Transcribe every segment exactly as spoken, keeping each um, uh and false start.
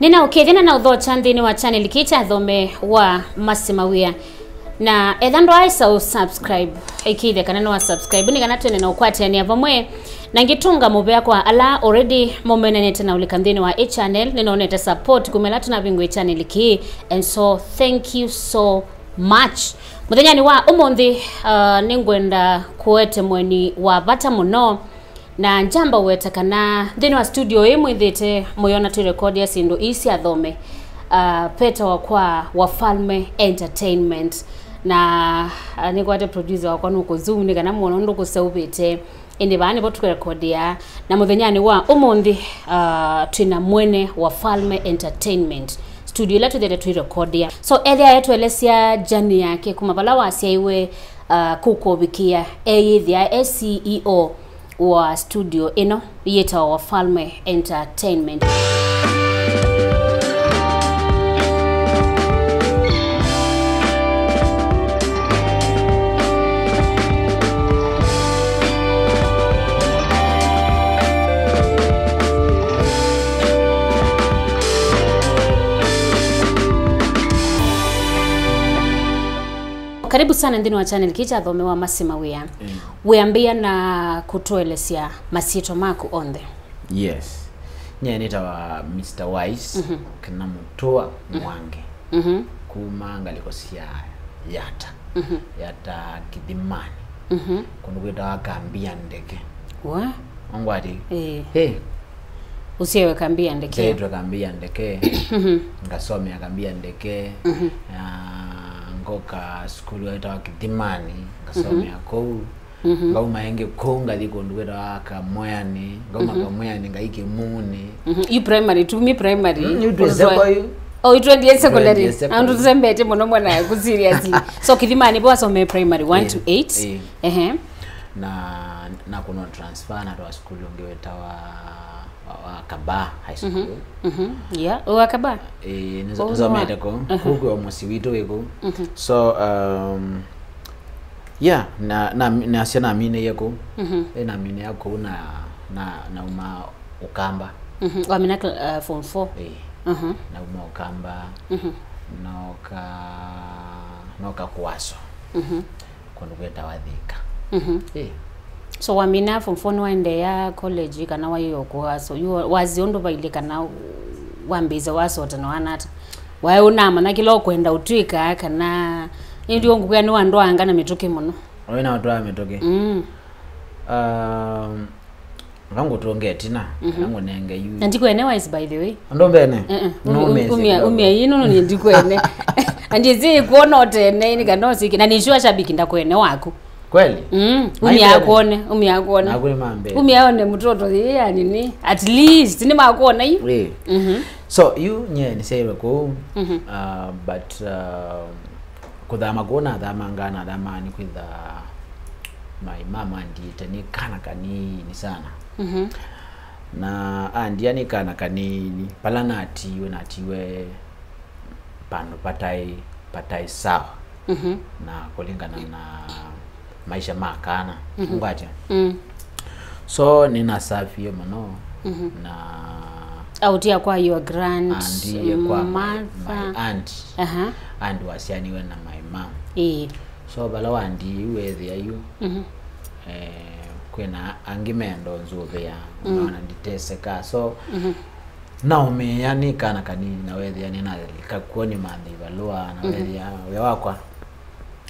Nĩnaũkĩthya na naũthokya nthĩnĩ wa channel kĩĩ kya Athome wa Masi Mawĩa. Na etha ndwaaĩsa ũ subscribe, ĩkĩĩthya kana nĩwa subscribe, nĩ kana twende na ũkwatĩanĩa vamwe. Na ngĩtũnga mũvea kwa ala already mũmenanĩte na ũlika nthĩnĩ wa ĩ channel, nĩnonete support kuma ĩla tũnavingũe channel kĩĩ. And so, thank you so much. Mũthenyanĩ wa ũmũnthĩ, uh, nĩngwenda kũete mũeni wa vata mũno. Na njamba ũweta kana nthĩnĩ wa studio ĩĩ mwĩthĩte mũyona twĩrekondĩa syĩndũ ii sya Athome, uh, petawa kwa Wafalme Entertainment. Na, uh, nĩkwate producer wakwa nũkũ zoom nĩ kana muono ndũkũseũvĩte. Ĩndĩ vaa nĩvo tũkũrekondĩa. Na mũthenyanĩ wa ũmũnthĩ, uh, twĩna mwene Wafalme Entertainment studio ĩla twĩthĩte twĩrekondĩa. So, ethĩa etũelesya journey yake kuma vala wasyaiwe, uh, kũkũvikĩa eyĩthĩa e C E O wa studio ĩno yĩtawa Wafalme Entertainment. Karibu sana nthĩnĩ wa channel kĩĩ kya Athome wa Masi Mawĩa. Mm. Wĩambĩĩa na kũtũelesya masyĩtwa maku onthe. Yes. Nyie nĩtawa Mister Wise, mhm, kana Mũtũa, mhm, Mwangi. Mhm. Kuma ngalĩko sya Yata. Mhm. Yata Kĩthimani. Mhm. Kũndũ kwĩtawa Kambia Ndeke. Wa? Ongwati? Eh. Hey. Ũsyaĩwe Kambia Ndeke. Nĩsyaĩtwe Kambia Ndeke. Mhm. Ngasomea Kambia Ndeke. Mhm. Na ngoka sukulu yaĩtawa Kĩthimani, ngasomea, mhm, kũu. Mhm. Ngauma ĩngĩ kũu ngathi kũndũ kwĩtawa Kamweanĩ, ngauma, mhm, Kamweanĩ ngathi Kĩmunĩ. Mhm. Yu primary tu, mi primary. Mm, yu twĩ secondary. Oh, yu twendie secondary. Twendie secondary. Andũ tũsembete mũno mwana yaku, seriously. So, Kĩthimani, nĩvo wasomee primary one to eight. Eh, eh. Ehe. Na, na kũno transfer na twa sukulu ũngĩ wĩtawa wa, wa Kabaa High School. Mhm. Mhm. Yeah. Wa Kabaa? Eh, nĩso-, oh, nĩsomete kũu. Aha. Kũu kwĩ mũsyĩ witũ wĩ kũu. Mhm. So, um, yeah, na, na, nasya naminĩie kũu. Mhm. Eh, naminĩa kũu na, na, nauma Ũkamba. Mhm. Wamina cl-, uh, form four? Eh. Mhm. Nauma Ũkamba. Mhm. Noka, noka Kũaso. Mhm. Kũndũ kwĩtawa Thika. Mhm. Eh. So, wamina form four nĩwaendeea college kana waĩ o Kũaso? Yu wasye ũndũ vailye kana wambĩĩsya wasota na wanata? Waĩ ũnamanya kĩla ũkwenda ũtw'ĩka kana ĩndĩ ũngũkwĩa nĩwandwaanga na mĩtũkĩ mũno? Oĩ na ũtwaa mĩtũkĩ. Mm. Um, Anga ngũtũnge ĩtina, mhm, kana ngũnenge yu. Na ndikwene Wise, by the way. Andũ mbene? Eh, eh. No, um, um, message umia, kidogo. Umia ĩno, no, nĩ ndikwene. Na ndizi kuona ũtene, nĩ kana ũsiki. Na nĩ sure shabiki ndakwene waku. Kweli? Mm, na umia ĩndĩ akwone, umia akwone. Naku nĩ mambene. Umia one mtoto, yeye, yani, ni, at least, nĩ makuona yu. Eh. Mhm. So, yu nye nĩsyaĩwe kũu, mhm, uh, but, uh, kũthama kũu nathamangaa, nathamaa nĩkwĩtha my mom andiĩte nĩ kana kanini sana. Mhm. Na andia nĩ kana kanini, vala natiiwe, natiiwe vandũ vataĩ, vataĩ sawa. Mhm. Na kũlingana na maisha ma kana. Mhm. Ngwatya? Mm. So, nĩnasafie mũno, mhm, na autia kwa your grand, andiie kwa my, mother, my aunt. Aha. Aunt wasyaanĩwe na my mom. Ĩĩ. So, vala wandiie yu weethĩa yu, mhm, eh, kwĩna angĩ mendo nzũvĩa, mhm, naona nditeseka. So, mhm, naũmĩĩa nĩ kana kanini, na weethĩa nĩnalika kw'o nĩmanthe ivalũa, na, mhm, weethĩa wĩa wakwa.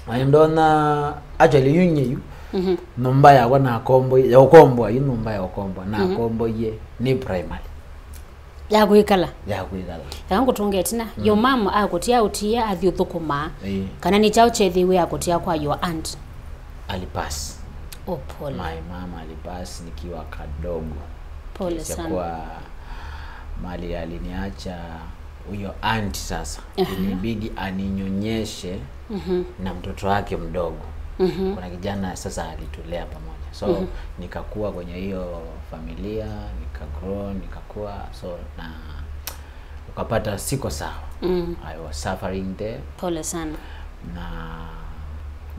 Na ndonya, actually, yu nye yu, mhm, nyũmba yakwa nakombo-, ya ũkomboa, yu nyũmba ya ũkomboa, mhm, nakomboie nĩ primary. Ya kwĩkala? Ya kwĩkala. Eka ngũtũnge ĩtina. Mm. Yo mama akũtia ũtie athi ũthũkũma. Ĩĩ. Kana nĩ kyaũ kyethĩiwe akũtia kwa your aunt? Alipass. Oh, pole. My mama alipass nikiwa kadogo. Pole sana. Kiasi ya kuwa mali aliniacha huyo aunt sasa, aha, ilibidi aninyonyeshe, mhm, na mtoto wake mdogo. Mhm. Kuna kijana sasa alitulea pamoja. So, mhm, nikakuwa kwenye hiyo familia, nikagrow, nikakuwa, so, na ukapata siko sawa. Mm. I was suffering there. Pole sana. Na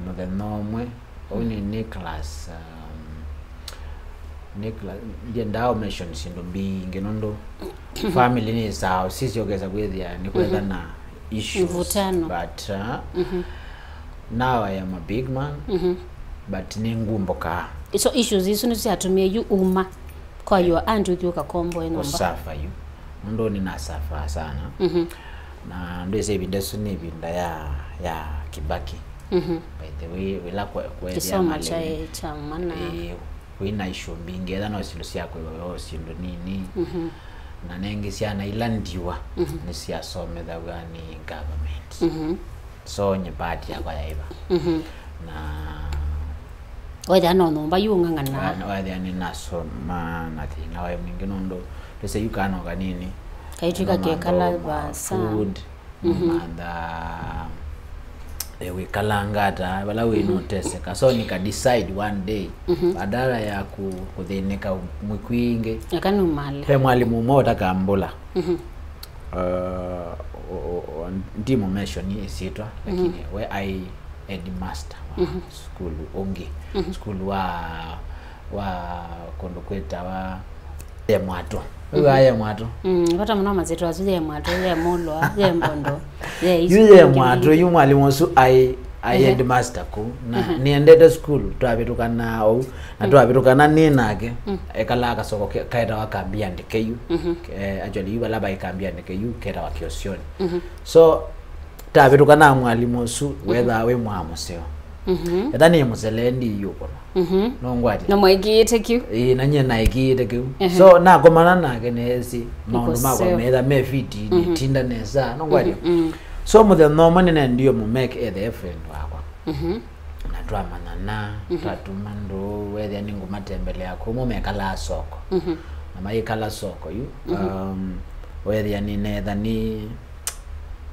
mũthenya ũmwe, ũyũ nĩ, nĩ class, um, Nicholas, ndiendaa mention syĩndũ mbingĩ nũndũ family nĩ sawa, sisi ũkesa kwĩthĩa nĩ kwetha na issues. Mvutano. But uh, now I am a big man, but nĩ ngumbũkaa. So issues isu nĩsyo syatumie yu uma kwa your aunt ũthiĩ ũkakomboe nyũmba? Kũsafa yu. Nũndũ nĩnasafaa sana. Na ndwĩsĩ ĩvinda ĩsu nĩ ĩvinda ya, ya Kibaki. By the way, wĩla kwe- kweethĩa kĩsomo malĩmi kyaĩ kya mana. Ĩĩ, wĩna issue mbingĩ, etha no syĩndũ sya kwĩva o syĩndũ nini. Na nengĩ syana ila ndiwa nĩsyasomethaw'a nĩ government. So nye part yakwa yaĩva. Na wethĩa no nyũmba yu ũng'ang'ana. Wa- wethĩa nĩnasoma na thĩna waĩ mwingĩ nũndũ ndwĩsĩ yu kana o kanini. Kaitwĩka kekala vaasa. Food, mantha, eh, wĩkalanga ata vala wĩ nũteseka. So nika decide one day, badala ya ku- kũthĩnĩka mwĩkwingĩ, eka numale. He mwalimũ ũmwe ũtakambũla. Uh, o- o- o- ndimũ mention ĩsyĩtwa, lakini we aĩ headmaster wa sukulu ũngĩ, sukulu wa, wa kũndũ kwĩtawa Ye Mwatũ. Ũyũ aĩ Ye Mwatũ. Mm, vata mũno masyĩtwa asu, Ye Mwatũ, Ye Mũlwa, Ye Mbondo, Ye isu yu Ye ingĩ Mwatũ mbingĩ. Yu mwalimũ ũsu aĩ aĩ headmaster kũu, na nĩendete sukulu, twavĩtũkanaa ou, na twavĩtũkana nĩ nake, ekalaa kasoko ke- ketawa Kambi Andĩke yu. Eh, actually, yu vala vaĩ Kambi Andĩke yu ketawa Kĩosyonĩ. So tavĩtũkanaa mwalimũ ũsu wethaa wĩ mwaa mũseo. Etha nĩ mũselee ndiũkũna. Nũngwatya? Na mwaĩkĩĩte kĩu. Ĩĩ, na nyie naĩkĩĩte kĩu. So nakomana nake neesĩ maũndũ makwa meetha me fiti, nĩtinda nesa. Nũngwatya? So mũthenya ũmwe nĩnendie mũmake ethe friend wakwa. Na twamanyana, twatuma ndũũ, wethĩa nĩngũmatembelea kũu, mo mekalaa soko. Na mayĩkala soko yu, um, wethĩa nĩneetha nĩ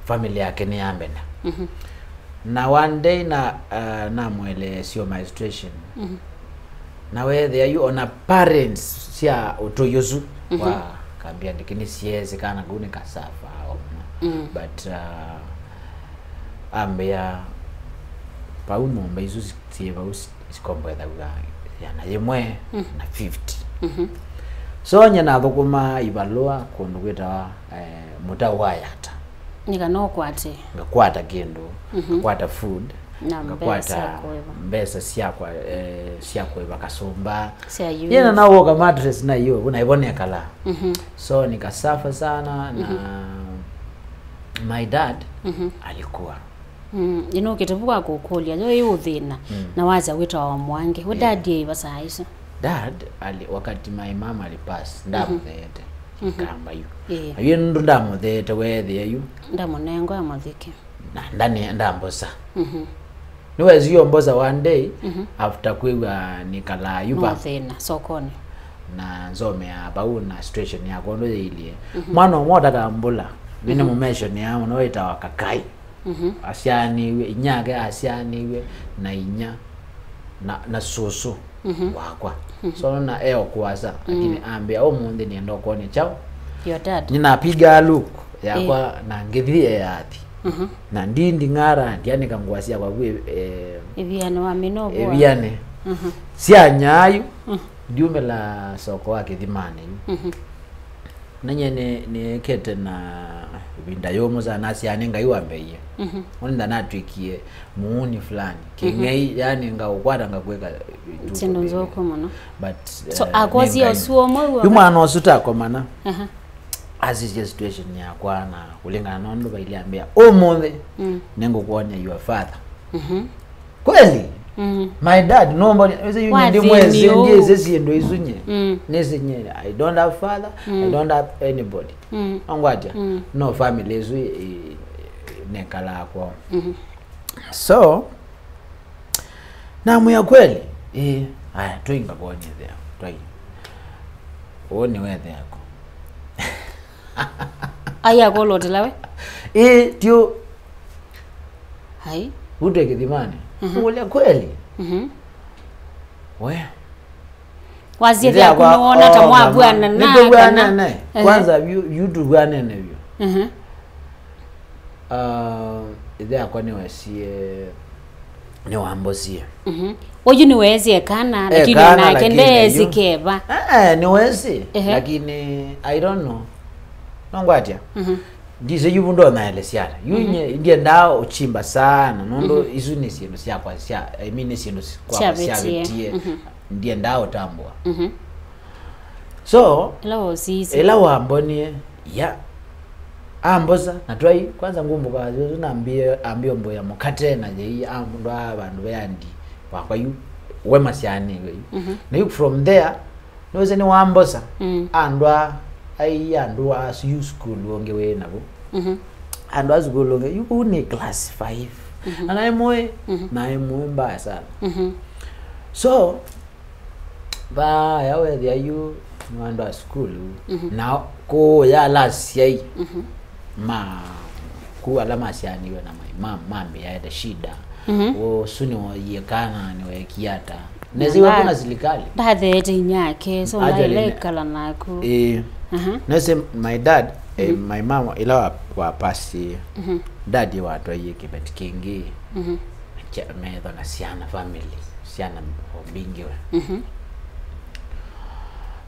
family yake nĩyambenda. Na one day na, uh, namũeleesyo my situation. Na wethĩa yu ona parents sya ũtũi ũsu wa Kambi Andĩke nĩsyeesĩ kana kũu nĩ kasafa o mũno. But uh, ambĩa vau nyũmba isu si- syĩ vau si- sikomboethaw'a ĩana yĩmwe na fifty. So nye nathũkũmaa ivalũa kũndũ kwĩtawa, eh, Mũtaũ wa Yata. Nĩ kana ũkwate. Ngakwata kĩndũ, ngakwata food, na ngakwata mbesa sya kũĩva. Mbesa syakwa, eh, sya kũĩva kasũmba. Sya use. Yena na woka mattress na iyo, na ivo nekala. So nikasafa sana na my dad alikuwa. Mm, ĩno ũkĩte vu wa kũkũlya, yo ĩ ũthĩna, na wasya wĩtawa wa Mwangi. We dad ĩva saa isu? Dad ali, wakati my mom alipass, ndamũtheete. Kamba yu. Ĩĩ. Ayu nũndũ ndamũtheete weethĩa yu. Ndamũnengwa amũthike. Na ndani ndambosa. Nĩwesi yo mbosa one day after kwĩw'a nĩkalaa yu va. No thĩna, sokoni. Na nzomea vau na situation yakwa ũndũ yĩilyĩ. Mwana ũmwe ũtakambũla, nĩnĩ mũmentionĩa mũno wĩtawa Kakai. Asyaanĩw'e, inyake asyaanĩw'e na inya na, na sũsũ wakwa. So nona e o kũasa, lakini ambĩa, "Ũmũnthĩ nĩenda ũkwony'a kyaũ?" Your dad. Nĩnapigaa look yakwa na ngĩthi eathi. Na ndi nding'ara, ndianĩka ngũa syakwa vu, eh, ĩviane wa mĩnovo. Ĩviane. Syanyaa yu, ndiumĩla soko wa Kĩthimanĩ yu. Na nyie nĩ- nĩekete na ĩvinda yũmũ sana, nasya nĩ Ngai wambeie. Ũnĩ ndanatw'ĩkie mũuni fulani. Kĩng'ei, yani ngaũkwata ngakwĩka ituko syĩndũ nzũku mũno. But, so, eh, akwosya nĩ Ngai. Ũsu ũmwe w'o. Yu mwana ũsu takomana. Asisya situation yakwa na kũlingana na ũndũ vailĩ ambĩa, "Ũmũnthĩ nĩngũkwony'a your father." Kweli? My dad, nobody, ese yu ndi mwezi, ndize syĩndũ isu nye. Nĩsĩ nye, I don't have father, I don't have anybody. Ongwatya, no family isu i- i- nekalaa kwao. So, namwĩa, "Kweli?" Ĩĩ. Aya, tũinga kwonyethea. Twai. Ũũ nĩ wetheako. Ai, akolotela we? Ĩĩ, tio. Ai. Utwe Kĩthimanĩ. Ũlya, "Kweli?" We. Wasie ĩthe thyaku akwa nĩwona ta mwavw'ana na nĩtũvw'anene kana? Ehe. Kwanza yu- yu tũvw'anene vyũ. Ah, ĩthe akwa nĩwesie nĩwambosie. Mhm. Ũyu nĩweesie kana, lakini Ekana, onake lakini ndeesi yu- keva. Eh, eh, nĩwesi, Ehe. Lakini I don't know. Nongwatya. Mhm. Ndisĩ yu vu ndonaelesya ata. Yu nye ndiendaa ũchimba sana, nũndũ isu nĩ syĩndũ syakwa sya, I mean, nĩ syĩndũ si- kwakwa Syavĩtie. Syavĩtie. Mhm. Ndiendaa ũtambũa. Mhm. So, ĩla wosiisye, ĩla wambonie, ya, ambosa, na twai, kwanza ngũmbũka, yu nambie, ambie ũmbũya mũkate na yei, andũ a vandũ ve andi wakwa yu, we masyaanĩwe yu. Mhm. Na yu from there, nĩwĩsĩ nĩwambosa, mm, andũ a, ai andũ a yu school ũngĩ wĩ navu. Mhm. Andũ a school ũngĩ, yu kũu nĩ class five. Mhm. Na naĩ mũĩ, mhm, naĩ mũĩ mbaya sana. Mhm. So, vaya wethĩa yu nĩ andũ a sukulu, mhm, na kũũya ala asyai, mhm, ma kũu ala masyaanĩw'e na mai mam mambĩaete shida. Mhm. Ũsu nĩwoyie kana nĩwekie ata? Nesiwa kuna silikali ndatheete inyake, so actually, ndaĩle ne- ikala naku. Ĩĩ. Aha. Nesi my dad, eh, mhm, my mom, ila wa, wa pasi, mhm, dad watwaie kĩveti kĩngĩ. Mhm. Kya- metho na syana, family, syana mbingĩwe. Mhm.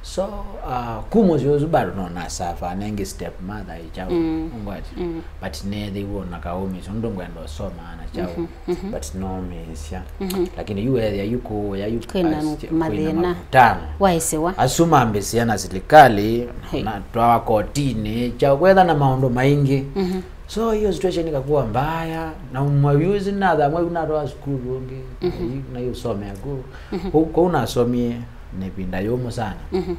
So, uh, kuma ũsyo ũsu bado no nasafa nengĩ step mother ĩ chao. Mm. Ungwati. Mm. But nethĩiwe na kaũmĩsyo, nũndũ ngwenda ũsoma na chao. Mhm, mhm. But no mĩsya. Mhm. Lakini yu ethĩa yu kũũya yu kwĩna as- kwĩna mathĩna. Mavutano. Waĩsĩwa. Asu mambĩsĩa na silikali, hey, na twawa kotini, chao kwetha na maũndũ maingĩ. Mhm. So hiyo situation ikakuwa mbaya, na mwai ũsu nathamwa yu natwawa sukulu ũngĩ, mhm, na yu usomea kũu. Mhm. Kũu, kũu nasomie nĩ ĩvinda yũmũ sana. Mhm.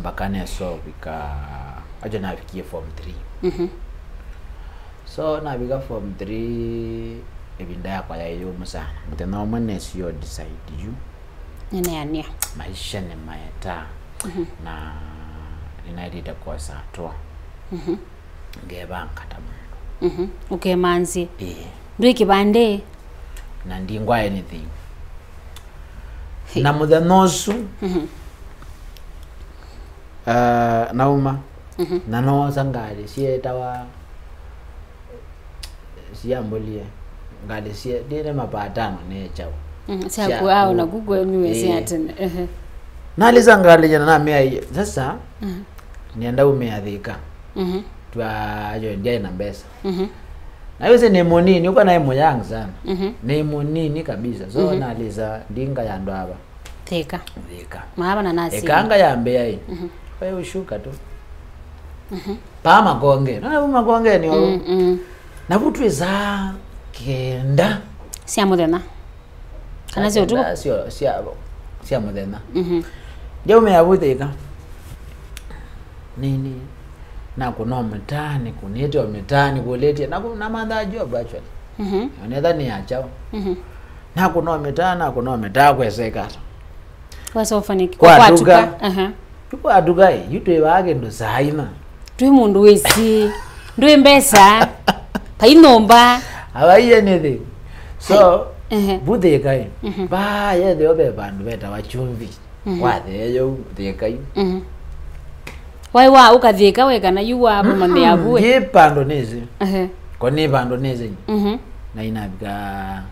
Mpaka neso vika, ajo navikie form three. Mhm. So navika form three, ĩvinda yakwa yaĩ yũmũ sana. Mũthenya ũmwe nesio decide yu nĩneanĩa. Maisha nĩ maeta. Mhm. Na nĩnaĩlĩte kwosa hatua. Mhm. Ngevanga ta mũndũ. Mhm. Ũkemanzi. Ĩĩ. Ndwĩ kĩvandĩ? Na ndingwa anything. Hey. Na mũthenya ũsu, mhm, uh, nauma. Mhm. Na noosa ngalĩ syetawa, siambolie ngalĩ sie ndĩne mapatano nechawa. Mhm. Syaku ao naku kwenyu wesĩ atene. Ehe. Nalĩsa ngalĩ jana namea sasa. Mhm. Nĩenda umĩa Thĩka. Mhm. Twayo ndiaĩ na mbesa. Mhm. Na wĩsĩ nĩ mũnini, ũka naĩ mũyang sana. Mhm. Nĩ mũnini kabisa. So, mhm, nalĩsa ndinga ya ndwava. Thĩka. Thĩka. Maava na nasi. Ekanga ya mbea ĩ. Mhm. Kwa ushuka tu. Mhm. Pa makonge. Na makonge nĩ o. Mm, mm. Na vutwĩsaa kenda. Sya mũthenya. Kana sya ũtukũ? Sya, sya, sya mũthenya. Mhm. Njaumĩa vu Thĩka. Nini, nakũna mĩtaanĩ, kũnĩte o mĩtaanĩ, kũlĩtye, na kũ- namanthaa job actually. Mhm. Onetha nĩ ya chao. Mhm. Nakũna mĩtaa, nakũna mĩtaa kweseka ata. Wesa ũfaniki- kwatuka. Kwatuka. Aha. Yu kwatuka ĩ, yu twĩvaa kĩndũ saa ina. Twĩ mũndũ wĩsĩ, ndwĩ mbesa, pai nyũmba. Avaiye nĩthĩ. So, ehe, vu Thĩka ĩ, mhm, vaa yethĩwa ve vandũ vetawa Chumvi. Mhm. Wathee yau Thĩka yu. Mhm. Waĩ wa ũkathĩka we kana yu wa vamamĩa vu we? Ndiĩ vandũ nĩsĩ. Ehe. Ko nĩ vandũ nĩsĩ. Mhm. Na inavika,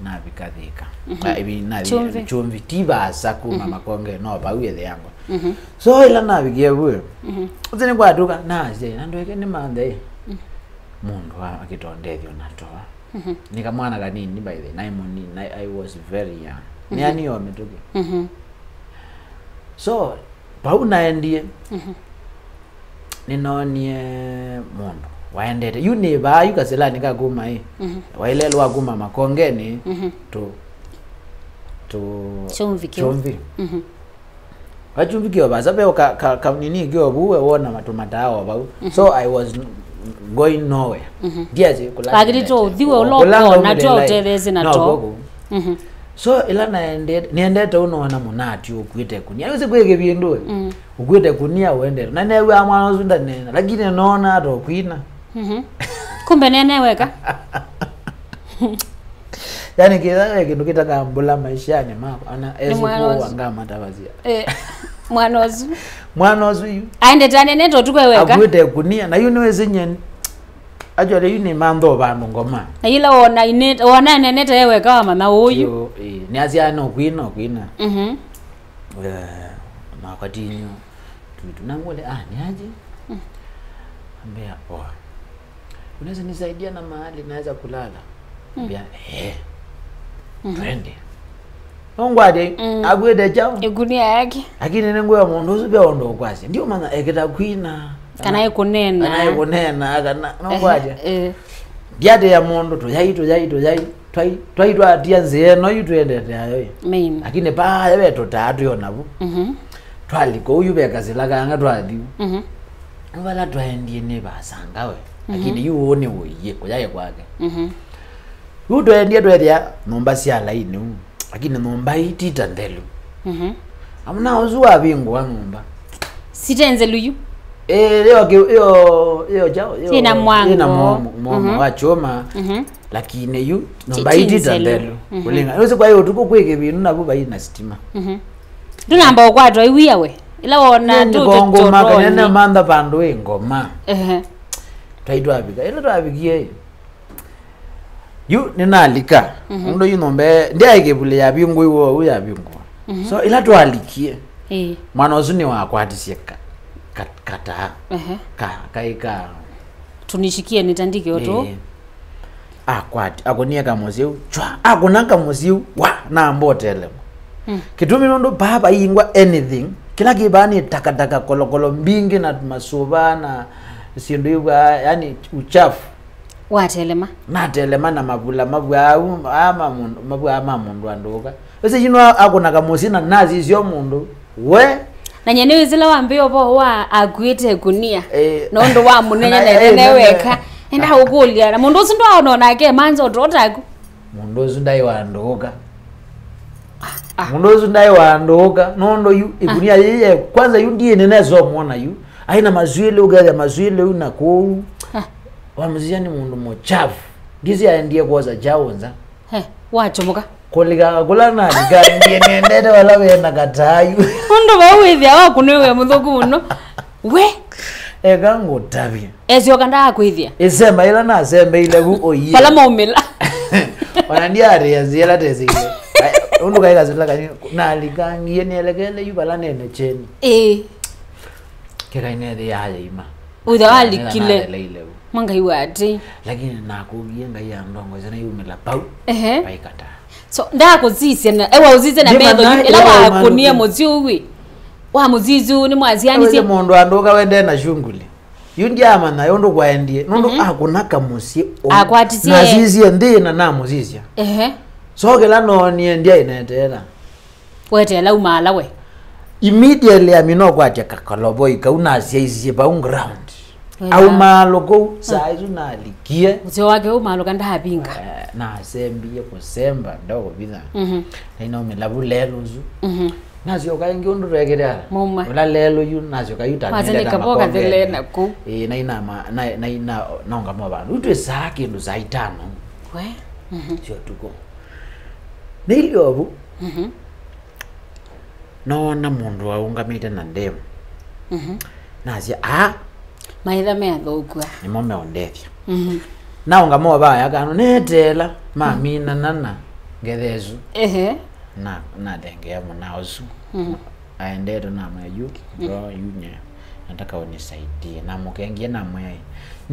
navika Thĩka. Mhm. Ah, ivi nathi Chumvi. Chumvi, ti vaasa kuma, mhm, Makonge, no vau ĩthĩangwa. Mhm. So, ĩla navikie vu, mhm, ũthi nĩkwatuka, nasya, na ndweke nĩ manthe, mhm, mũndũ wa- akĩtondethyo na toa. Mhm. Nĩ kamwana kanini, by the way, naĩ mũnini, I, I was very young. Mhm. Nĩanio mĩtũkĩ. Mhm. So, vau naendie, mhm, nĩnoonie mũndũ waendete. Yu nĩ vaa, yu kasĩlanĩ ka kuma ĩ. Mhm. Wailelwa kuma Makongeni, mhm, to, to Chumvi kĩu. Chumvi. Mhm. Kachumvi kĩo vasa, ve ka, ka, kanini kĩo vu, we wona matũ mataa o vau. Mhm. So I was going nowhere. Mhm. Ndiasĩ kũla wakĩlĩtwe ũthiwe ũla ũkona, twa ũtetheesye na to. Mhm. So, ĩla naendete, nĩendete ũnoona mũnati ũkuĩte kunia. Nĩwĩsĩ kwĩ kĩvĩndũ, mm, ũkuĩte kunia ũendete. Na new'aa mwana ũsu ndaneena, lakini noona ata ũkwina. Mhm. Kumbe nene weka. Yani, kĩla we kĩndũ kĩtakambũla maishanĩ makwa, ona nĩ mwana ũsu. Esukuwa ngamatawasia. Eh, mwana ũsu. Mwana ũsu yu. Aendete anenete ũtukũ e weka. Akuĩte kunia, na yu nĩwĩsĩ nyeni. Actually, yu nĩ mantho vandũ ngoma. Na yĩla wona inĩte, wona enenete ye weka wamanya ũyu. Yo, eh, nĩ asya no kwina, no kwina. Mhm. Eh, na katinyo. Tu, tu, nangole, ah, ni aje? Mm. Ambia, "Poa. Unaweza nisaidia na mahali naweza kulala?" Mm. Ambia, "Eh." Mhm. "Twende." Nongwate, mm, akwĩte chao. Ĩkunia yake. Lakini nĩ ngwĩa mũndũ ũsu ve ũndũ ũkwasya. Ndio mana ekĩta kwina. Kana ĩkũneena. Kana ĩkũneena, kana, nongwate. Eh, eh. Ndiatĩa mũndũ, tũyai, tũyai, tũyai. Twai, twai twatia nzĩa ĩno yu twendete ayo ĩ. Main. Lakini paa ve tũtaa twĩona vu. Mhm. Twalika ũyu ve kasila kanga twathiu. Mhm. Vala twaendie nĩ vasangawe. Mhm. Lakini yu ũũ nĩ ũiĩ, kũyaĩ kwake. Mhm. Yu twaendie twethĩa nyũmba sya laini ũu. Lakini nyũmba ii ti ta nthelu. Mhm. Amuna ũsu wavingũa nyũmba. Site nzelu yu. Eh, yo ki-, yo, yo chao, yo. Ina mwango. Ina mwango, mwango, mhm, wa chuma. Mhm. Lakini yu, nyũmba iti ta nzelu. Mhm. Kulinga. Nusi kwa hiyo tuko kweke vinu na buba ina stima. Mhm. Tunamba kwa twa iwia we. Ila wona tu kongo makanene mantha pandu ĩ ngoma. Ehe. Twaitwa abika. Ila twabikie. Yu ninalika. Mhm. Undu yu nombe ndiaike vule ya bingu iwo u ya bingu. Mhm. So ila twalikie. Eh. Mwana usu ni wakwatisye ka, ka, kataa. Ehe. Ka, kaika. Tunishikie nitandike ũtũ. Ĩĩ. Akwati, akũnie kamũsyĩ u, chwa, akũna kamũsyĩ u, wa, namba ũtelema. Hmm. Kĩtumi nũndũ paa vaingwa anything, kĩla kĩvaa nĩ takataka, kolokolo mbingĩ na masũva na syĩndũ ivwaa, yani uchafu. Watelema. Natelema na mavula mavwaa u, aa ma mũndũ, mavwaa ma mũndũ andũka. Ĩsĩ yino akũna kamũsyĩ na nasisyo mũndũ. We? Na nyie nĩwĩsĩla wambĩa ũvoo wa akuĩte ĩkunia. Eh. Nũndũ wa mũnene na na ĩnene ĩnene weka. Enda ũkũlya. Na mũndũ ũsu ndwaona onake manza ũtotaku. Mũndũ ũsu ndaĩ wandũũka. Ah. Mũndũ ũsu ndaĩ wandũũka. Nũndũ yu, ah, ĩkunia yĩye. Kwanza yu ndiĩ nene so mwona yu. Aina maswĩlĩ ũkethĩa maswĩlĩ u na kũu. Ah. Wamũsisya nĩ mũndũ mũchafu. Ndisi aendie kwosa chaũ nza. He, wachomoka. Kũlika kũla nalika, ndiĩ nendete vala wena katayu. Ũndũ vau wĩthĩa waku nĩwe mũthũku mũno. We? Eka ngũtavye. Esyoka ndaakwĩthĩa. Ĩsemba ĩla nasembeile vu ũiye. Vala maumĩla. Ona ndiarĩa nzĩa ĩla tesĩile. Ũndũ kaĩ kasila kani, nalikangie nĩelekele yu vala nene cheni. Ĩĩ. Kĩkainethĩ yayaima. Ũtha walikile. Naleile vu. Mwa Ngai wa ati. Lakini nakũgie Ngai ya ndongo ĩsana yumĩla pau. Ehe. Paikata. So, ndakũsisya na, ewa ũsisya na metho, ĩla wakũnie mũsyĩ ũu ĩ. Wa mũsisya ũu nĩ mwasianisye. Mũndũ andũka wende na shunguli. Yu ndiamanya ũndũ kwaendie. Nũndũ, mhm, akũna kamũsyĩ ũu. Akwatisye. Nasisye nthĩ na namũsisya. Ehe. So, kĩla noonie ndiaĩ neteela. Weteela umaala we. Immediately amina ũkwatya kakoloboi kau nasyaisye vau ground. Wetha. Aumaalo kũu, mm, saa isu nalikie. Ũseo wake umaalũka ndaavinga. Eh, nasembie kũsemba, ndokũvitha. Mhm. Nainaumĩla vu lelũ ũsu. Mhm. Nasyoka ĩngĩ ũndũ twekĩte ala. Mauma. Ũla lelũ yu, nasyoka yu ta wasya nĩendete nĩ kavoka makonge thele na kũu. Ĩĩ, nainama, na, naina, naũngama vandũ. Yu twĩ saa kĩndũ saa itano. We? Mhm. Sya ũtukũ. Nĩilyovu. Mhm. Noona mũndũ waũngamĩte na ndemu. Mhm. Nasya, "Aa." Maitha meathũkua. Nĩmo meũndethya. Mhm. Naũngama ũvaya kano, neteela, maminana na ngetha ĩsu. Ehe. Na, nathengea mũna ũsu. Mhm. Aendete namwĩa, "Yu, mhm, bro, yu nye. Nataka unisaidie." Namũkengie namwĩa,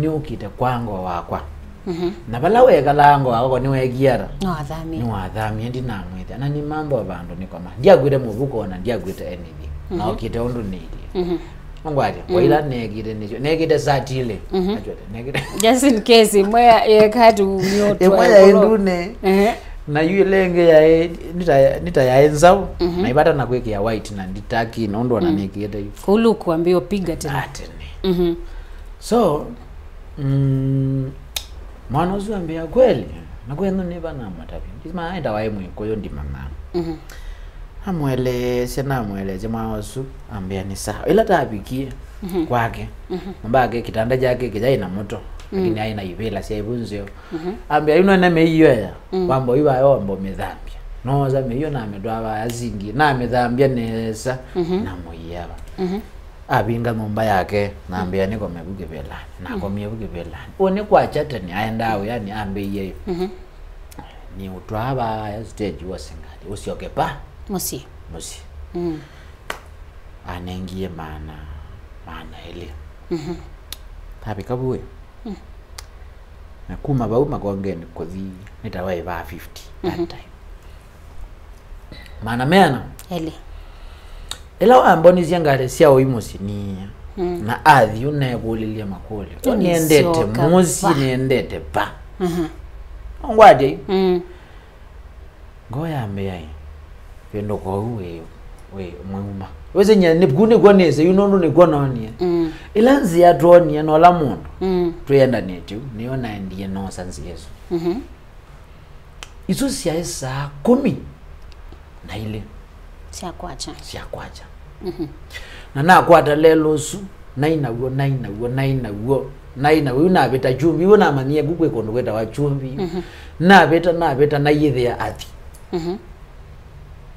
"Nĩũkĩte kwa ngo wakwa." Mhm. Na vala wekalaa ngo wakwa nĩweekie ata? Nĩwathamie. Nĩwathamie, ndinamwĩthĩa. Na nĩmantha o vandũ nĩkoma. Ndiakuĩte mũvuko, na ndiakuĩte anything. Mhm. Naokĩte ũndũ nĩilyĩ. Mhm. Ongwatya, mm, kwa ila nekĩte nĩsyo. Nekĩte sati ilĩ. Mhm. Actually, nekĩte just in case, ĩmwe ya, yeka tu nĩũtwae ĩmwe yaĩ ngolo ndune. Ehe. Na yu ĩla ĩngĩ yaĩ, nĩ ta, nĩ ta yaĩ nzaũ. Mhm. Na ivata na kwĩkĩa white na nditaki, nũndũ ona, mm, nĩkĩte yu. Kũu luku ambĩo piga tena. Ah, tene. Mhm. So, mm, mwana ũsu ambĩa, "Kweli? Na kwenu nĩ va?" Namũtavya. Ndisima aenda waĩ Mwĩkũyũ ndimanya. Mhm. Amweleesya, namweleesya mwana ũsu, ambĩa nĩ sawa. Ĩla tavikie, mhm, kwake, mhm, nyũmba yake, kitanda kyake kĩyaĩ na mũto, lakini, mm, aĩ na ivĩla sya ivu nzeo. Mhm. Ambĩa, "Yu nene mĩio ya, mm, wamba ũyu wayo wamba ũmĩthambya." Noosa mĩio namĩtwaa vaya singi, namĩthambya nesa, mhm, namũiava. Mhm. Avinga nyũmba yake, na ambĩa nĩkome vu kĩvĩlanĩ. Na akomie vu kĩvĩlanĩ. Ũũ nĩ kwakya tene, aendaa wĩanĩ, ambĩie, nĩũtwaa vaya stage wose ngalĩ, ũsyoke pa mũsyĩ. Mũsyĩ. Mm. Anengie maana, maana elĩ. Mhm. Tavika vu ĩ. Mm. Na kuma vau Makongeni kũthi nĩ ta waĩvaa fifty that time. Maana meana? Elĩ. Ĩla wambonisye ngalĩ sya ũi mũsyĩ niĩa, na athi ũnekũlĩlye makũlyo. Ũ nĩendete mũsyĩ, nĩendete pa. Mhm. Ongwatie. Mm. Ngoo yambĩa ĩ, vĩndũka ũu wĩ, wĩ mwauma. Wĩsĩ nyie, nĩ, kũu nĩkw'o nĩsĩ, yu nũndũ nĩkw'o noonie. Mm. Ĩla nzĩa twonie na ũla mũndũ, mm, twĩendanĩtye ũu, nĩyo naendie noosa nzĩa ĩsu. Mhm. Isu syaĩ saa kũmi na ilĩ. Sya kwakya. Sya kwakya. Mhm. Na nakwata lelũ ũsu, nai naw'o, nai naw'o, nai naw'o, nai naw'o. Yu navĩta Kyumbi, yu namanyie ku kwĩ kũndũ kwĩtawa Kyumbi. Mhm. Navĩta, navĩta, nayĩthĩa athi. Mhm.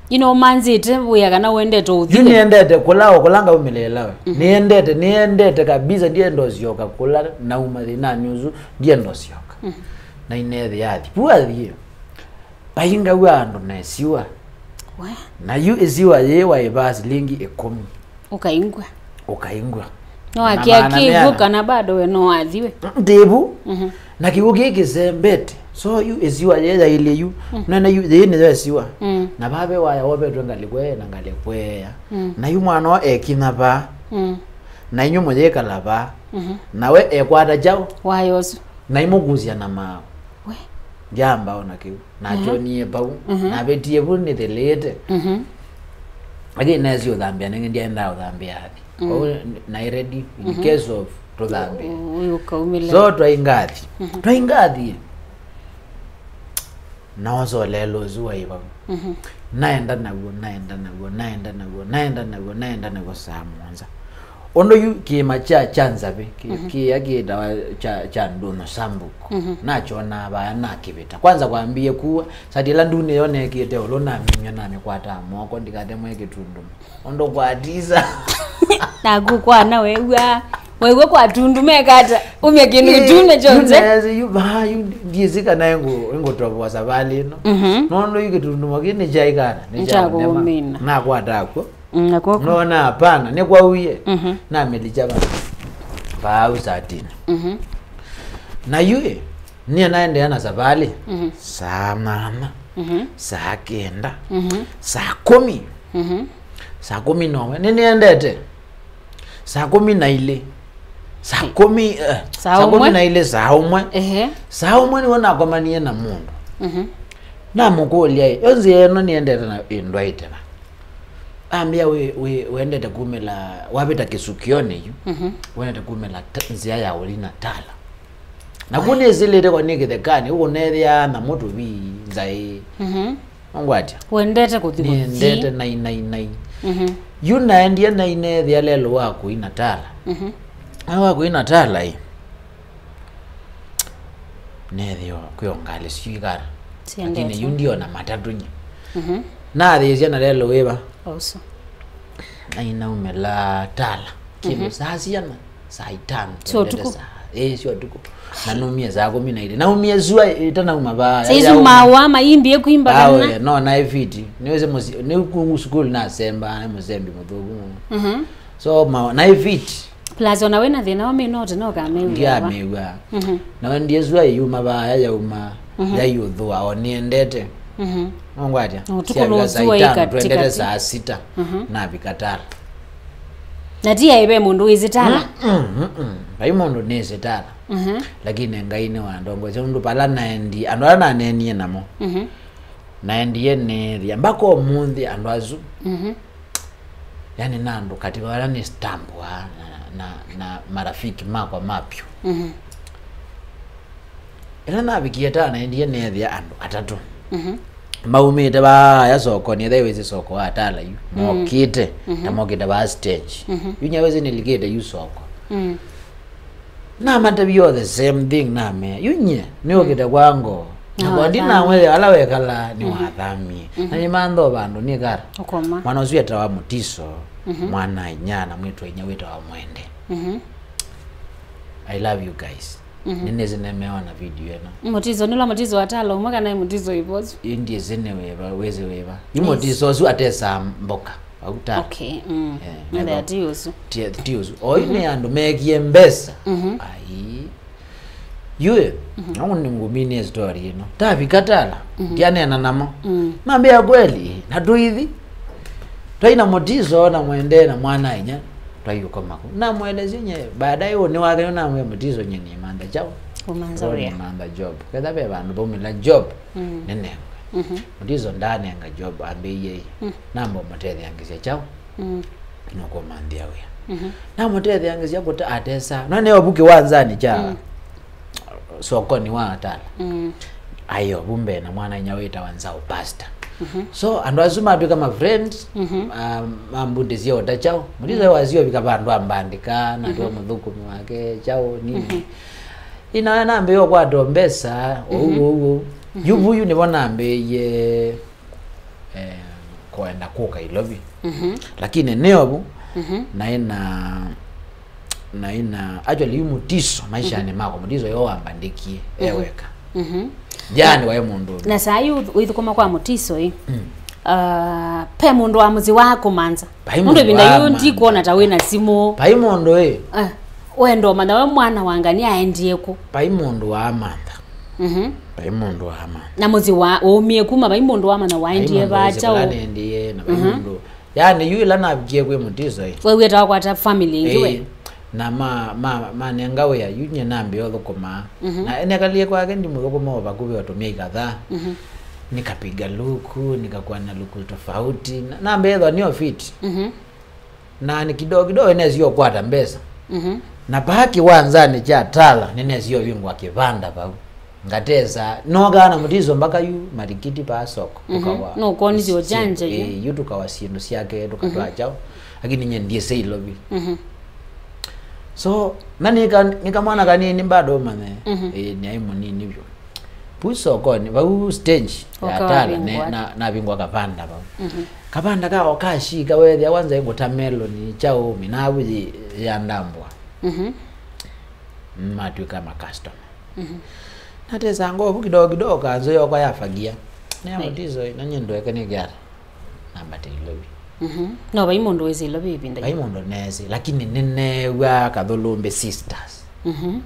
Yu nũmanzĩte wĩa kana wendete ũthi? Yu nĩendete kũla, o kũla ngaumĩlĩĩla we. Mhm. Nĩendete, nĩendete kabisa, ndienda ũsyoka kũla nauma thĩnanĩ ũsu, ndienda ũsyoka. Mhm. Na inethĩa athi. Vu athi. Vaingaw'a andũ na ĩsiwa. We. Na yu ĩsiwa yĩĩ waĩvaa silingi ĩkũmi. Ũkaingwa. Ũkaingwa. No na akĩa maana kĩw'ũ meana, kana bado we no athiwe? Ndĩvu. Mhm. Na kĩw'ũ kĩĩ kĩsembete. So yu ĩsiwa yĩĩ yaĩlĩ yu. Mm. Nene yu yĩĩ nĩyo ĩsiwa. Mm. Na vave waya wovetwe ngalĩko ĩĩ na ngalĩko ĩya. Mm. Na yu mwana o ekinya vaa. Mm. Na inyu mũyĩkala vaa. Mhm. Na we ekwata kyaũ? Waya ũsu. Na imũkusya na maaũ. We. Ndyamba o na kĩu. Nakyonie vau. Mhm. Navĩtie vu nĩthĩlĩĩte. Mhm. Lakini nesie ũthambĩa nĩngĩ ndyaendaa ũthambĩa athi. Mm. Kwoou naĩ ready in case of tũthambĩa. Ũ-, ũyũ ũkaumĩla. So twaingathi. Mhm. Twaingathi. Noosa ũlelũ ũsu waĩ vau. Mhm. Naenda naw'o, naenda naw'o, naenda naw'o, naenda naw'o, naenda naw'o saa mũonza. Ũndũ yu kĩĩma kya, kya nzavĩ, kĩ-, mhm, kĩĩa kĩĩtawa kya, kya Ndũnyũ Sambuk. Mhm. Nakyonaa vaya nakĩvĩta. Kwanza kwambie kuwa, sati ĩla ndune yo nekĩte ũlũ naminywa namĩkwataa moko ndikatemwe kĩtunduma. Ũndũ kwatisa. Naku kwana wew'a, wew'a kwatunduma eka ata? Umya kĩndũ kĩtune kyonthe. Yu nesi, yu vaa, yu ndiĩsĩ kana ĩngũ-, ĩngũtovoa savalĩ ĩno. Mhm. Nũndũ yu kĩtunduma kĩĩ nĩkyaĩkana, nĩkyakũnema. Nĩkyakũmina. Nakwata kw'o. Mm, na kw'oko. Nona hapana, nĩkwauie. Mhm. Namĩlikya va. Vau saa tisa. Mhm. Na yu ĩ, niĩ naendeea na savalĩ. Mhm. Saa nana. Mhm. Saa kenda. Mhm. Saa kũmi. Mhm. Saa kũmi na ũmwe. Nĩnĩendete. Saa kũmi na ilĩ. Saa kũmi, eh, saa kũmi na ilĩ, saa ũmwe. Ehe. Saa ũmwe nĩw'o nakomanie na mũndũ. Mhm. Namũkũlya, "Ĩ, yo nzĩa ĩno nĩendete na ĩndwaĩte va?" Ambĩa, "Wĩ, wĩ, wendete kumĩla, wavĩta kĩsukyonĩ yu, mhm, wendete kumĩla ta-, nzĩa ya ũthi na Tala. Na ku nĩsĩlĩte kwa nĩ kĩthekanĩ, ũkũnethĩa nyamũ tũvii nzaĩ." Mhm. Ongwatia. Wendete kũthi kũthi. Nĩendete nai, nai, nai. Mhm. Yu naendie nai neethĩa lelũ wa kũina Tala. Mhm. Lelũ wa kũina Tala ĩ. Neethĩwa kwĩ o ngalĩ syĩkara. Lakini yu ndiona matatũ nye. Mhm. Nathĩĩsya na lelũ wĩva? Ũsu. Nai naumĩla Tala. Kĩndũ, mhm, saa siana. Saa itano. Sya ũtukũ? Saa, ĩĩ, sya ũtukũ. Na numie saa kũmi na ilĩ. Naumie sua ĩtanauma vaa. Saa isu mawa maimbie kwimba kana? Awe, no, naĩ fiti. Nĩwĩsĩ mũsi-, nĩ ku sukulu nasemba, nĩ mũsembi mũthũku mũno. Mhm. So, ma, naĩ fiti. Plus ona wĩna thĩna wa mĩnote no kamĩw'a. Ndiamĩw'a. Mhm. Na wendie sua ĩyuma vaa, yauma, mhm, yaiũthũa, o nĩendete. Mhm. Nongwatia. Na ũtukũ nũsua saa itano, ĩkatikati. Twendete saa sita. Mhm. Navika Tala. Na ti aĩ ve mũndũ wĩsĩ Tala? Mm, mm, mm, mm. Vai mũndũ nĩsĩ Tala. Mhm. Lakini Ngai nĩwandongoesya, nũndũ vala naendie, andũ ala naneenie namo, mhm, naendie nĩĩthĩa mpaka ũmũnthĩ andũ asu. Mhm. Yani, na andũ katĩ vala nĩ stamp wa na, na, na marafiki makwa ma vyũ. Mhm. Ĩla navikie Tala naendie neethĩa andũ atatũ. Mhm. Maumĩte vaaya sokonĩ, ethĩwa wĩsĩ soko wa Tala yu. Mm. Mokĩte, mhm, na mokĩte vaa stage. Mhm. Yu nyawĩsĩ nĩlikĩte yu soko. Mm. Namatavya the same thing, namea, "Yu nyie, nĩũkĩte, mm, kwa ngoo, Na kwa ndi nawe ala wekala nĩ wathamie. Na nĩ mantho vandũ nĩ kara. Ũkoma. Mwana ũsu etawa Mũtiso, mwana inya na mwĩtũ inya wĩtawa Mwende. Mhm. I love you guys. Mhm. Nĩnĩsĩ nĩmeona video ĩno. Mũtiso, nĩla Mũtiso atala ũmwe kana ĩ Mũtiso ivosu? Ĩndĩ ĩsĩ nĩ wĩva, wĩsĩ wĩva. Yu Mũtiso ũsu atesaa mboka. Au ta. Okay, mm. Eh, nĩla ti ũsu. Ti, ti ũsu. Oyu nĩ andũ mekie mbesa. Mhm. Ai. Yu, no nĩ ngũminie story ĩno. Tavika tala, ndianeena namo. Mm. Mambĩa kweli, na tũithi. Twaina Mũtiso na Mwende na mwana inya, twaiũkoma kũ. Namwelesya nye, baadaye ũnĩ wake nĩnamwĩa Mũtiso nye nĩmantha kyaũ. Ũmantha wĩa. Nĩmantha job. Ketha ve vandũ vaumĩla job, nĩnenga. Mhm. Mũtiso ndaanenga job, ambĩie ĩ. Mm. Namba ũmũtetheangĩsya kyaũ. Mm. Nũkũmanthĩa wĩa. Mhm. Namũtetheangĩsya kũta atesa. None ovuki wa nzani kya sokoni wa Atala. Mm. Ayo vumbe na mwana inya wĩtawa Nzau Pastor. Mhm. So, andũ asu matwĩka ma friends, mhm, um, mambundĩsya ũta kyaũ. Mũtiso wasio vika vandũ ambandĩka, na twa mũthũkũmi wake kyaũ, nini. Mhm. Ina nambĩĩe ũkwata mbesa, ou, ou, ou. Mhm. Yu vuyu nĩvo nambĩĩie eh, kwenda kũka Ilovi. Mhm. Lakini nĩovu, mhm, naĩ na, naĩ na, actually, yu Mũtiso maishanĩ makwa, Mũtiso yo wambandĩkie, e weka. Mhm. Jani waĩ mũndũ ũmwe. Na saa yu wĩthũkũma kwa Mũtiso ĩ. Mm. Ah, pe mũndũ wa mũsyĩ wa kũmanza. Vai mũndũ mũndũ ĩvinda wa yu mantha. Ndikwona ta wĩna simũ. Vai mũndũ ĩ. Ah, wenda ũmanya we mwana wa ngani aendie kũ? Vai mũndũ wa mantha. Mhm. Vai mũndũ wa mantha. Na mũsyĩ wa ũmie kuma vai mũndũ wa mantha waendie vacha. Vai mũndũ wĩsĩ kũla nendie, na vai mũndũ. Yani, yu ĩla navikie kwĩ Mũtiso ĩ. We wĩta wakwata family ĩngĩ we. Ĩĩ. Na ma, ma, manenga wĩa, yu nye nambĩĩa ũthũkũma. Mhm. Na nekalie kwake ndimũthũkũma o vakuvĩ o tũmyei kadhaa. Mhm. Nikapiga luku, nikakuwa na luku tofauti. Na, nambĩĩa ĩthwa nĩo fit. Mhm. Na nĩ kidogo kidogo nĩnesie ũkwata mbesa. Mhm. Na vaa kĩwanzanĩ kya Tala, nĩnesie ũvingũa kĩvanda vau. Ngatesa, nokaa na Mũtiso mpaka yu Marikiti paa soko. Mhm. Tũkawa nũkonisye ũjanja yu. Ĩĩ, yu tũkawa syĩndũ syake, tũkatwaa kyaũ. Lakini nye ndiĩsĩ Ilovi. Mhm. So, na nĩka, nĩka mwana kanini bado ũmanye. Mhm. Ĩĩ, nĩaĩ mũnini vyũ. Vu sokoni, vau stage ya Tala, navingũa kavanda vau. Mhm. Kavanda kao kashika wethĩa wanza ĩngũta meloni, kyaũ, minavu yĩ, yandambwa. Mhm. Matwĩka ma customer. Mhm. Natesa ngovu kidogo kidogo kanzũ yokwa yafagia. Nĩ ya Mũtiso, na nye ndweke nĩ kĩata. Nambata Ilovi. Mhm. No vai mũndũ wĩsĩ Ilovi ĩvinda. Vai mũndũ nesĩ, lakini nĩneew'a Kathũlũmbĩ Sisters. Mhm.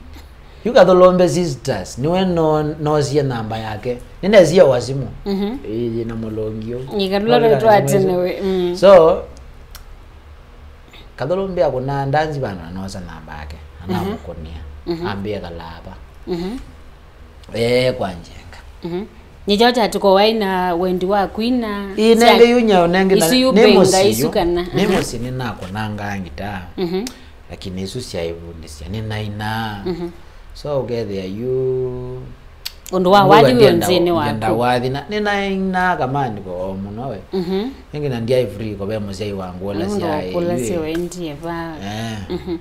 Yu Kathũlũmbĩ Sisters, nĩwe no, noosie namba yake. Nĩnesie wa simũ. Mhm. Ĩĩ, na mũlũngi ũu. Nĩkalũla twatene we. Mm. So, Kathũlũmbĩ akũnaa ndanzi vandũ na noosa namba yake. Anamũkũnia. Mhm. Ambĩe kalaa va. Mhm. Ee, kwa njenga. Mhm. Nĩ kyaũ kyatũka waĩ na wendi wa kwina? Ĩĩ, nenge yu nyau, nenge na nĩ mũsyĩ yu. Nĩ mũsyĩ nĩnakũnangaa ngitaa. Mhm. Lakini isu syaivundĩsya, nĩnainaa. Mhm. So, ũkethĩa yu ũndũ wa wathi wĩ nzĩnĩ waku. Ngenda wathi, na nĩnainaa kamani ko mũno we. Mhm. Nenge na ndiaĩ free ko ve mũsyai wa ngũlasya. Ũndũ wa kũlasya yu wendie va. Eh. Mhm.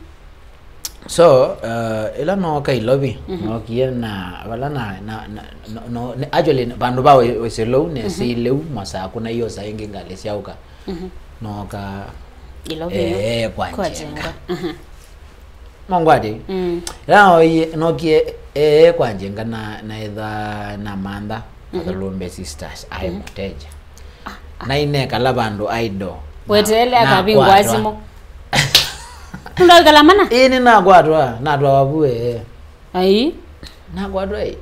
So, uh, ĩla nooka Ilovi, mhm, nookie na, vala na, na, na, no, no, ne-, actually, vandũ va wĩ-, wĩsĩ lĩu, nesĩ lĩu, masaa kũna iosa ĩngĩ ngalĩ syaũka. Mhm. Nooka, Ilovi, eh, kwa njenga. Mhm. Mongwati? Mm. Ĩla nookie, eh, kwa njenga na, na etha na mantha, mhm, Kathũlũmbĩ Sisters, aĩ mũteja. Na inekala vandũ idle. Weteele akavingwa simũ. Ndwakala mana? Ĩĩ, nĩnakwatwa, natwawa vue. Ai. Nakwatwa ĩ.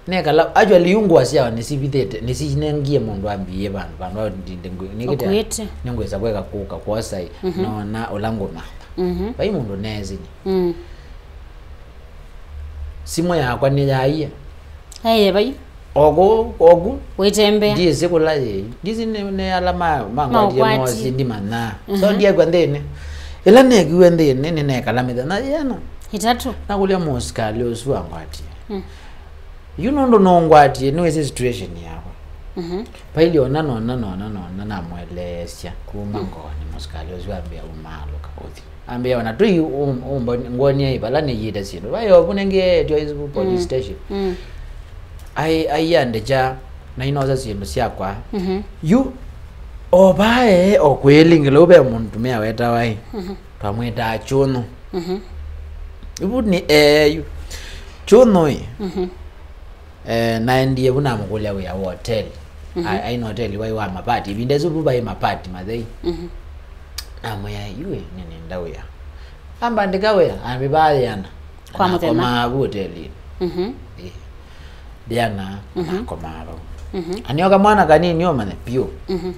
Nekala, actually, yu ngũa syao nĩsivithĩte, nĩsinengie mũndũ ambĩie vandũ, vandũ ndinde ngwĩ-, nĩkĩte. Ũkuĩte. Nĩngwĩsa kweka kũka kwosa ĩ, mhm, nona ũla ngũmantha. Mhm. Vai mũndũ neesini. Mm. Simũ yakwa nĩyaie. Aye vai. Oku, oku. Wĩtembea. Ndiĩsĩ kũla yĩ. Ndiĩsĩ nĩ, nĩ ala ma, mangwatie mosi ndimanya. So, mhm, ndiakw'a nthĩnĩ. Ĩla nekiwe nthĩnĩ, nĩnekala mĩthenya yĩana. Ĩtatũ. Nakũlya mũsikalĩ ũsu wangwatie. Mm. Yu nũndũ nũngwatie, nĩwĩsĩ situation yakwa. Mhm. Vailye ona, nona, nona, nona, namweleesya kuma ngoonĩ, mũsikalĩ ũsu ambĩa umaalũka ũthi. Ambĩa ona tũi um-, umbo-, ngwonie vala nĩyĩte syĩndũ. Vai ovu nĩngĩetyo isu police station. Mm. Ai, aiandĩkya, nainosa syĩndũ syakwa. Mhm. Yu, o vae, o kwĩlingĩla ũve mũtumĩa wetawa ĩ. Mhm. Twamwĩtaa Kyũnũ. Mhm. Ĩvu nĩ eyu. Kyũnũ ĩ. Mhm. Eh, naendie vu namũkũlya wĩa wa hoteli. Mhm. A-, aina hoteli waĩ wa mabati. Ĩvinda ĩsu vu vaĩ mabati mathei. Mhm. Namwĩa, "Yu ĩ, nĩnĩnda wĩa." Ambandĩka wĩa, ambĩvaa yĩana. Kwa mũthenya? Nakomaa vu hotelinĩ. Mhm. Ĩ. Yĩana, mhm, nakomaa vau. Mhm. Anioka mwana kanini ũmanye vyũ. Mhm.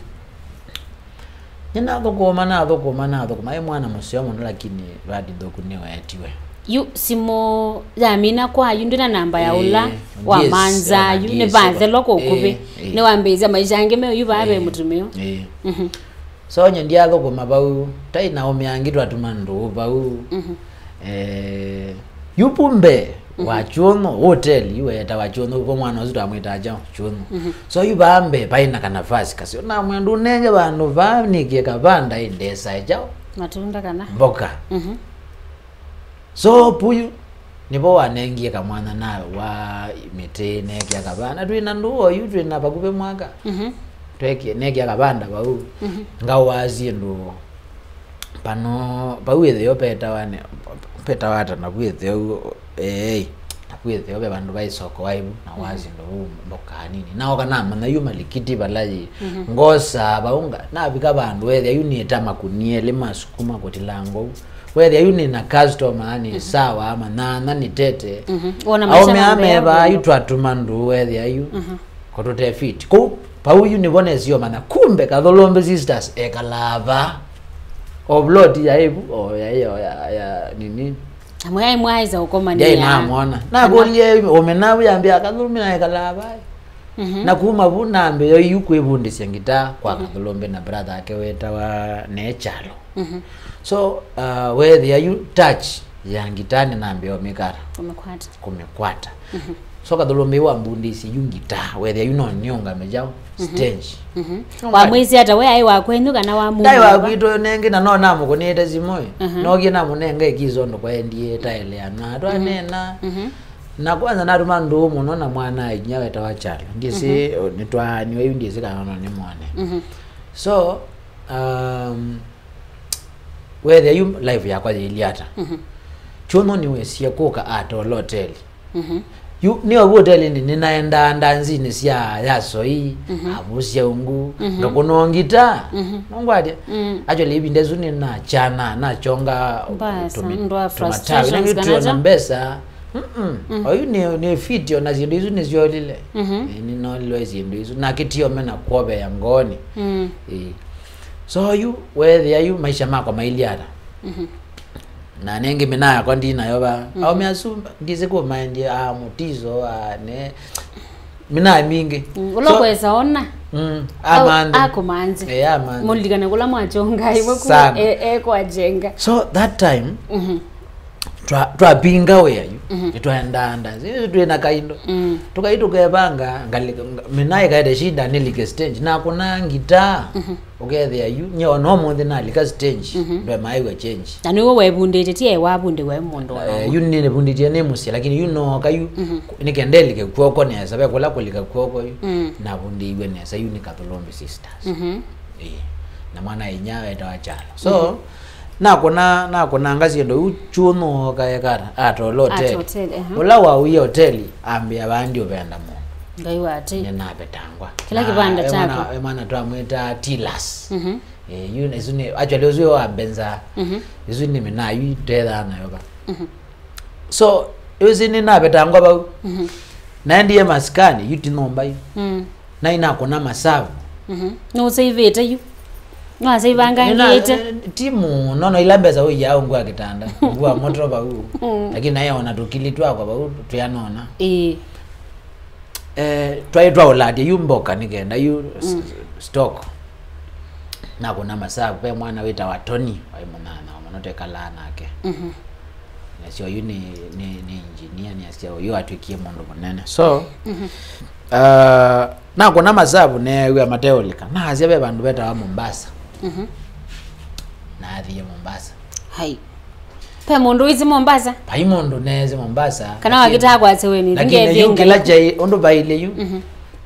Nĩnathũkũma, nathũkũma, nathũkũma. Aĩ mwana mũseo mũno, lakini vati nthũku nĩweetiwe. Yu simũ yamina kwa yu, ndwĩna namba ya, ĩĩ, ũla wamanza yu, nĩvathelwa kũkuvĩ. Ĩĩ, ĩĩ. Nĩwambĩĩsya maisha angĩ meũ yu vaa ve, ĩĩ, mũtumĩa. Ĩĩ. Mhm. So, nye ndyathũkũma vau, tai na aũme angĩ twatuma ndũũ vau. Mhm. Eh, yu pu mbee wa, mhm, Kyũnũ, hoteli yu weetawa Kyũnũ, vo mwana ũsu twamwĩtaa kyaũ, Kyũnũ. Mhm. So, yu vaa mbee vaĩ na kanafasi kaseo. Namwĩa, "Ndũnenge vandũ vaa nĩkĩe kavanda ĩ ndesa kyaũ? Matunda kana? Mboka." Mhm. So, pu yu, nĩvo wanengie kamwanya na wa mĩtĩ, nekĩa kavanda. Twĩ na ndũũ oyu, twĩ na vakuvĩ mwaka. Mhm. Twekĩa, nekĩa kavanda vau. Mhm. Ngawa syĩndũ pano, vau ĩtheo petawa nĩ, petawa ata navu ĩtheo, eei, navu ĩtheo ve vandũ vaĩ soko waivu, na, mhm, wa syĩndũ vau mboka nini. Naoka namanya yu malikiti vala yĩ. Mhm. Ngosa vau nga-, navika vandũ wethĩa yu nĩta makũnia elĩ ma sukuma kũtilanga ũu. Wethĩa yu nĩ na customer, nĩ, mhm, sawa, ama nana nĩ tete. Mhm. Wona maisha. Aũme mamea ameva yu vũndũ. Twatuma ndũũ wethĩa yu. Mhm. Ko tũte fit. Kũu, pau yu nĩvo nesio mana. Kumbe Kathũlũmbĩ Sisters ekalaa va. O plot ya ivu, o ya, ya, ya, ya nini. Amwe ai mwaisa ũkomania. Ndai namwona. Kana nakũlie ũme navu yambia Kathũlũmbĩ na ekalaa va. Mhm. Na kuma vu nambĩĩa yu kwĩvundĩsya ngitaa kwa, mhm, Kathũlũmbĩ na brother ake wetawa ne Kyalo. Mhm. So, uh, wethĩa yu touch ya ngitaa nĩnambĩĩa ũmĩkata. Kũmĩkwata. Kũmĩkwata. Mhm. So, Kathũlũmbĩ wambundĩisye yu ngitaa, wethĩa yu no nĩũngame kyaũ, mhm, stage. Mhm. Wamwĩsĩ ata we aĩ wa kwenyu kana wa mũndũ? Ndaĩ wa kwitũ nengĩ na no namũkũnĩte simũ ĩ. Mhm. Nokie namũnenga ĩkiso ndũkwaendie taeleana. Twanena. Mhm. Na kwanza natuma ndũũ mũno na mwana inya wetawa Kyalo. Ndyĩsĩ, mhm, nĩtwaaniwe yu ndyĩsĩ kana no nĩmwone. Mhm. So, um, wethĩa yu life yakwa yĩilyĩ ata? Mhm. Kyũnũ nĩwesie kũka atola hoteli. Mhm. Yu nĩovu hotelinĩ nĩnaendaa ndanzinĩ sya Yasoi, mhm, Avusia Ungu, mhm, ngakũnwa ngitaa. Mhm. Nũngwatya? Mm. Actually, ĩvinda ĩsu nĩnachana, nachonga. Mbasa, tũmi-, ndwa tũmatawi, frustrations na kana nĩtwona kya? Mbesa. Mm-mm. Mm. Oyu nĩ, nĩ fit, ona syĩndũ isu nĩsyolile. Mhm. Ĩ, nĩnolilwe syĩndũ isu. Nake ti omena kuoveea ngoonĩ. Mm. Ĩ. So yu, weethĩa yu, maisha makwa mailyĩ ata? Mhm. Na nengĩ mĩnaa yakwa ndinayo va. Mhm. Aũme asu, ndisĩ kũmaendie, a mũtiso, a ne, mĩnaa mingĩ. Mm, ũla. So, ũkwesa ona. Mm, au amanthe. Akũmanze. Eh, amanthe. Mũlilikane kũla mwachonga, iwe ku-, sana, e, e kwa jenga. So that time, mhm, twa-, twapinga wĩa yu. Mhm. Nĩtwaendaa nda. Sisi twĩ na kaindo. Mm. Tũkai tũkevanga, ngalika, nga-, mĩnaa ĩkaete shinda nĩlike stage. Nakũnaa ngitaa. Mhm. Ũkethĩa yu, nye ona ũmũnthĩ nalika stage, mhm, ndwe maĩw'a change. Na nĩwe wevundĩte, ti e wavundĩwe mũndũ wa. Eh, yu nĩnĩvundĩtie nĩ mũsyĩ, lakini yu nooka yu, mhm, nĩkenda ĩlike kw'oko nesa, ve kũla kũlika kw'oko yu, mm, navundĩiwe nesa, yu nĩ Kathũlũmbĩ Sisters. Mhm. Ĩĩ. Na mwana inya wetawa Kyalo. So, mhm, nakũna, nakũnanga syĩndũ yu, Kyũnũ ooka ekata, atola hoteli. Atola hoteli, aha. Ũla wauie hoteli, ambĩa vaa ndiũvenda mũndũ. Ngai wa tei. Nĩnavetangwa. Kĩla kĩvanda kyaku. Na e mwana, e mwana twamwĩtaa Tilas. Mhm. Eh, yu, isu nĩ, actually, ũsu wa Benza. Mhm. Isu nĩ mĩnaa yu tethaa nayo va. Mhm. So, ĩsu nĩnavetangwa vau. Mhm. Naendie masikani, yu ti nyũmba yu. Mm. Na inakũna masavu. Mhm. Nũseivĩte yu. Nĩna-, nĩwasaivangangiĩte. Ti mũno, no ila mbesa ũiaa ũngua kĩtanda. Ũngua moto vau. Mm. Lakini naye ona tũkili twakwa vau, tũyanona. Ĩĩ. Eh, twaĩ twaũlatya yu mboka nĩkenda yu s-, mm, stock. Nakũna masavu, ve mwana wĩtawa Tony, waĩ mũnyanyawa mũno, twekalaa nake. Mhm. Nasyo yu nĩ, nĩ, nĩ engineer, nĩasya ũyũ atw'ĩkie mũndũ mũnene. So, mhm, uh, nakũna masavu neew'a mateũlika. Naasya ve vandũ vetawa Mombasa. Mhm. Naathie Mombasa. Hai. Pe mũndũ wĩsĩ Mombasa? Vai mũndũ neesĩ Mombasa. Kana lakini wakĩtaa kwasya we nĩ lakini yu kĩla kyaĩ ũndũ vailye yu. Mhm.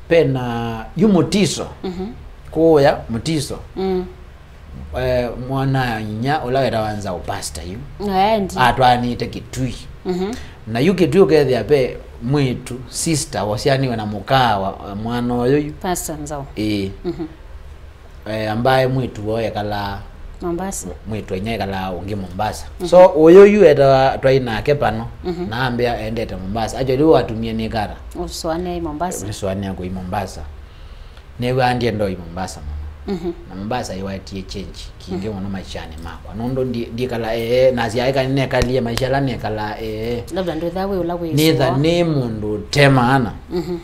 Pe na yu Mutiso. Mhm. Kũũya Mutiso. Mm. Eh, mwana inya ũla wetawa Nzau pastor yu. Aendi. Atwaanĩte Kitui. Mhm. Na yu Kitui ũkethĩa pe mwĩtu, sister, wasyaanĩwe na mũkaa wa, wa mwana ũyũ yu. Pastor Nzau. Ĩĩ. Mhm. Eh, ambaye mwĩtu woo ekalaa Mombasa. Mwĩtu inya ekalaa ũngĩ Mombasa. Mhm. So ũyũ yu etawa twaĩ nake pano. Mhm. Na ambĩa endete Mombasa. Actually, ũyũ watumie nĩ kata. Ũsũanĩa i Mombasa. Ũsũanĩa kũi Mombasa. Nĩw'aa ndienda ũi Mombasa mũno. Mhm. Na Mombasa ĩwaetie change kingĩ mũno maishanĩ makwa. Nũndũ ndi-, ndikala ee, nasya eka nĩnekalie maisha ala nekala ee. Labda ndwĩthaa wĩ ũla wĩ nĩtha sũa. Nĩ mũndũ ũte maana. Mhm.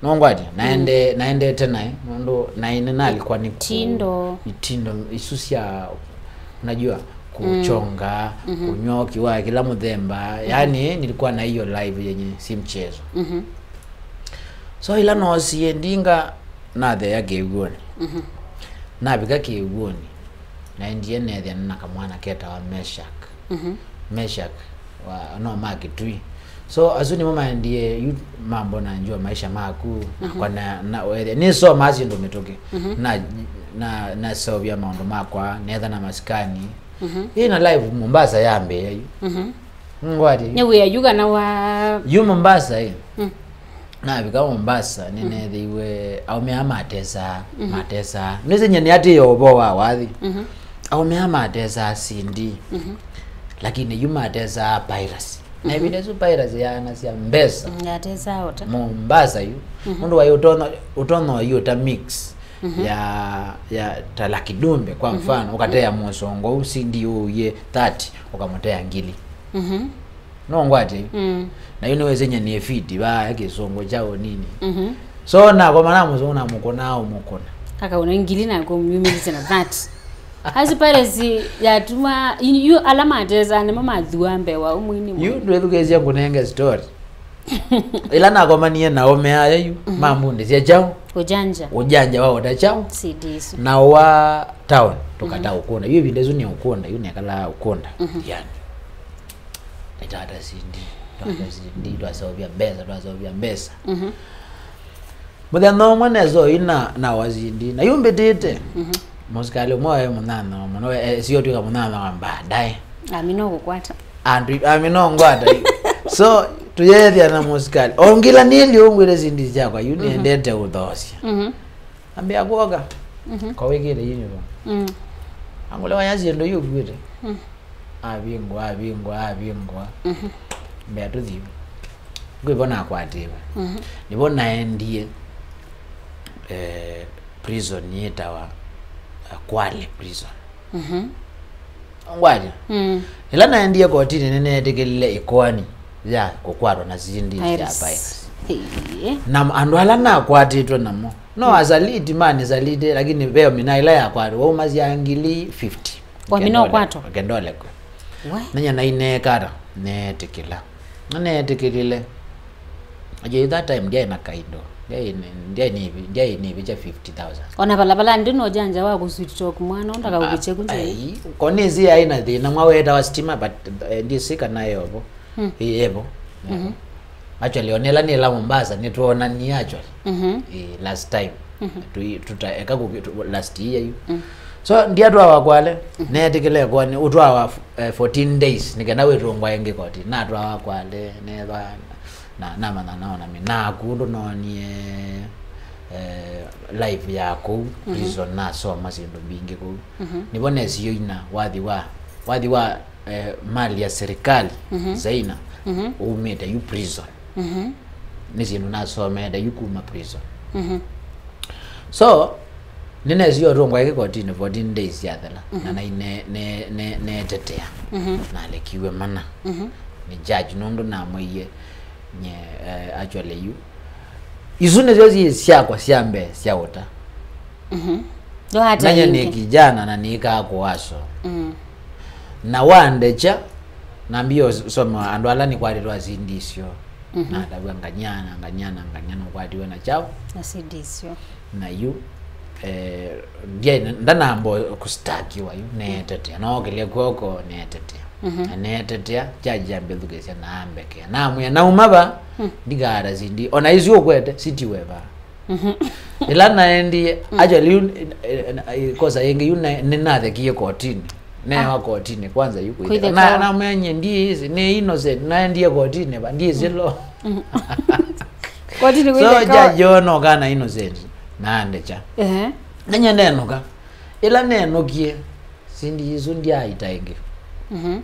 Nongwati, naende, naendete nae, nũndũ naĩ nĩnalikwa nĩ ku-, itindo. Itindo isu sya, unajua, kuchonga, mhm, kunywa kiwa kila mũthemba. Mhm. Yani, nilikuwa na hiyo life yenye si mchezo. Mhm. So, ila noosie ndinga natheea kĩw'ũnĩ. Mhm. Navika kĩw'ũnĩ, naendie neethĩa na kamwana ketawa Meshak. Mhm. Meshak, wa, no ma Kitui. So, asu nĩmo maendie, yu mambo na njua maisha maku, nakwa na, na, wethĩa, nĩsomaa syĩndũ mĩtũkĩ. Mhm. Na, na, naseũvya maũndũ makwa, neetha na masikani. Mhm. Ĩ na live Mombasa yambĩĩa yu. Mhm. Ngwati. Nĩ wĩa yu kana wa yu Mombasa, ĩ. Mm. Navika Mombasa, nĩneethĩiwe aũme aa matesaa, mhm, matesaa. Nĩsĩ nyie nĩatĩĩe ũvoo wa wathi. Mhm. Aũme aa matesaa Cindy. Mhm. Lakini yu matesaa piracy. Na, mhm, ĩvinda ĩsu piracy yaanasya mbesa. Mm, yatesaa ũta. Mombasa yu. Mhm. Nũndũ waĩ ũtonya, ũtonya ũyũta mix, mhm, ya, ya ta Lucky Dube, kwa, mhm, mfano, ũkatea mũsongo ũu Cindy ũuye thirty, ũkamũtea ngili. Mhm. No ngwate yu. Mm. Na yu nĩwĩsĩ nyie nĩ fiti, vaa kĩsũngũ kya ũnini. Mhm. So, nakoma na mũsũngũ na mũkũna, ũmũkũna. Akaũna ngili na kũmyumĩlĩsya na that. Asu piracy yatuma, yu ala matesa nĩmo mathua mbewa ũmwini. Yu ndwĩthukĩĩsya ngũnenge story. Ĩla nakomanie na aũme aya yu, mhm, mambundĩsya kyaũ? Ũjanja. Ũjanja wa ũta kyaũ? C D isu. Na wa town, tũkata, mhm, ũkũnda. Yu ĩvinda ĩsu nĩ ũkũnda, yu nekalaa ũkũnda. Mhm. Yani. Nĩtata Cindy, twata, mhm, Cindy, twaseũvya mbesa, twaseũvya mbesa. Mhm. Mũthenya ũmwe nesa ũina na wa Cindy, na yu mbĩtĩte. Mhm. Mũsikalĩ ũmwe waĩ mũnyanya mũno, e, sio twĩka mũnyanya wa baadaye. Ami no kũkwata. Andũ, ami no ngwata. So, tũyeethĩa na mũsikalĩ. O ngila nĩlĩ ũngwĩte Cindy syakwa, yu, mhm, nĩendete ũthoosya. Mhm. Ambĩa kwoka. Mhm. Kwa wĩkĩte uniform. Mm. Angũle waya syĩndũ yu ũkuĩte. Mm. Avingwa, avingwa, avingwa. Mhm. Mbea tũthi. Ngwĩvo nakwatĩwe. Mhm. Nĩvo naendie, eh, prison yĩtawa, eh, Kwale prison. Mhm. Ngwatya. Mm. Ĩla naendie kotinĩ nĩneetĩkĩlile ĩkoani ya kũkwatwa na Cindy sya piracy. Piracy. Ĩĩ. Na andũ ala nakwatĩtwe namo. No, mm, asaliti, mani saliti, lakini veo mina ila yakwatwa, waumasya ngili fifty. Wamina ũkwatwa? Kendole kwe. We? Nanya nainekata, neetĩkĩla. Na neetĩkĩlile. Aje, that time ndyaĩ na kaindo. Ndyaĩ nĩ, ndyaĩ nĩ, ndyaĩ nĩvĩkya fifty thousand. Ona valavalanĩ ndĩ na ũjanja wa kũ sweet talk mwana, ũndaka ũvĩkye ku nzĩa. Ai, konĩsĩ yaĩ na thĩna, mwa wetawa stima, but, eh, ndĩsĩ kana eovo. Hmm. Ĩ, evo. Mhm. Actually, onela nĩla Mombasa, nĩtwonanie actually. Mhm. Ĩ, last time. Mhm. Tui-, tuta-, eka kũki-, tu-, last year yu. Mm. So, ndiatwawa Kwale, mhm, neetĩkĩle kwani, ũtwawa, eh, fourteen days, nĩkenda wĩtũngwa ĩngĩ koti. Natwawa Kwale, nethwa, na, namanya naona mĩnaku, ũndũ noonie, eh, life ya kũu, mhm, prison, nasoma syĩndũ mbingĩ kũu. Mhm. Nĩvo nesie ũina wathi wa, wathi wa eh, mali ya serikali, mhm, Zaina, mhm, umĩte yu prison. Mhm. Nĩ syĩndũ nasomete yu kuma prison. Mhm. So, nĩnesie ũtũngwa ĩngĩ kotinĩ fourteen days yathela, mhm, na nai ne-, ne-, ne-, netetea, mhm, nalekiwe mana, mhm, nĩ judge nũndũ namwĩie nye, eh, actually yu. Isu nĩsyo syĩ syakwa sya mbee sya ũta. Mhm. Nanye nĩ kijana na nĩkaa kũaswa. Mm. Na wandekya, nambie ũs-, soma andũ ala nĩkwatĩtwe asindisyo. Mhm. Natavw'a ngany'a na ngany'a na ngany'a nũkwatiwe na kyaũ? Asindisyo. Na yu, eh, ndyaĩ-, ndanamba kũstakiwa yu, neetetea. Nookĩlya kw'oko, neetetea. Mhm. Na neetetea, judge ambĩthukĩĩsya na ambekea. Namwĩa, "Nauma va, Mm. ndikaata sindi. Ona isu ũkwete, sitiwe va." Mhm. Ĩla naendie, Mm. actually, yu, eh, eh, kosa yĩngĩ yu na-, nĩnathekie kotini. Newa Ah. kotini kwanza yu kwĩthĩka. Kwĩthĩka. Na, namwĩa nyie ndiĩsĩ, nĩ innocent, naendie kotini va, ndiĩsĩ law. Mhm. Kotini So, kwĩthĩka. judge ona ũkana innocent, na andekya. Ehe. Nanye nenũka. Ĩla nenũkie, sindi isu ndyaaita ĩngĩ. Mhm.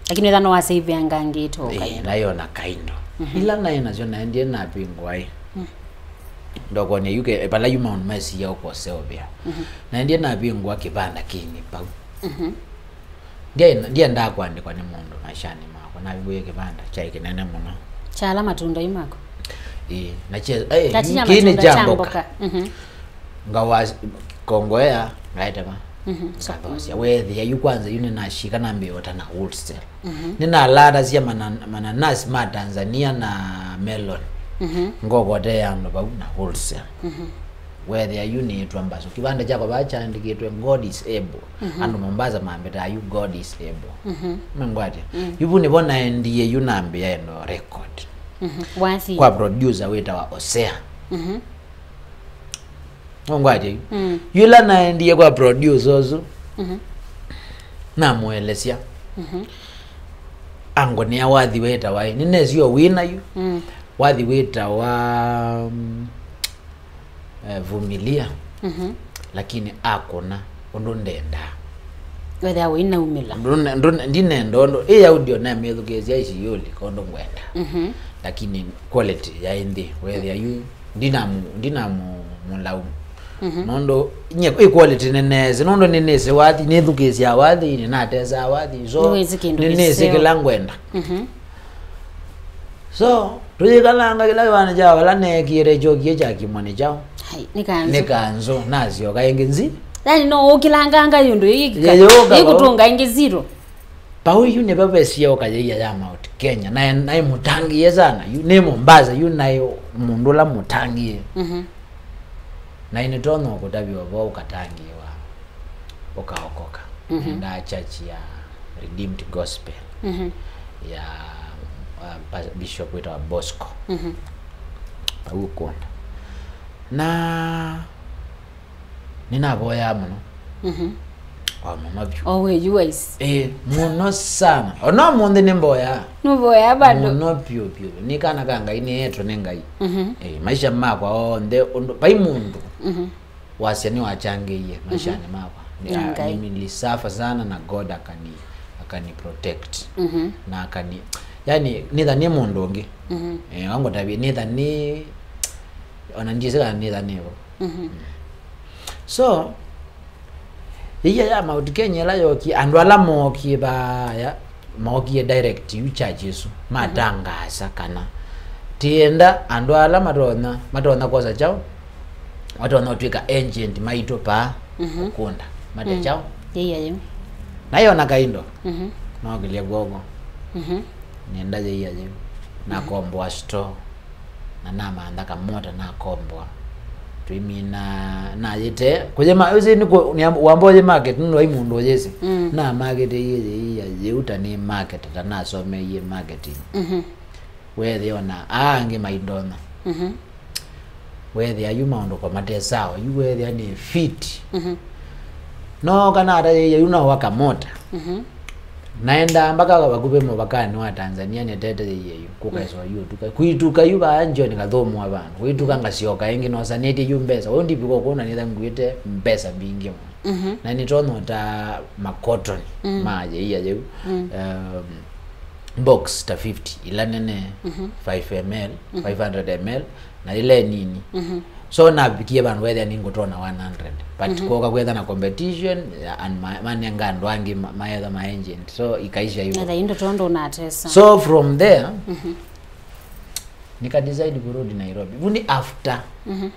Lakini ethwa no wasave anga angĩ ĩtoka Ĩĩ, ĩno. Nayona kaindo. Mhm. Ila naĩ nasyo naendie napingwa ĩ. Mm. Ndokonia yuke, pala yu maũndũ mesiya ũkoseũvĩa. Mhm. Naendie napingwa kĩvanda kĩnĩ pau. Mhm. Ndie-, ndiendaa kũandĩkwa nĩ mũndũ maishanĩ makwa. Navingũie kĩvanda kyaĩ kĩnene mũno. Kyala matunda yu mako. Ĩĩ, na kye-, eh, Kyatia kĩnĩ matunda kya kya mboka. mboka. Mhm. Ngawa kongoea, ngaetema. Mhm. Ngathosya. Weethĩa yu kwanza yu nĩnashika nambĩota na wholesale. Mhm. Nĩnalatasya mana-, mananasi ma Tanzania na melon. Mhm. Ngokotea andũ vau na wholesale. Mhm. Weethĩa yu nĩĩtwa Mbasu. Kĩvanda kyakwa vaa kyaandĩkĩtwe God is able. Mhm. Andũ Mombasa mambĩtaa yu God is able. Mhm. Mengwatya. Mm. Yu vu nĩvo naendie yu nambĩa endo record. Mhm. Wathi. Kwa producer wĩtawa Osea. Mhm. Nũngwatya yu. Mm. Yũla naendie kwa producer ũsu, Mhm. namũelesya. Mhm. Angonea wathi wĩtawa ĩ. Nĩnesi o wĩna yu. Mm. Wathi wĩtawa, mm, eh, Vumilia. Mhm. Lakini akũna ũndũ ndendaa. Wethĩa wĩnaumĩla. Ndũne-, ndũne-, ndinenda ũndũ. Ĩ audio namĩthukĩĩsya ĩsiyũli kondũ ngwenda. Mhm. Lakini quality yaĩ nthĩ. Wethĩa yu ndinamu-, ndinamu-, mulaumu. Mhm. Nũndũ nye equality nĩneesĩ, nũndũ nĩnĩsĩ wathi, nĩthukĩĩsyaa wathi, nĩnatesaa wathi, so nĩwĩsĩ kĩndũ nĩnĩsĩ kĩseo. Kĩla ngwenda. Mhm. So tũyĩkalanga kĩla kĩvanda kya vala neekĩĩte kyokie kya kĩmwanĩ kyaũ. Hai, nĩ kanzũ. Nĩ kanzũ, nasyoka ĩngĩ nzi. Yani no ũkĩlanganga yũndũ yĩkũtũnga ĩngĩ zero. Pau yu nĩvo vesie ũkayĩia ya Mount Kenya, naĩ, naĩ mũtangĩĩe sana, yu nĩ Mombasa, yu naĩ mũndũ ũla mũtangĩĩe. Mhm. Naĩ nĩtonya ũkũtavya ũvoo ũkatangĩĩwa, ũkaokoka. Mhm. Nendaa church ya Redeemed Gospel, Mhm. ya, uh, pa-, Bishop wĩtawa Bosco. Mhm. Pau ũkũnda. Na nĩnavoyaa mũno. Mhm. O mũno vyũ. O we, you wise. Ĩĩ, mũno sana. Ona ũmũnthĩ nĩmboyaa. Nũvoyaa bado. Mũno vyũ vyũ. Nĩ kana ka Ngai, nĩetwe nĩ Ngai. Mhm. Ĩĩ, maisha makwa onthe, ũndũ, vai mũndũ Mhm. wasya nĩwachangĩie maishanĩ Mhm. makwa. Nĩ Nĩ a-, Ngai. Nĩmilisafa sana na God akani-, akani protect. Mhm. Na akani, yani, nĩtha nĩ mũndũ ũngĩ. Mhm. Eh, wangũtavie, nĩtha nĩ, ona ndiĩsĩ kana nĩtha nĩvo. Mhm. So, ĩia ya Mount Kenya ĩla yookie, andũ ala mookie vaaya, mookie direct yu church ĩsu, matangaasa kana tienda andũ ala matonya, matonya kwosa kyaũ, matonya ũtw'ĩka agent maitũ paa Mhm. kũkũnda, mate Mm. kyaũ. Ĩia yĩu. Nayo na kaindo, Mhm. nookĩlya kw'oko. Mhm. Nenda yĩia yĩu. Nakomboa store. Na namantha kamota nakomboa. Twĩmina, nayĩte kũyĩma, ũsĩ nĩ kũ-, nĩ am-, wamba ũyĩ market, nũndũ vai mũndũ ũyĩsĩ. Mm. Na market ĩyĩ, ĩyĩ, ĩyĩ, yĩu ta nĩ market, ta nasomeie marketing. Mhm. Weethĩa ona aa angĩ maindonya. Mhm. Weethĩa yu maũndũ kwa mate sawa, yu weethĩa nĩ fit. Mhm. No kana ata yĩia yu no waka mota. Mhm. Naendaa mbaka vakuvĩ mũvakanĩ wa Tanzania nĩtete yĩia yu, kũkaĩswa yu ũtuka. Kwituka yu vaa njioni ngathũmũa vandũ. Kwituka ngasyoka ĩngĩ nosanĩtye yu mbesa. Ũu ndivika ũkũna nĩtha nguĩte mbesa mbingĩ mũno. Mhm. Na nĩtonya ũta makotoni Mm. ma yĩia yĩu. Mm. Um, box ta fifty, ila nene, Mhm. five M L, Mhm. five hundred M L, na ila nini. Mhm. So navikie vandũ wethĩa ningũtona one hundred. But Mhm. kwoka kwetha na competition, ya, and ma-, manenga andũ angĩ ma-, maetha ma agent. So ikaisha hivyo. Etha indo tondũ unatesa. So from there, Mhm. nika decide kurudi Nairobi. Vu ni after Mhm.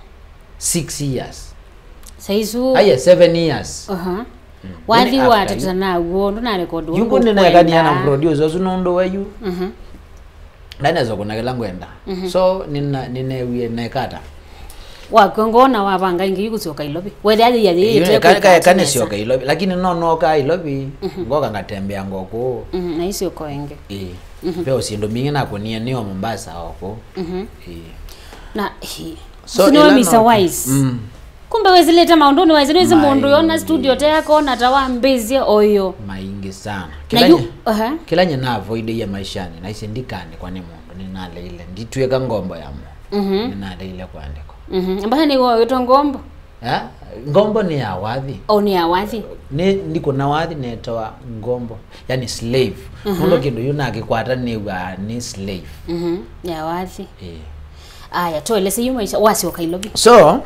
six years. Saisu. Aya, seven years. Aha. Mm. Wathi Vu ni after watata you. Na uo, ndũ na record Yu kũ nĩnaekania na producer ũsu nũndũ wa yu. Mhm. Ndanesa kũna kĩla ngwenda. Mhm. So, nina-, nĩneewie nekata. Wakw'a ngoo na wavanga ĩngĩ yu kũsyoka Ilovi. Wethĩa yĩya yĩyĩte kwĩka atĩ nesa. Syoka Ilovi, lakini no nokaa Ilovi, ngoka ngatembeanga kũu. Mhm, na isyoka ĩngĩ. Ĩĩ. Ve syĩndũ mbingĩ nakũnie nĩo Mombasa o kũu. Mhm. Ĩĩ. Na, hi. So, sino ĩla mister no- Wise. Mm. Kumbe wĩsĩlĩte maũndũnĩ, Wise, nĩwĩsĩ mũndũ yona studio te akona ta wambĩĩsye oyo. Maingĩ sana. Na kĩla yu- nye- aha. Kĩla nye navoideie maishanĩ, naisye ndikaandĩkwa nĩ mũndũ, nĩnaleile. Nditw'ĩka ngombo ya mũndũ. Mhm. Nĩnaleile kũandĩkwa. Mhm. Mbaya nĩw'o wĩtwa ngombo? Eh? Ngombo nĩ ya wathi. O, nĩ ya wathi. Nĩ ndikũna wathi netawa ngombo. Yani slave. Mhm. Mũndũ kĩndũ yu nakĩkwata nĩw'aa nĩ slave. Mhm. Ya wathi. Ĩĩ. Aya, tũelese yu maisha, wasyoka Ilovi. So,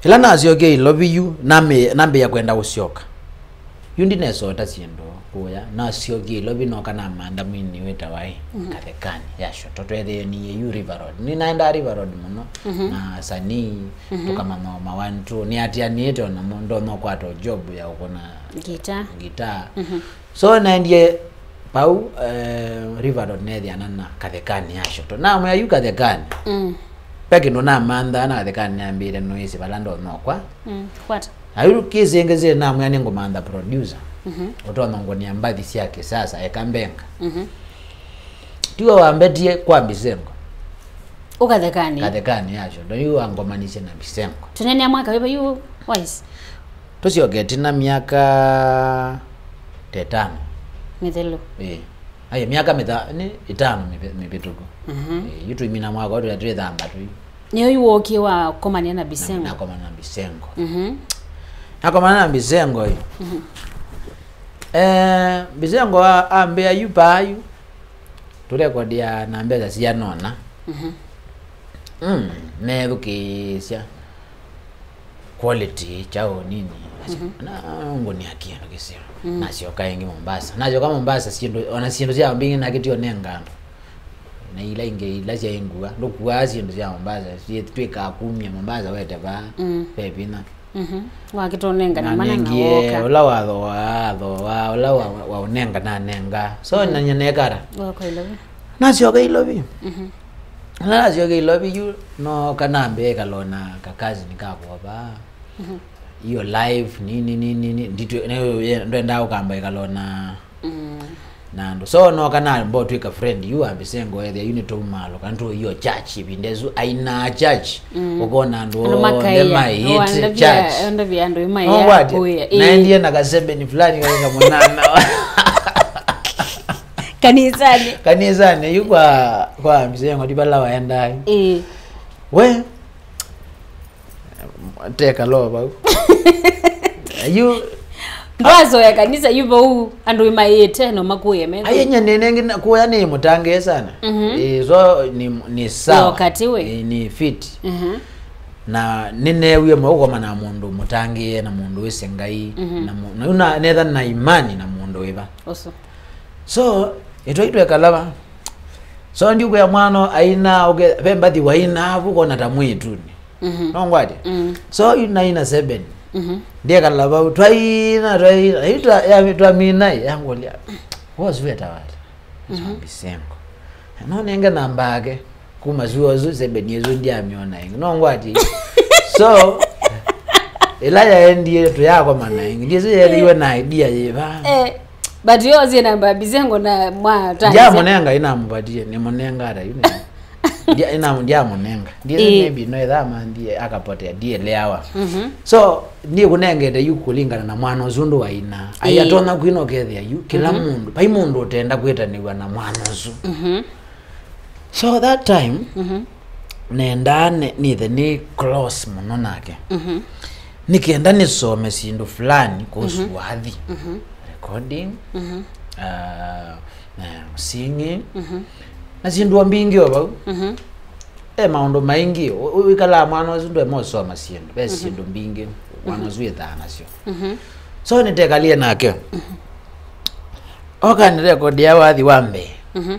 ĩla nasyokie Ilovi yu, name- nambĩĩa kwenda ũsyoka. Yu ndinesota syĩndũ kũya, nasyokie Ilovi noka namantha mwini wĩtawa ĩ, mhm, Kathekani ya Shoto. Twethĩanie yu River Road. Nĩnaendaa River Road mũno, mhm, na sanii, mhm, tũkamanya ma one two. Nĩatianĩte o namo, ndonya ũkwata o job ya ũkũna ngita. Ngita. Mhm. So naendie pau, eh, River Road neethĩana na Kathekani ya Shoto. Namwĩa yu Kathekani. Mm. Pe kĩndũ namanthaa na Kathekani nĩambĩte nũĩsĩ vala ndonya ũkwa. Mm. What? Na yu kĩsengezile namwĩa nĩngũmantha producer. Mhm. Ũtonya ngũnia mbathi sya kĩsasa, eka mbenga. Mhm. Tiwe wambetie kwa Mbisengo. Ũkathekani. Kathekani ya Shoto. Yu wangomanisye na Mbisengo. Tũnenea mwaka wĩva yu, Wise? Tũsyoke ĩtina myaka ta ĩtano. Mĩthelu. Ĩĩ. Aye, myaka mĩtha- nĩ ĩtano mĩvĩ- mĩvĩtũku. Mhm. Ĩĩ, yu tũimina mwaka ũtũ twĩthamba tũi. Nĩyo yu wookie wakomania na Mbisengo? Nakomana na Mbisengo. Mhm. Nakomana na Mbisengo ĩ. Mhm. Eh, Mbisengo a- ambĩa yu paa yu. Tũrekodia na mbesa sianona. Mhm. Mm, nethukĩĩsya quality kyaũ nini. Mhm. Na ngũnia kĩndũ kĩseo. Mm. Nasyoka ĩngĩ Mombasa. Nasyoka Mombasa, syĩndũ, ona syĩndũ sya mbingĩ nakĩtio nenga andũ. Na ila ingĩ, ila syaĩ ngua. Ndũkuaa syĩndũ sya Mombasa, syĩ- twĩkaa kumya Mombasa wete vaa, mm, ve vinya. Mhm. Wakĩtũnengane mana na nanengie woka. Ũla wathooaa, athooaa, ũla wa- waũnenga, nanenga. So, mm, nanye nekara. Wakwa Ilovi. Nasyoka Ilovi. Mhm. Na nasyoka Ilovi yu, nooka nambĩa ĩkalo na kakazi nikakuova. Mhm. Iyo life, nini, nini, nini. Nditwe- ne- ye- ndwendaa ũkamba ĩkalo na Mm. Na andũ. So, nooka namba ũtw'ĩka friend yu wa Mbisengo, ethĩa yu nĩtũumalũka, nĩtũio church ĩvinda ĩsu, ainaa church, mm, ũkona andũ onthe maiĩte church. Andũ makaĩa, andũ maiĩa. Nongwatya, kũĩa, ĩĩ. Naendie na kasebeni fulani kaika mũnana. Kanisanĩ. Kanisanĩ, yu kwa, kwa Mbisengo, ti vala waendaa. Ĩĩ. We, Teka lo vau. Yu ndwazoya kanisa yu vau, andũ maiĩte no makũye metho. Aye, nye nĩ nengi na- kũya nĩ mũtangĩe sana. Mhm. Eh, so ni, ni sawa. Wakati we. Eh, ni fit. Mhm. Na nĩneewie mauko mana mũndũ mũtangĩe na mũndũ wĩsĩ Ngai, mhm, na mu- na una netha na imani na mũndũ wĩva. Ũsu. So, itwa itwekala va. So, ndiukwĩa mwana aina, uke- ve mbathi waina avu kona ta mwĩtuni. Mhm. Nongwatya? Mm. So, yu naina seven. Mhm. Ndiekala vau, twaina, twaina. Yu twa- ya- twamina, yangũlya. Wosweta wata? Mhm. Mbisengo. No nenge namba yake. Kuma zuo zu seven yezu ndiamyona ĩngĩ. Nongwatya? So, ĩla yaendie, tũyakomana ĩngĩ. Ndisu yeethĩiwe na idea yĩva. Eh, but yo sie namba Mbisengo na mwa ta- Ndiamũnenga, inamũvatie, nĩmũnenga ata yu nĩ- Ndia- ina- ndiamũnenga. Ndiye, ĩĩ, maybe no etha amanthie akapotea, ndieleawa. Mhm. So, ndiye kũnengete yu kũlingana na mwana ũsu ũndũ waina. Ai, ĩĩ, atonya kwina ũkethĩa yu, kĩla, mhm, mũndũ, vai mũndũ ũtenda kwĩtanĩw'a na mwana ũsu. Mhm. So that time, mhm, nendaa ne- nithe nĩ close mũno nake. Mhm. Nĩkenda nĩsome syĩndũ fulani kuhusu, mhm, wathi, mhm, recording, mhm, uh, na singing, mhm, na syĩndũ o mbingĩ o vau. Mhm. E maũndũ maingĩ, ũ- ũ- wĩkalaa mwana ũsu ndwema ũsoma syĩndũ, ve, mhm, syĩndũ mbingĩ mwana, mhm, ũsu wĩthaa nasyo. Mhm. So nĩtekalie nake. Mhm. Oka nĩrekodia wathi wa mbee. Mhm.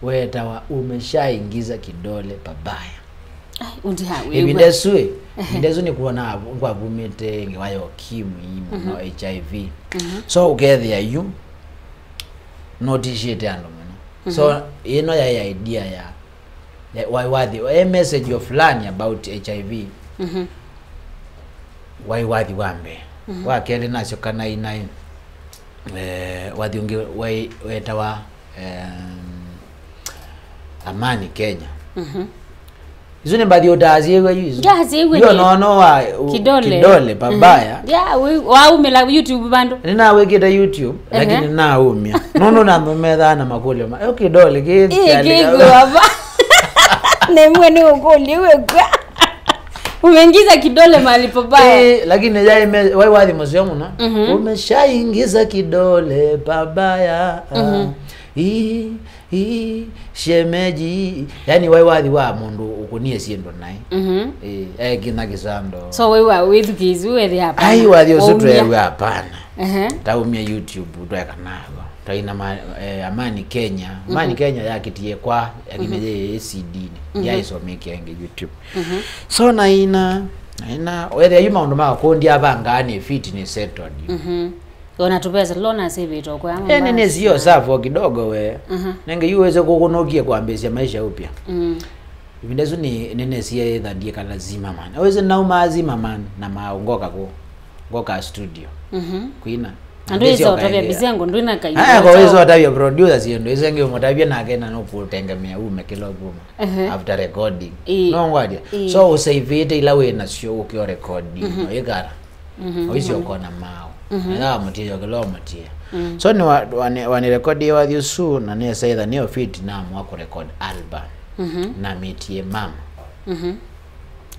Wetawa Umeshaingiza Kidole Pabaya. Ai, ũndĩ ha wĩw'a. Ĩvinda ĩsu ĩ, ehe, ĩvinda ĩsu nĩkuona ngwavumĩte ngewa ya ũkimwi mũno, mhm, H I V. Mhm. So ũkethĩa yu notishĩte andũ mũno. So, mhm, ĩno yaĩ idea ya, ya wa- wathi, a message of learn about H I V. Mhm. Waĩ wathi wa mbee. Mhm. Wa kelĩ nasyoka naĩ naĩ, eh, wathi ũngĩ waĩ wetawa, em, Amani Kenya. Mhm. Isu nĩ mbathi ũtaasyĩw'a yu isu. Ndaasyĩw'a. Yo nĩ nono wa u- Kidole. Kidole pabaya. Mhm. Ya, we- waumĩla YouTube vandũ. Nĩnawĩkĩte YouTube, ehe, lakini naumya. Nũndũ nambĩmethaa na makũlyo ma. Yo kidole kĩ- Ĩ, kĩandĩka- kĩkwĩwa va. Nemwe nĩ ũkũlyo wĩkw'a. Umeingiza kidole mahali pabaya. Eh, lakini yaĩ me- waĩ wathi mũseo mũno. Mhm. Umeshaingiza kidole pabaya. Mhm. Ii, ii, shemeji. Yani waĩ wathi wa mũndũ ũkũnie syĩndũ naĩ. Mhm. Eh, ekina kisando. So we wa wĩthukĩĩsya wethĩa hapana. Ai, wathi ũsu waumya. Tweew'a hapana. Ehe. Taumya YouTube tweka nayo. Twaina ma- eh, Amani Kenya. Amani, mhm, Kenya yakĩtie kwa, lakini, mhm, yĩ C D-nĩ. Mhm. Yaisomĩkia ĩngĩ YouTube. Mhm. So naina, naina, wethĩa yu maũndũ ma kũndi avangaa nĩ fit, nĩ settled. Mhm. Ona tũvesa tũla nasĩvĩtwe kwa ene nĩ sio safu kidogo we. Mhm. Nenge yu wĩse kũkũnũkie kwambĩĩsya maisha upya. Mm. Ivinda isu nĩ nĩnesie ĩtha ndiĩka lazima man. Wĩse naumaa Zimmerman na maũngoka kũ. Ngoka studio. Mhm. Kwina. Andũ ĩsa ũtavya bisengo ndwĩna kaĩ. Aya kwa wĩsa ũtavya producer syĩndũ ĩse ngĩ ũmũtavya nake na nũkũtengemea ume kĩla kuma. Ehe. After recording. Ĩĩ. No ngwatia. Ĩĩ. So ũsaivĩte ila wĩ nasyo ũkĩo record. Mhm. No ĩkara. Mhm. Oisyo ũkona mao. Mhm. Na ĩla wamũtie yo kĩla ũmũtie. Mm. So nĩ wa- wani- wani record ya wathi ũsu na nĩesa ĩtha nĩyo fit na mwa kũ record album. Mhm. Na mĩtie mama. Mhm.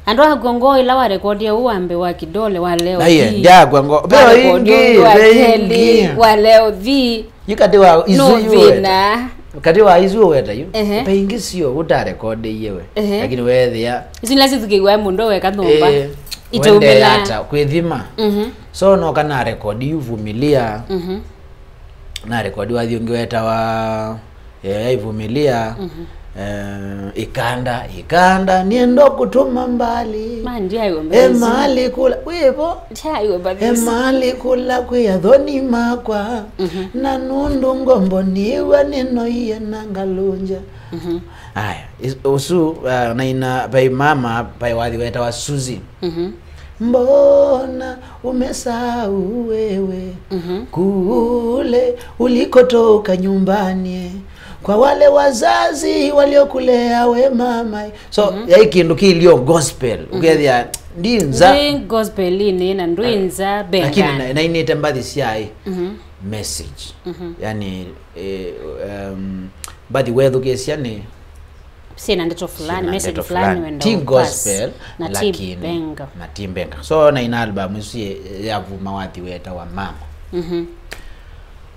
Andũ akw'a ngoo ĩla warekodie ũu wa mbee wa kidole wa leo. Naiye, thi- ndyakw'a ngoo. Ve warekodie ingĩ, ũngĩ wa ve kelĩ, ingĩ. Wa leo thi. Yu katĩ wa isu no yu thĩna weta. Katĩ wa isu weta yu. Ehe. Ve ingĩ sio utarekodie we. Ehe. Lakini wethĩa. Isu nila sithukĩiwa mũndũ weka nyũmba. Eh, itaumĩla. Wende ata kwĩthima. Mhm. So no kana rekodi yu vumilia. Mhm. Na rekodi wathi ũngĩ wetawa Eh, ivumilia. Mhm. Eh, ikanda, ikanda, niendo kutuma mbali. Ma, ndiaiwe e mbathi isu. Mali kula, wivo. Ndiaiwe mbathi isu. E mali kula kwi athoni makwa. Mhm. Na nundu ngombo niwa ninoie na ngalunja. Mhm. Aya, is- usu, uh, naina vai mama, vai wathi wetawa Suzi. Mhm. Mbona umesahau wewe, mhm, kule ulikotoka nyumbani, kwa wale wazazi waliokulea we mama. So, mhm, yai kĩndũ kĩlio gospel, mhm, ũkethĩa ndi nza. Ndwĩ gospel-inĩ na ndwĩ nza lakini bengani. Na- nainĩte mbathi syaĩ, mhm, message. Mhm. Yani, eh, um, mbathi wethukĩsya nĩ syĩna ndeto fulani, syĩna message ndeto fulani fulani. Wenda ti ũpass. Gospel, na ti lakini benga. Na ti benga. So naina album isu ye- yavuma wathi wetawa Mama. Mhm.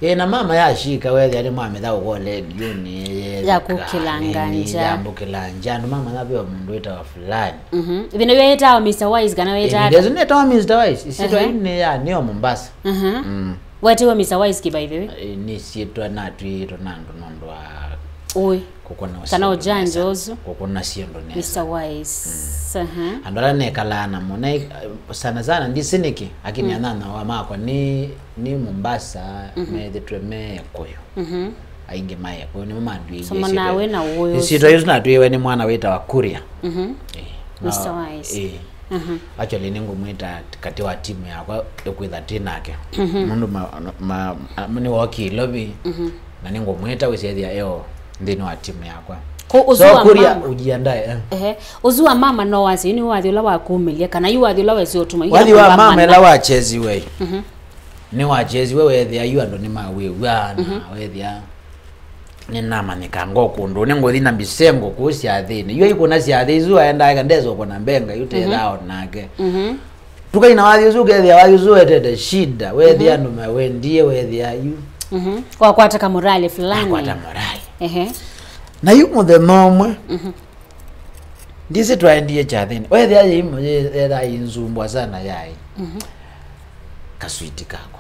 Ĩna mama yashika wethĩa nĩ mwamĩtha ũkole ndiũnĩ ya kũkĩlanga nja. Yambũkĩla nja andũ mama napewa mũndũ wĩtawa fulani. Mhm. Ĩvinda yu yetawa Mister Wise kana wetawa? Ĩvinda yu netawa Mister Wise. Isitwa, ehe, yu nĩ ya nĩo Mombasa. Mhm. Mm. Wetewe Mister Wise kĩ, by the way? Eh, nĩ syĩtwa natwĩĩtwe na andũ nũndũ wa ũĩ. Kũkũna kana syĩndũ ũjanja nesa. Ũsu. Kũkũna syĩndũ nesa. Mister Wise. Mm. Aha. Andũ ala nekalaa namo na sana sana ndisi nĩkĩ, lakini, mm, anyanya wa makwa nĩ nĩ Mombasa, mhm, methĩtwe me Ekũyũ. Mhm. Aingĩ ma Ekũyũ nĩmo mandwĩie. So manawe na ũĩ ũsu. Isitwa isu natwĩwe nĩ mwana wĩtawa Kuria. Mhm. Eh, na- Mister Wise. Eh. Mhm. Actually nĩngũmwĩta katĩ wa timu yakwa ĩkwĩtha twĩ nake. Mhm. Nũndũ ma- ma- ma- nĩwokie Ilovi. Mhm. Na nĩngũmwĩta wĩsethĩa eo nthĩnĩ wa timu yakwa. Kũ- ũsu wa mama. So Kuria ujiandae, eh. Ehe. Ũsu wa mama no wasya nĩ wathi ũla wakumĩlya kana yu wathi ũla wesi ũtuma yu. Wathi wa mama ĩla wachesiwe. Mhm. Nĩwachesiwe wethĩa yu andũ nĩmawĩw'a na, mhm, wethĩa nĩnamanyĩkanga o kũndũ nĩngũthi na mbisengo kũu syathĩnĩ. Yu aikũna syathĩ isu aendaeka ndesa ũkũna mbenga yu, mhm, tethaa o nake. Mhm. Tũkaina wathi ũsu ũkethĩa wathi ũsu wetete shida wethĩa, mhm, andũ mawendie wethĩa yu. Mhm. Wakwata kamorali fulani. Nakwata morali. Ehe. Na yu mũthenya ũmwe, mhm, ndisi twaendie kyathĩnĩ. Wethĩa yĩimũ yethaa inzumbwa sana yaĩ. Mhm. Kaswiti kakwa.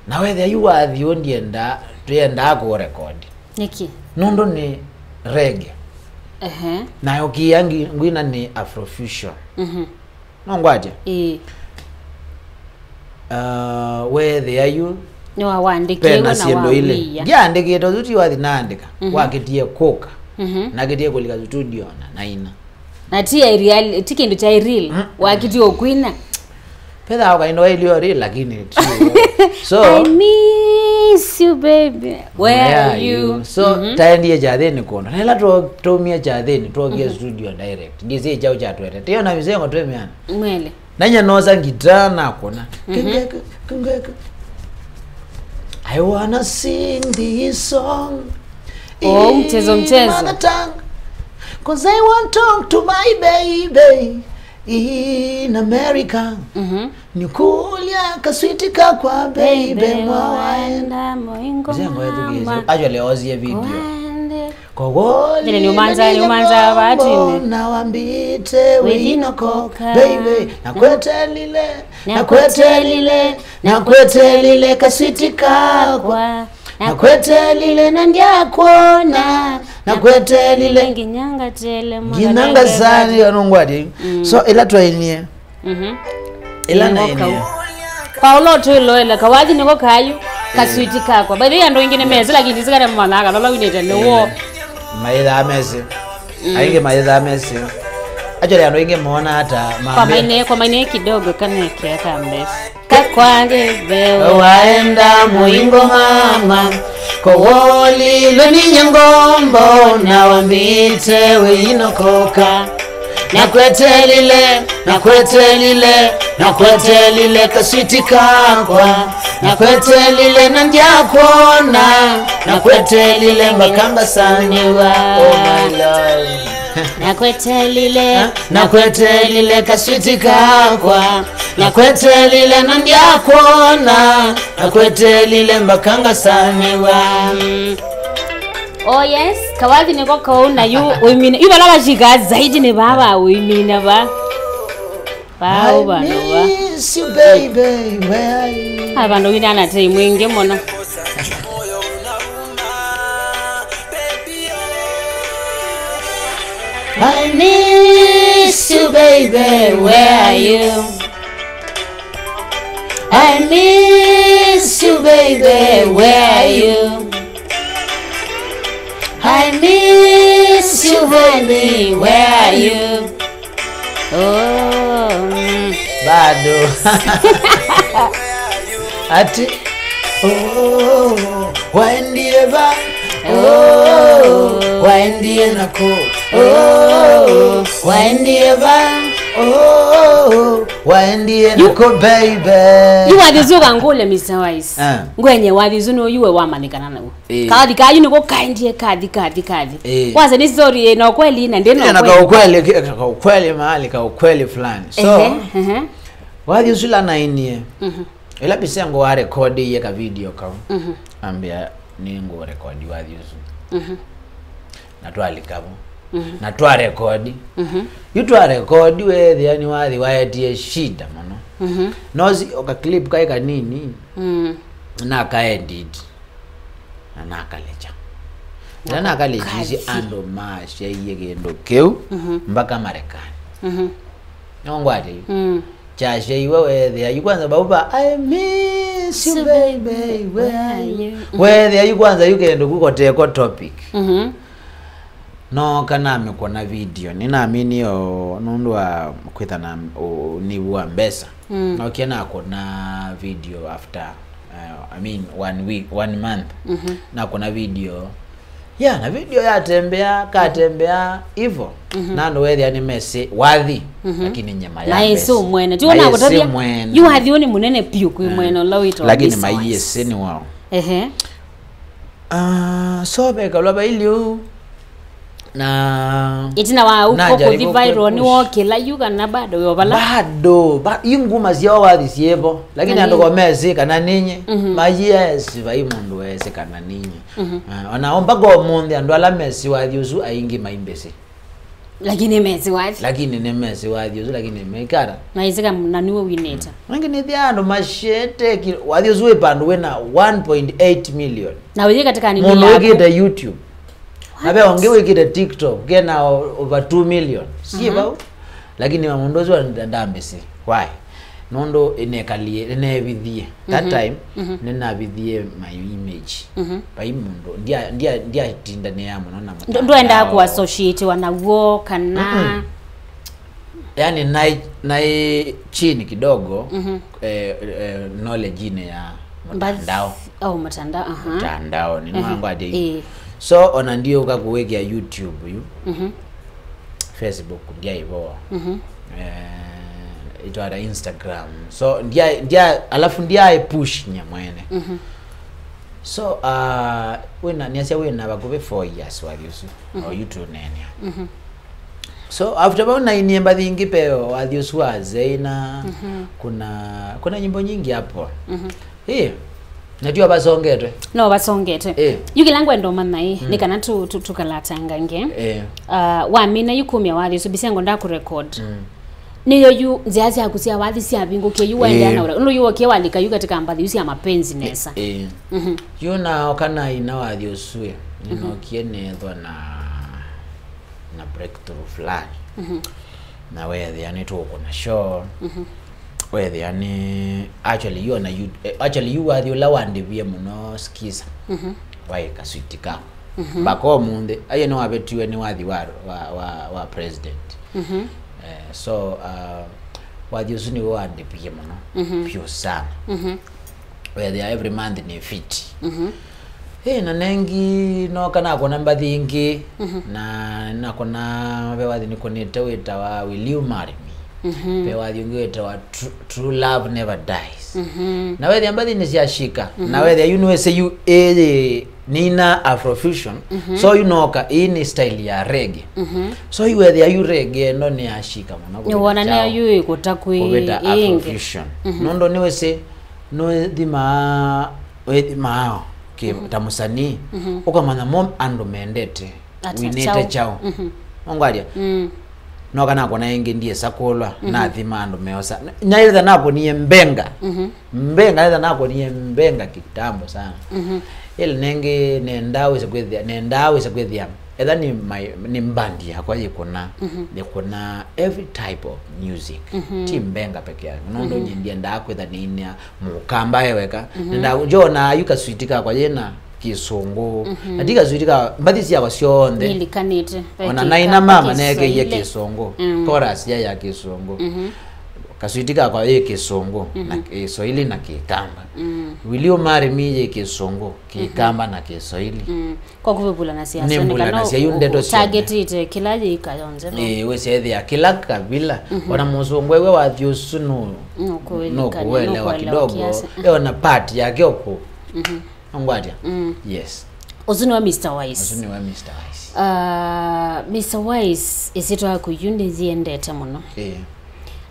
Na wethĩa yu wathi ũũ ndiendaa, tũyendaa kũũrekodi. Nĩkĩ? Nũndũ nĩ reggae. Ehe. Nayo kĩĩa ngi- ngwina nĩ Afrofusion. Mhm. No ngwatya? Ĩĩ. Uh, weethĩa yu nĩwawandĩkĩiwe pena na syĩndũ ilĩ wawia. Ndiandĩkĩte ũsu ti wathi naandĩka. Mhm. Wakĩtie kũka. Mhm. Nakĩtie kũlika studio na naina. Na ti ya real, ti kĩndũ kya real. Mm. Wakiti ũkwina. Petha wakainda wa ilio real, lakini ti. So, I miss you, baby. Where are you? So, mhm, taendie kyathĩnĩ kũndũ. Na ĩla twaumie kyathĩnĩ, twokie, mhm, studio direct. Ndisi chao chatwete. Tiyo na mĩsengo twĩ mĩana. Mwele. Nanya nosa ngita nakona. Mhm. Kengeke, kengeke. I wanna sing this song. Oh, mchezo, in mchezo. Mother tongue. 'Cause I want talk to my baby in America. Mhm. Nikulia kaswiti kakwa baby, baby, mwawaenda. Mwawaenda moingo. Mzee, ngoja tu mama. Kizi. Actually, ozie video. Kwende. Kowoli. Ndile ni umanza, ni umanza batini. Na wambite wĩinokoka. Baby, nakwetelile, nakwetelile, nakwetelile kaswiti kakwa. Nakwetelile na ndyakwona, nakwetelile. Nginya ngatele mwana. Nginya ngasani, anongwati. Mm. So, ĩla twainie. Mhm. Ĩla nĩko nainie. Kau. Paulo twĩloele, kawathi nĩko kayu, kaswiti kakwa. By the way, andũ aingĩ nĩmesĩ, lakini sikare mwana akalola winĩte nĩwo. Eh, maithaa mesĩ. Mm. Aingĩ maithaa mesĩ. Actually, andũ aingĩ moona ata kwa mambe. Maine, kwa maine kidogo kanekea kambe. Kakwange veo. Waenda muingo mama, kowoli luninya ngombo, na wambite wĩinokoka. Nakwetelile, nakwetelile, nakwetelile kaswiti kakwa. Nakwetelile na ndyakwona, nakwetelile mbakamba saniwa. Oh my Lord. Nakwetelile, nakwetelile kaswiti kakwa. Nakwetelile na ndyakwona, nakwetelile mbakanga saniwa. Mm. Oh yes, kawathi nĩko kau na yu uimina. Yu vala vashika zaidi nĩ vava uimina va. Vau vandu va. I miss you, baby, where are you? Ai, vandu wina na tei mwingi muno. I miss you, baby, where are you? I miss you, baby, where are you? I miss you, honey, where are you? Oh, mm. Bado. Ati, oh, waendie va? Oh, waendie nako? Oh, waendie va? Oh, waendie nako, baby? Yu wathi ũsu ũkangũlya, Mister Wise. Ah. Ngwenye wathi ũsu nĩ ũyũ we wamanyĩkana naw'o. Eh. Kathi kayu nĩko kaendie kathi, kathi, kathi. Eh. Kwanza nĩ story ĩna ũkweli na ndĩna. Ĩna ũkweli. Ka ũkweli, ka, ka ũkweli mahali, ka ũkweli fulani. So, ehe, ehe. Wathi ũsu la nainie. Mhm. Ĩla Bisengo warekodie ka video kau. Mhm. Ambĩa, "Nĩngũrekodi wathi ũsu." Mhm. Na twalika vo. Mhm. Na twarekodi. Mhm. Yu twarekodi weethĩa nĩ wathi waetie shida mũno. Mhm. Nosi o ka clip kaĩ kanini. Mm. Nakaedit. Na nakalekya. Ĩla nakalekisye, andũ masyaie kĩndũ kĩu, mhm, mpaka Marekani. Mhm. Nongwate yu. Mm. Kyasya iwe weethĩa yu kwanza vau va, "I miss you, baby, where are you?" Weethĩa yu kwanza yu kĩndũ ku koteko topic. Mhm. Nooka namĩkũna video, nĩnaminie o nũndũ wa kwĩtha na ũnyivu wa mbesa. Mm. Nookie nakũna video after, uh, I mean, one week, one month. Mhm. Nakũna video. Yeah, na video yatembea, katembea, ivo. Mhm. Na andũ weethĩa nĩmesĩ wathi, mhm, lakini nyama ya na mbesa. Ĩsĩ mwene. Ti wona kũtavya, yu wathi ũyũ nĩ mũnene piũ kwĩ, eh, mwene ũla wĩtwa lakini Mister Wise. Mayĩsĩ nĩ wao. Ehe. Ah, so vekalwa vailye ũu. Na ĩtina wa ũko kũthi viral nĩwokĩla yu kana bado wĩ o vala? Bado, ba, yu nguma syao wathi syĩvo. Lakini andũ ko mesĩ kana ninyi. Mhm. Mayĩsĩ vai mũndũ wesĩ kana ninyi. Mhm. Ah, ona o mpaka ũmũnthĩ andũ ala mesĩ wathi ũsu aingĩ maimbĩsĩ. Lakini mesĩ wathi. Lakini nĩ mesĩ wathi ũsu, lakini meikara. Na isika na niwe winĩte. Nangi nĩthĩa andũ mashete ki-, wathi ũsu wĩ pandũ wĩna one point eight million. Na wĩyĩ katika nini mũndũ yaku? Wĩkĩte YouTube. What? Na ve ũngĩ wĩkĩte TikTok, kena o-, over two million. Si, mhm, vau? Lakini mũndũ ũsu nda-, ndambĩsĩ. Why? Nũndũ ĩnekalie, ĩnevithie. That, mhm, time, mhm, nĩnavithie my image. Mhm. Vai mũndũ, ndia-, ndia-, ndiatindanĩa mũno na ndũ-, ndwendaa mũtandao. Kũassociatiwa naw'o kana. Mm-mm. Yani naĩ, naĩ chini kidogo, mhm, eh, eh, knowledge-inĩ ya mtandao. Oh, mtandao, aha. Mtandao, nĩ, ehe, nĩwangwatie. Eh. So, ona ndiũka kũwĩkĩa YouTube yu. Mhm. Facebook ndiaivoa. Mhm. Eh, itwara Instagram. So, ndia, ndia, alafu ndiaĩ push nye mwene. Mhm. So, uh, wĩna, nĩasya wĩna vakuvĩ four years wathi ũsu. Mhm. O yu tũneenea. Mhm. So, after vau nainie mbathi ingĩ pe wathi ũsu wa Zeina, mhm, kuna, kuna nyimbo nyingi hapo. Mhm. Ĩ, na tio vasongetwe. No vasongetwe. Ĩ. Yu kĩla ngwenda ũmanya ĩ, mm, nĩ kana tu, tu, tũkalatangange. Ĩ. Uh, wamina yu kumya wathi ũsu, bisengo ndakũrecord. Mm. Nĩyo yu nzĩa syaku sya wathi syavingũkie yu waendeea, ĩ, na ũla. Nũndũ yu wokie walika yu katika mbathi yu sya mapenzi nesa. Ĩ. Mhm. Yu naoka naina wathi ũsu ĩ, mhm, nĩnokie nethwa na, na breakthrough fulani. Mhm. Na wethĩa nĩtũkũna show. Mhm. Wethĩa nĩ, actually, yu ona yu, eh, actually, yu wathi ũla wandĩvie mũno Skiza. Mhm. Waĩ kaswiti kako. Mhm. Mpaka ũmũnthĩ, aye nĩwavetiwe nĩ wathi wa, wa, wa, wa president. Mhm. Eh, so, uh, wathi ũsu nĩwe wandĩvie mũno, mhm, vyũ sana. Mhm. Wethĩa every month nĩ fiti. Mhm. Ĩ, na nengi noka nakona mbathi ingĩ, mhm, na nakona ve wathi nĩkũnĩte wĩtawa Will You Marry Me? Mhm. Ve wathi ũngĩ wĩtawa Tru-, True Love Never Dies. Mhm. Na wethĩa mbathi nĩsyashika, na, mhm, wethĩa yu nĩwĩsĩ yu ĩyĩ nĩina Afrofusion, mhm, so yu noka ĩĩ nĩ style ya reggae. Mhm. So yu wethĩa yu reggae ĩno nĩyashika mũno kũvĩta, nĩwona nĩyo chao, yu ĩkũta kwĩ kũvĩta ĩngĩ. Afrofusion. Mhm. Nũndũ nĩwĩsĩ nũĩthimaa, wĩthimaa kĩ, mhm, ta mũsanii, mhm, ũkamanya mo andũ mendete, ata, winĩte chao. Chao. Mhm. Nongwalia? Mm. Noka nakona ĩngĩ ndiesa kũlwa, mhm, nathima andũ meosa. Naitha nakonie mbenga. Mhm. Mbenga, naitha nakonie mbenga kitambo sana. Mhm. Ĩla nengĩ nendaa wĩse kwĩthĩa, nendaa wĩse kwĩthĩa. Etha nĩ my, nĩ mbandi yakwa yĩkũna, mhm, yĩkũna every type of music. Mhm. Ti mbenga peke yake. Nũndũ, mhm, nyie ndiendaa kwĩtha nĩinĩa mũkamba e weka. Mhm. Nenda, njonaa yu kaswiti kakwa yĩna kĩsũngũ. Mhm. Na ti kaswiti ka, mbathi syakwa syonthe. Nilikanĩte. Ona naina mama neekĩie kĩsũngũ. Mm. Chorus ya, ya kĩsũngũ. Mhm. Kaswiti kakwa yĩ kĩsũngũ, na, mhm, kĩswahili na kĩkamba. Mm. Will You Marry Me yĩ kĩsũngũ, kĩkamba, mhm, na kĩswahili. Mm. Kwa kũvĩvũlanasya nĩ asu, nĩ kana mvulanasya yu ndeto syonthe. Targetĩte kĩla yĩika yonthe, no? Ĩĩ, wĩsethĩa kĩla kavila, mhm, ona mũsũngũ ewe wathi ũsu nũ-, nũkũĩlikana, nũkũelewa, nũkũelewa kidogo kiasi. E ona part yake ũkũ. Mhm. Ongwatia? Mm. Yes. Ũsu nĩwe Mister Wise. Ũsu nĩwe Mister Wise. Uh, Mister Wise, ĩsyĩtwa yaku yu nĩyĩendete mũno. Ĩĩ.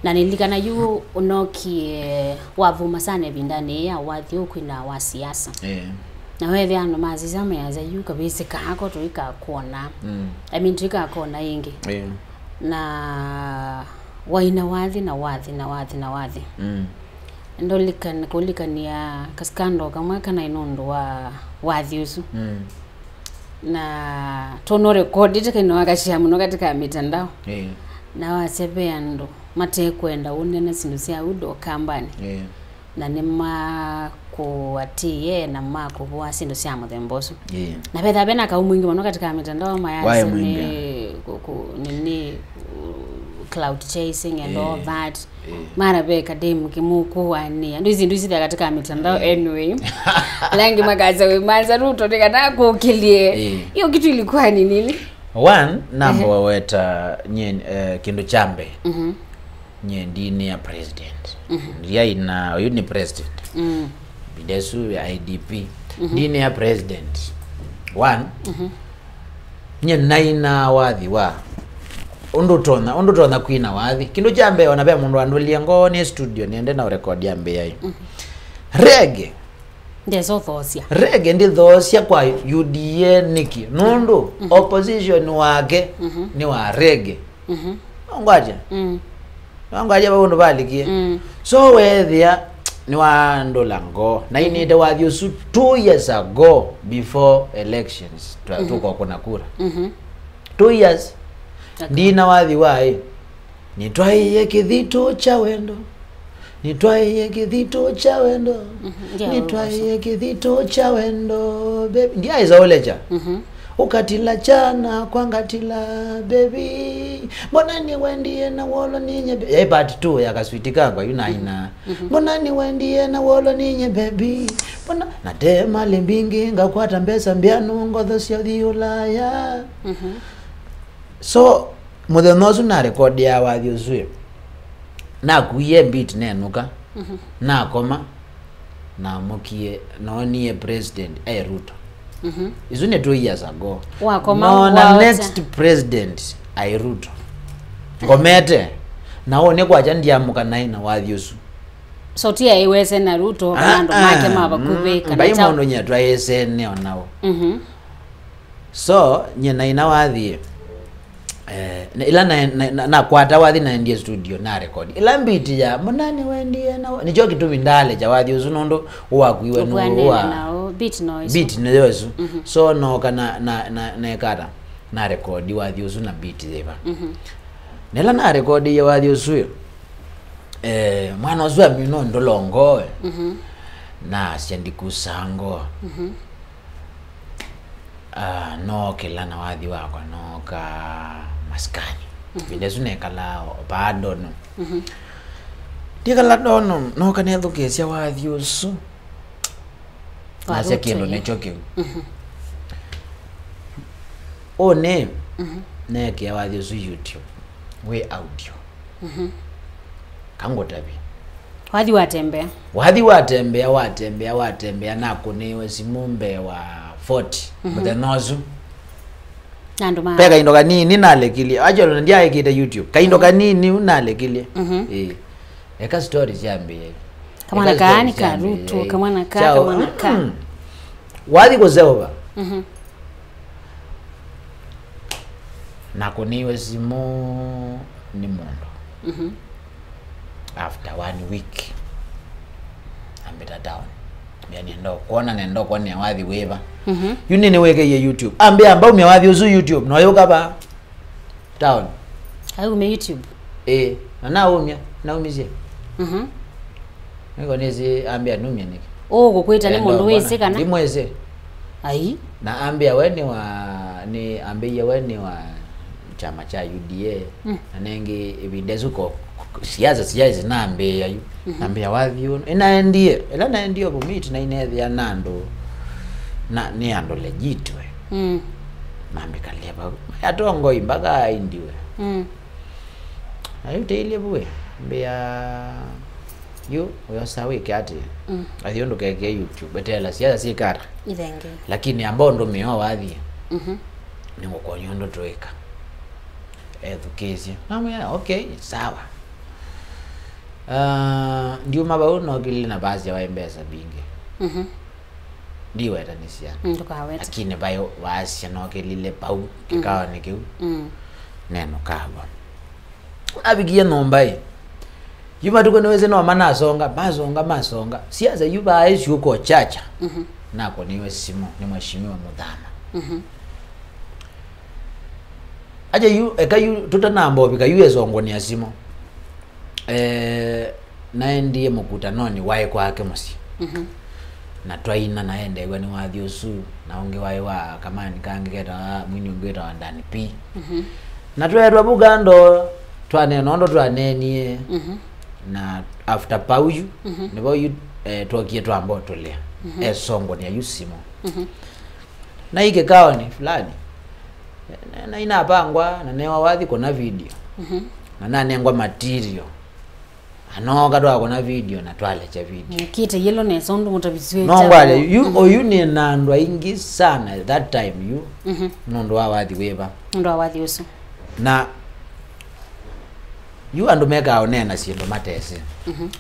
Na nĩlikana yu ũnokie wathuma sana ĩvindanĩ ya wathi ũkwina wa siasa. Eh. Na wethĩa andũ masisya measya yu kavĩsĩ kako tũikakwona. Mm. I mean, tũikakwona ĩngĩ. Eh. Na waina wathi na wathi na wathi na wathi. Mm. Ndolikana, kũlikania kaskando kamwe kana nũndũ wa wathi ũsu. Mm. Na tũnũrekodi tĩkainawakashia mũno katika mitandao. Eh. Na wasya ve andũ matekwenda ũnene syĩndũ sya ũndũ ũkambanĩ. Eh. Na nĩmakũatĩĩe na makũvũa syĩndũ sya mũthemba ũsu. Eh. Na vethaa vena kaũ mwingĩ mũno katika mitandao mayasya nĩ kũ-, kũ-, nini, uh, clout chasing and all that. Eh. Mara ve kademu kĩmũkũanĩa. Ndu ici ndu ici thya katika mitandao, eh, anyway. Langi makasya wĩ manza Ruto nĩ kana kũkĩlye. Eh. Hiyo kitu ilikuwa ni nini? One, namba, ehe, waweta nye, eh, kĩndũ kya mbee. Mhm. Nye ndini ya president. Mhm. Ndiaina, uyu ni president. Mm. Bidesu ya I D P. Mhm. Ndini ya president. One, mhm, nye naina wathi wa ũndũ ũtonya, ũndũ ũtonya kwina wathi. Kĩndũ kya mbee, ona ve mũndũ andũlie ngoo nĩ studio, nĩende na ũrekodi ambĩai. Mhm. Reggae. Ndesa ũthoosya. Reggae ndĩthoosya kwa U D A nĩkĩ? Nũndũ, mhm, opposition wake, mhm, nĩ wa reggae. Mhm. Ongwatia? Mm. Ongwatia va ũndũ valikie. Mm. So wethĩa nĩwandũla ngoo. Na, mhm, inĩte wathi ũsu two years ago before elections. Twa-, mhm, tũkokũna kura. Mhm. Two years. Okay. Ndina wathi waĩ. Nĩtwaĩe kĩthitũ kya wendo. Nĩtwaĩe kĩthitũ kya wendo. Mhm, ndia nĩtwaĩe kĩthitũ kya wendo. Baby, ndiaĩsa ũlecha. Mhm. Ukatila chana kwangatila, baby. Mbona niwendie na wolo ninye be-, yaĩ part two ya kaswiti kakwa yu naina. Mbona niwendie na wolo ninye, baby. Mbona nate mali mbingi ngakwata mbesa mbianu ngotho sya thi Ulaya. So, mũthenya ũsu na record ya wathi ũsu ĩ, nakuie beat nenũka, nakoma, namukie, noonie president e Ruto. Isu nĩ two years ago. Wakoma, noona waota. Next president aĩ Ruto. Ngomete, na ũnĩ kwakya ndiamũka naĩ na wathi ũsu. So ti aiwese na Ruto, kana andũ make ma vakuvĩ, kana mbai kyaũ? Mũndũ nyie twaĩsene o nao. So, nyie naina wathi, eh, na-, ĩla na-, na-, na-, nakwata wathi naendie studio, na record. Ĩla beat ya, "Mbona niwendie na wa-," nĩkyo kĩtumi ndaalekya wathi ũsu nũndũ ũwakuiwe nĩ ũkwanene wa nao, beat no isu. Beat nĩyo ĩsu. So, nooka na, na, na, nekata, na record wathi ũsu na beat yĩva. Na ĩla na record wathi ũsu, eh, mwana ũsu amina ndũlongoe. Nasya ndikusango. Ah, nookĩla na wathi wakwa nooka masikani. Ĩvinda ĩsu nekalaa o paa Dono. Ndikala Dono, nooka nethukĩĩsya wathi ũsu. Nasya kĩndũ nĩkyo kĩu. Ũnĩ, neekĩa wathi ũsu YouTube. Wĩ audio. Kangũtavye. Wathi watembea. Wathi watembea, watembea, watembea, nakũnĩiwe simũ mbee wa forty mũthenya ũsu. Na andũ ma- Pe kaindo kanini nalekilye. Actually, ndyaĩkĩte YouTube. Kaindo kanini u nalekilye. Ĩĩ. Eka story syambĩe. Kamwana kaa nĩ ka Ruto, kamwana kaa, kamwana kaa. Wathi kũseũva. Nakũnĩiwe simũ nĩ mũndũ. After one week, ambĩta town. Ambĩa nenda ũkwona, nenda ũkwonea wathi wĩva. Yu nĩ nĩwĩkĩie YouTube. Ambĩa amba umya wathi ũsu YouTube, noyũka va town. Aumya YouTube. Ĩĩ, na naumya, naumisye. Nĩko nĩsĩ ambĩa numye nĩkĩ. Ũũ kũkwĩta nĩ mũndũ wĩsĩ kana? Ndimwĩsĩ. Ai. Na ambĩa we nĩ wa, nĩ, ambĩie we nĩ wa kyama kya U D A. Na nengĩ ĩvinda ĩsu ko, siasa, siasa nambĩĩa yu. Nambĩa wathi ũno. Ĩnaendie, ĩla naendie Bomet na inethĩa na andũ, na nĩ andũ legit we. Mambĩkalya vau. Atongoi mpaka aindiwe. Na yu teilye vu ĩ, mbĩa yu ũyosa wĩke atĩ. Athi ũndũ keke YouTube, eteela siasa syĩkata. Ithenge. Lakini amba ũndũmĩe o wathi. Nĩngũkwony'a ũndũ tũĩka. Ethukĩĩsye. Namwĩa, okay, sawa. Ah, ndiuma vau nokĩlile na vasya waĩ mbesa mbingĩ. Ndiwetanĩsya. Ndũkawete. Lakini vai waasya nokĩlile pau kĩkaonĩ kĩu. Neno kava. Avikie nyũmba ĩ. Yu matukũ nĩwĩsĩ no manasonga, masonga, masonga. Siasa yu vaaĩ syũko chacha. Nakũnĩiwe simũ nĩ Mheshimiwa Mũthama. Aja yu, eka yu, tũtanamba ũvika yu esongwa nĩ asimũ. Eh, naendie mũkutanonĩ waĩ kwake mũsyĩ. Na twaina na endeew'a nĩ wathi ũsu, na ũngĩ waĩ wa kamani kangĩ ketawa, mwini ũngĩ wĩtawa Dan P. Na tweetwa vu kando, twaneena ũndũ twaneenie, na after pau yu, nĩvo yu, eh, twokie twamba ũtũlĩa. Esongwa nĩ ayu simũ. Na ĩ kĩkaonĩ fulani, na, na inapangwa, na newa wathi kũna video. Na nanengwa material. Anooka twakũna video na twalekya video. Mũkĩte yellow nesa ũndũ mũtavisw'e. No ngwale, yu, oyu nĩ na andũ aingĩ sana that time yu. Nũndũ wa wathi wĩva. Nũndũ wa wathi ũsu. Na yu andũ mekaa ũneena syĩndũ matesĩ.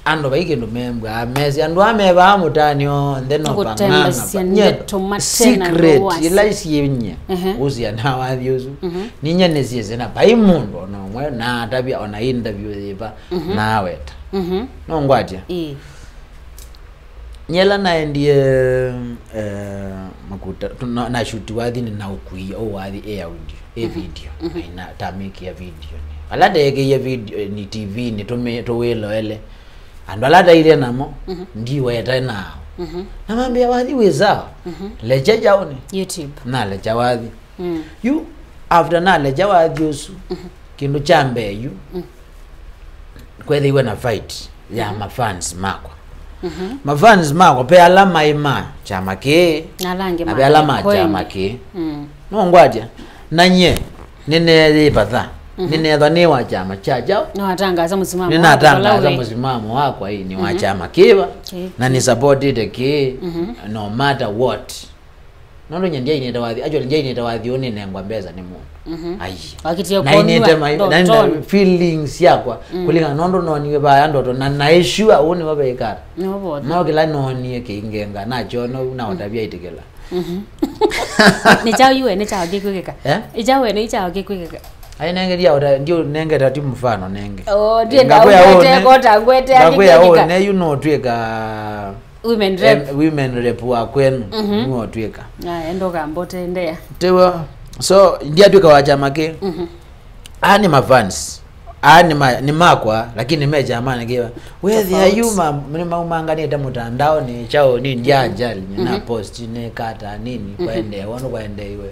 Andũ vai kĩndũ membwaa mesĩ. Andũ aa mevaa mũtaanĩ onthe no pang'ang'a. Nye ndeto matena secret, ila isyĩnyie. Ũsia na wathi ũsu. Ninyie nĩsyĩsĩ na vai mũndũ ona ũmwe naatavya ona interview yĩva naweta. No ngwatya. Ĩĩ. Nyela naendie, eh, makuta, tu-, na, na shoot wathi nĩ na ũkui, o wathi e audio, e video. Na ina tamĩkia video nĩ. Ala ndeekĩie video, eh, nĩ T V, nĩ tũmĩ-, tũwĩloele. Andũ ala taile namo, ndiweta nao. Na mambĩa wathi wĩ sawa. Lecha jaone. YouTube. Na lecha wathi. Mm. Yu, after nalekya wathi ũsu, kĩndũ kya mbee yu, kwethĩiwe na fight ya mafans makwa. Mafans makwa, ve ala maĩ ma kyama kĩĩ, na ala angĩ na ve ala ma kyama kĩĩ. Mm. Nũngwatya, na nyie, nĩneeyĩvatha, nĩneethwa nĩ wa kyama kya kyaũ. Nĩwatangaasa mũsimamo waku, nĩnatangaasa mũsimamo wakwa, ĩ, nĩ wa kyama kĩva, na nĩsupportĩte kĩĩ, no matter what. Nũndũ nyie ndyainĩte wathi, actually, ndyainĩte wathi ũũ nĩnengwa mbesa nĩ mũndũ. Ai. Wakitie nainĩte kũnywa, my, nainĩte feelings syakwa, kũlingana nũndũ noniwe vaya ndoto, na naĩ sure ũũ nĩvo veikara. Nĩvo vothe. No kĩla nonie kĩingenga, nakyona ũu, na ũtavya ĩtĩkĩla. Nĩ kyaũ yu wene kyaokie kwĩkĩka? Eh? Ĩ kyaũ wene yu kyaokie kwĩkĩka? Ai, nenge ndia ũta, ndio nenge tati mfano nenge. Oh, ndienda ngwete, kota ngwete, ngakwĩa ũũ, ne yu no twĩka women rep. Em, women rep wa kwenu, nĩwe ũtwĩka. Aya, enda ũkambote, endeea. Tiwa, so, ndiatwĩka wa kyama kĩ. Aa nĩ mafans. Aa nĩ ma-, nĩ makwa, lakini me kyamanĩ kĩva. Wethĩa yu ma-, nĩmaumanganĩte mũtandaonĩ, kyaũ nĩ ndya ajali, nĩ na post, nĩ kata nini, kwaendee, wonu kwaendeiwe.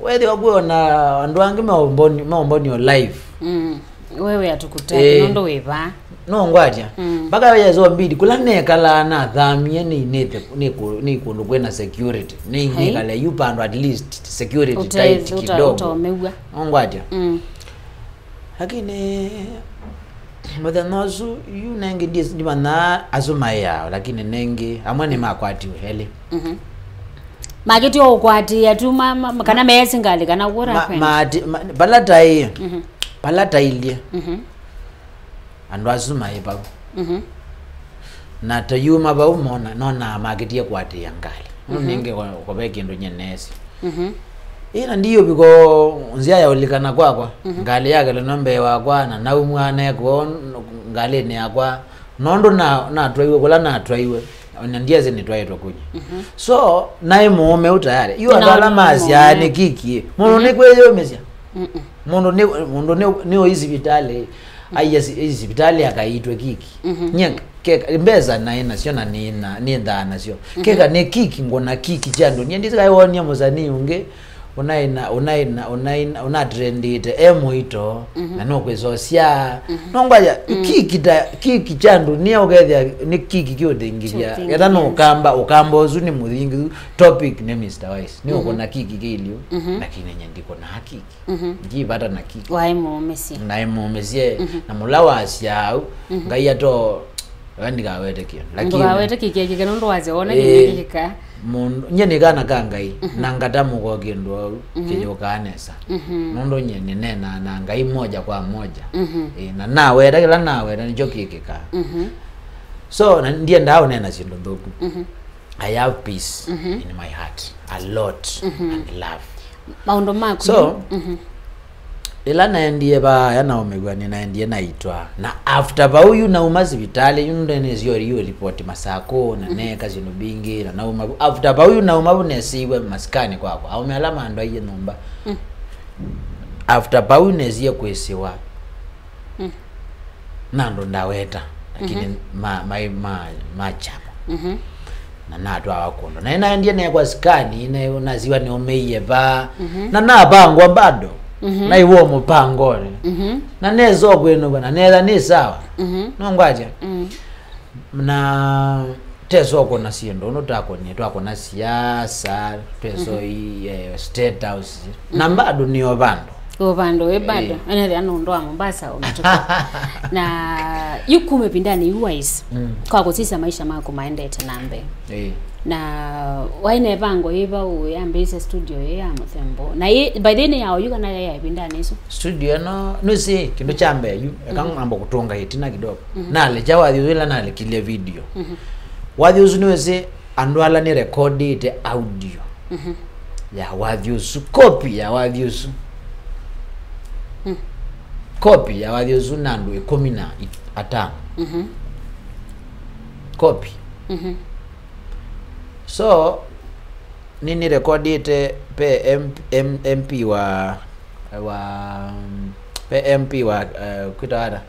Wethĩa kwĩ ona andũ angĩ meũmboni-, meũmbonio live. Mm. Wewe atukutaki, eh, nũndũ wĩ vaa. Nũngwatya. Mm. Mpaka yezo mbidi, kũla nekalaa nathamie nĩ, nĩ, nĩ kũ-, nĩ kũndũ kwĩna security. Nĩ, hai, nĩkale yu pandũ at least security tight kidogo. Ũte-, ũta-, ũtaũmĩw'a. Nũngwatya. Mm. Lakini mũthenya ũsu, yu nengĩ ndi-, ndimanyaa asu maĩao, lakini nengĩ amwe nĩmakwatiwe elĩ. Mhm. Makĩtio ũkwatĩĩa tu ma-, ma-, kana meesi ngalĩ kana what happened? Ma-, maati-, ma-, vala taĩ, vala tailye, andũ asu maĩ vau. Mhm. Na tayuma vau mona, nonaa makĩtie kwatĩĩa ngalĩ. Nũndũ nengĩ ko-, kove kĩndũ nye neesĩ. Mhm. Ĩna ndiũvika nzĩa ya ũlikana kwakwa, ngalĩ yakelwe no mbee wakwa, na naumwa nekwo ngalĩnĩ yakwa, nũndũ na-, natwaiwe kũla natwaiwe, ona ndiesĩ nĩtwaĩtwe kũnyĩ. Mhm. So, naĩ mũũme ũ tayarĩ. Yu andũ ala masyaa nĩ kiki, mũndũ nĩ kwĩyũmĩsya. Mm-mm. Mũndũ nĩ, mũndũ nĩ, nĩ ũi sivitalĩ, aiya si-, sivitalĩ akaitwe kiki. Mhm. Nye Keka, mbesa naĩ nasyo na nĩ na, nĩnthaa nasyo. Mhm. Keka nĩ kiki, ngona kiki kya andũ. Nyie ndisikaĩwonia mũsanii ũngĩ, ũnaĩ na, ũnaĩ na, ũnaĩ na, ũnatrendĩte, e mũito, na nũkwĩsosya. Mhm. Nongwaya, kiki ta, kiki kya andũ, nĩ ũkethĩa, nĩ kiki kĩũthingithya. Kĩũthingithya. Etha nũkamba, ũkamba ũsu nĩ mũthingithu, topic nĩ Mister Wise. Nĩ ũkona kiki kĩilyu, lakini nyie ndikona kiki. Mhm. Ndivata na kiki. Waĩ mũũmĩsye. Naĩ mũũmĩsye, na mũla wasya au, Ngai ato, we ndikawete kĩndũ. Lakini ndũkawete kĩkĩkĩka nũndũ wasya wona kĩndũ kĩkĩka. Mũndũ, nye nĩ kana ka Ngai, na ngatamũka o kĩndũ au, kĩyũkaa nesa. Mhm. Nũndũ nye nĩneenaa na Ngai moja kwa moja. Mhm. Ĩ, na naweta kĩla naweta nĩkyo kĩkĩkaa. Mhm. So, na ndiendaa ũneena syĩndũ nthũku. Mhm. I have peace in my heart, a lot, and love. Maũndũ maku. So, ĩla naendie vaaya naũmĩw'a nĩnaendie naitwa. Na after vau yu nauma sivitalĩ, yu ndenĩsio yu ripoti Masakũ, na neeka syĩndũ mbingĩ, na nauma vu. After vau yu nauma vu nesiwe masikanĩ kwakwa. Aũme ala mandaie nyũmba. After vau nesie kwĩsĩwa. Mm. Na andũ ndaweta, lakini ma, ma, ma, ma kyama. Mhm. Na natwawa kũndũ. Na naendie nekwa sikani, na nasiwa nĩũmĩie va. Mhm. Na napangwa bado. Mhm. Naiwa mũpangoni. Mhm. Na nesa kwĩnũka, na netha nĩ sawa. Mhm. Nongwatya? Mm. Na teso kũna syĩndũ, ũndũ twakonie, twakona siasa, teso i, eh, State House. Na bado nĩ o vandũ. O vandũ, we bado. Eh. Anethĩa nũndũ wa Mombasa, o mĩtũkĩ. Na yu kuma ĩvindanĩ yu Wise, kwa kũsisya maisha maku maendete na mbee. Eh. Na waĩ na ĩvango yĩva ũyambĩĩsya studio ĩĩ ya mũthemba ũũ? Na ĩ, by the way, nĩ ya oyu kana ya ĩvindanĩ ĩsu? Studio ĩno, nũsĩ, kĩndũ kya mbee yu, eka ngamba kũtũnga ĩtina kidogo. Mhm. Nalekya wathi ũsu ĩla nalekilye video. Mhm. Wathi ũsu nĩwĩsĩ andũ ala nĩrekondĩte audio ya wathi ũsu, copy ya wathi ũsu. Mm. Copy ya wathi ũsu na andũ ĩkũmi na atano. Mhm. Copy. Mhm. So, nĩnĩrekondĩte pe M-, M-, M P wa, wa, pe M P wa, eh, kwĩtawa ata?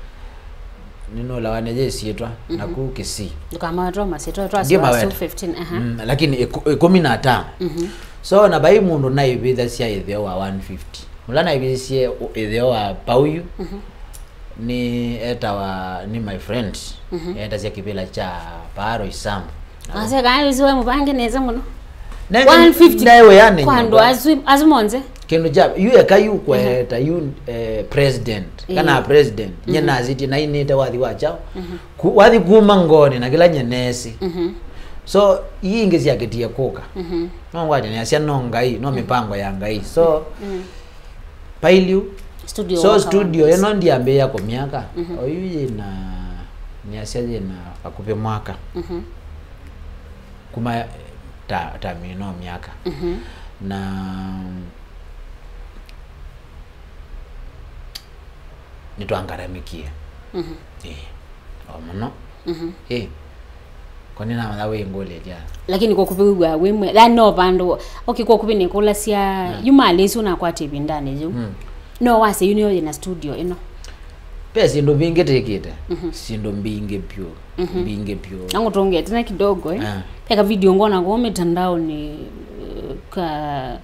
Nĩnũlawa nĩ yĩsyĩtwa, naku Kisii. Ndũkamawetwa masyĩtwa, twasya fifteen, aha. Mm, lakini ĩkũ-, ĩkũmi na atano. Mhm. So, na vai mũndũ naivĩthasya ĩtheo wa one fifty. Ũla naivĩsisye ũ-, ĩtheo wa pauyu, Mhm. nĩ etawa, nĩ my friend. Mhm. Etasya kĩvĩla kya Paaro Isambu. Asya kana wĩsĩ we mũvange nesa mũno. Ne-, one fifty ne wĩanĩ kwa andũ nyũmba. Asu, asu monthe. Kĩndũ kya, yu eka yu kweta, yu, eh, president, kana president, nye Mhm. nasiti nainĩte wathi wa chao. Mhm. Ku-, wathi kuma ngoni na kĩla nye nesi. Mhm. So, ii ingĩ syakĩtie kũka. Mhm. No ngwate nĩasya no Ngai, no mĩpango ya Ngai. So, Mm. Pailyu. Studio So, waka studio wonesa. Ĩno ndiambĩĩa kũmyaka. Mhm. Oyu yĩna, nĩasya yĩna vakuvĩ mwaka. Mhm. Kuma ta, ta mĩno myaka. Mhm. Na nĩtwangaramĩkie. Mhm. Ĩĩ. O mũno. Mhm. Ĩĩ. Ko nĩnamanya wĩ ngũlĩlya. Lakini kwa kũvĩw'a wĩ mwe, yani no vandũ, okay, kwa kũvĩ nĩkũlasya, Mm. yu malĩ isu nakwatie ĩvindanĩ yĩu. Mm. No wasya yu nĩyo yĩna studio ĩno. Ve syĩndũ mbingĩ tĩkĩte. Mhm. Syĩndũ mbingĩ vyũ. Mhm. Mbingĩ vyũ. Nangũtũngĩe tena kidogo, eh. Ah. Ve ka video ngona kwa mitandaoni, eh, ka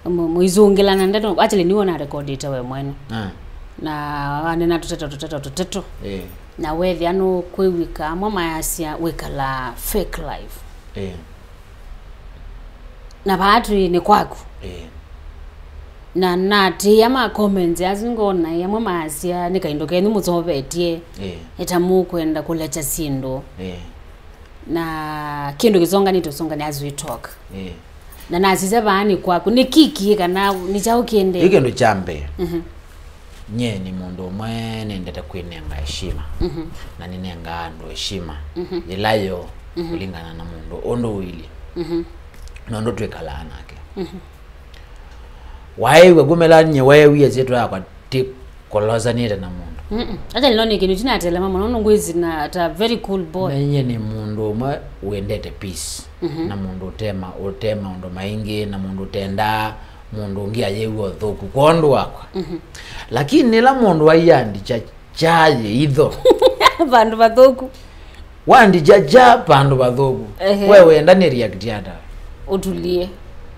mũ-, mũizungĩla na ndeto, actually nĩwe narekondĩte we mwene. Ah. Na wanena tũteto, tũteto, tũteto. Eh. Na wethĩa nũkwĩw'ĩka, amwe mayasya wĩkalaa fake life. Eh. Na vaa twĩ nĩ kwaku. Eh. Na natĩĩa ma comments asu ngona amwe maasya nĩ kaindo kenyu mũsovetye. Eh. Ĩta mũkwenda kũlekya syĩndũ. Eh. Na kĩndũ kĩsonganĩte ũsongane as we talk. Eh. Na nasisya vaa nĩ kwaku. Nĩ kiki kana nĩ kyaũ kĩendee? Ĩ kĩndũ kya mbee. Mhm. Nyie nĩ mũndũ ũmwe nendete kwĩnenga heshima. Mhm. Na nĩnengaa andũ heshima. Mhm. Yĩla yo Mhm. kũlingana na mũndũ ũndũ ũilyĩ. Mhm. Na ũndũ twĩkalaa nake. Mhm. Waĩw'a kumela nyie waĩwie syĩtwa yakwa ti kolosanĩte na mũndũ. Mm-mm. Actually, no nĩ kĩndũ tinatelema mũno, no ngwĩsĩ na ta very cool boy. Na nyie nĩ mũndũ ũmwe wendete peace. Mhm. Na mũndũ ũtema, ũte maũndũ maingĩ, na mũndũ ũtendaa mũndũ ũngĩ ayĩw'a ũthũku kwondũ wakwa. Mhm. Lakini ĩla mũndũ aiandikya kyaye itho. Vandũ vathũku. Wandikya kya vandũ vathũku. Ehe. We wenda nĩ react ata? Ũtulie.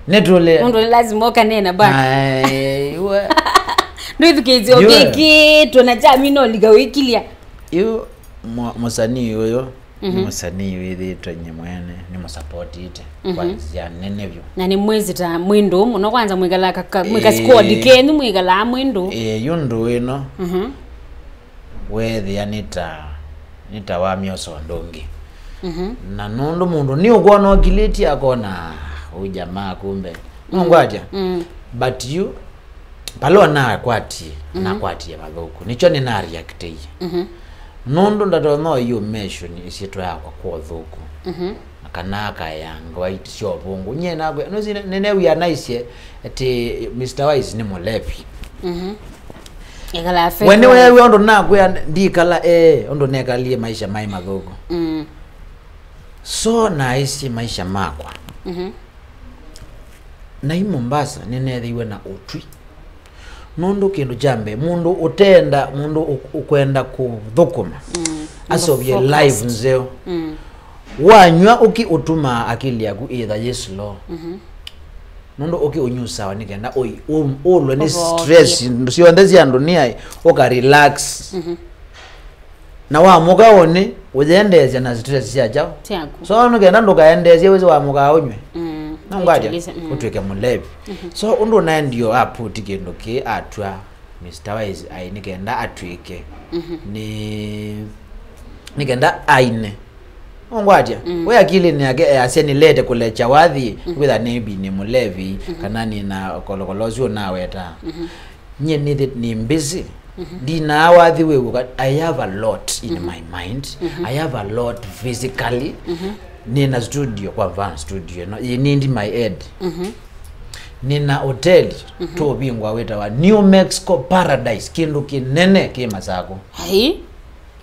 Nĩtũle. Mũndũ nĩ lazima ũkanena bana. Ai, we. Ndwĩthukĩĩsye Yue. Ũkĩkĩtwe na kya mina ũlika wĩkilya. Yu mũ-, mũsanii ũyũ, nĩ Mhm. mũsanii wĩthĩĩtwe nye mwene, nĩ mũsapotĩte Mhm. kwa nzĩa nene vyũ. Na nĩ mwĩsĩ ta mwĩ ndũũ mũno, kwanza mwĩkalaa ka, ka, mwĩ ka Ĩĩ. Squad kenyu, mwĩkalaa mwĩ ndũũ. Ĩĩ, yu ndũũ ĩno, Mhm. weethĩa nĩ ta, nĩ ta wamyosa ũndũ ũngĩ. Mhm. Na nũndũ mũndũ nĩ ũkwona ũkilĩtye akona, "Ah, ũyũ jamaa kumbe." Mm. Nũngwatya? Mm. But yu, palo nakwatie, Mhm. nakwatie vathũku. Nĩkyo nĩnareactĩie. Mhm. Nũndũ ndatonya ũyũ mention ĩsyĩtwa yakwa kwa ũthũku. Mhm. Na kana akaea ngewa sya ũvũngũ. Nyie nakwĩa, nũsi nĩnew'ĩa naisye atĩ Mister Wise nĩ mũlevi. Mhm. Ekala fake We nĩweew'a life. Ũndũ nakwĩa ndikala, ee, ũndũ nekalie maisha maĩ mathũku. Mm. So naaisye maisha makwa. Mhm. Nai Mombasa nĩneethĩiwe na ũtwi. Nũndũ kĩndũ kya mbee, mũndũ ũtenda, mũndũ ũ-, ũkwenda kũthũkũma, Mm. asovie Focused. Life nzeo. Mm. Wanyw'a ũkĩ ũtumaa akili yaku ĩtha yĩ slow. Mhm. Nũndũ ũkĩ ũnyusawa nĩ kenda ũi-, ũ-, ũlwe nĩ Ũvokie. Stress, syĩndũ syonthe sya ndunia ĩ, ũka relax. Mhm. Na wamũka ũnĩ, ũyendeesya na stress sya kyaũ? Syaku. So, nĩ kenda ndũkaendeesye wĩsĩ wamũkaa ũnyw'e. Mm. Nũngwatya? Ũtũlĩse, mm. Ũtw'ĩke mũlevi. Mhm. So, ũndũ ũnaendie aputi kĩndũ kĩĩ atw'a Mister Wise ai nĩ kenda atw'ĩke. Mhm. Nĩ, nĩ kenda aine. Nũngwatya? Mm. We akilĩnĩ yake easya nĩlete kũlekya wathi, Mhm. wĩtha nĩmbi nĩ mũlevi, Mhm. kana nĩ na kolokolo ũsu ũnawetaa. Mhm. Nyie nĩthĩ nĩ busy. Mhm. Ndinaa wathi wĩw'ũka. I have a lot in Mhm. my mind. Mhm. I have a lot physically. Mhm. Nĩna studio, kwa mfano studio ĩno. Yĩ nindi my head. Mhm. Nĩna hoteli. Mhm. Tũvingwa wĩtawa New Mexico Paradise. Kĩndũ kĩnene kĩ Masakũ. Ai.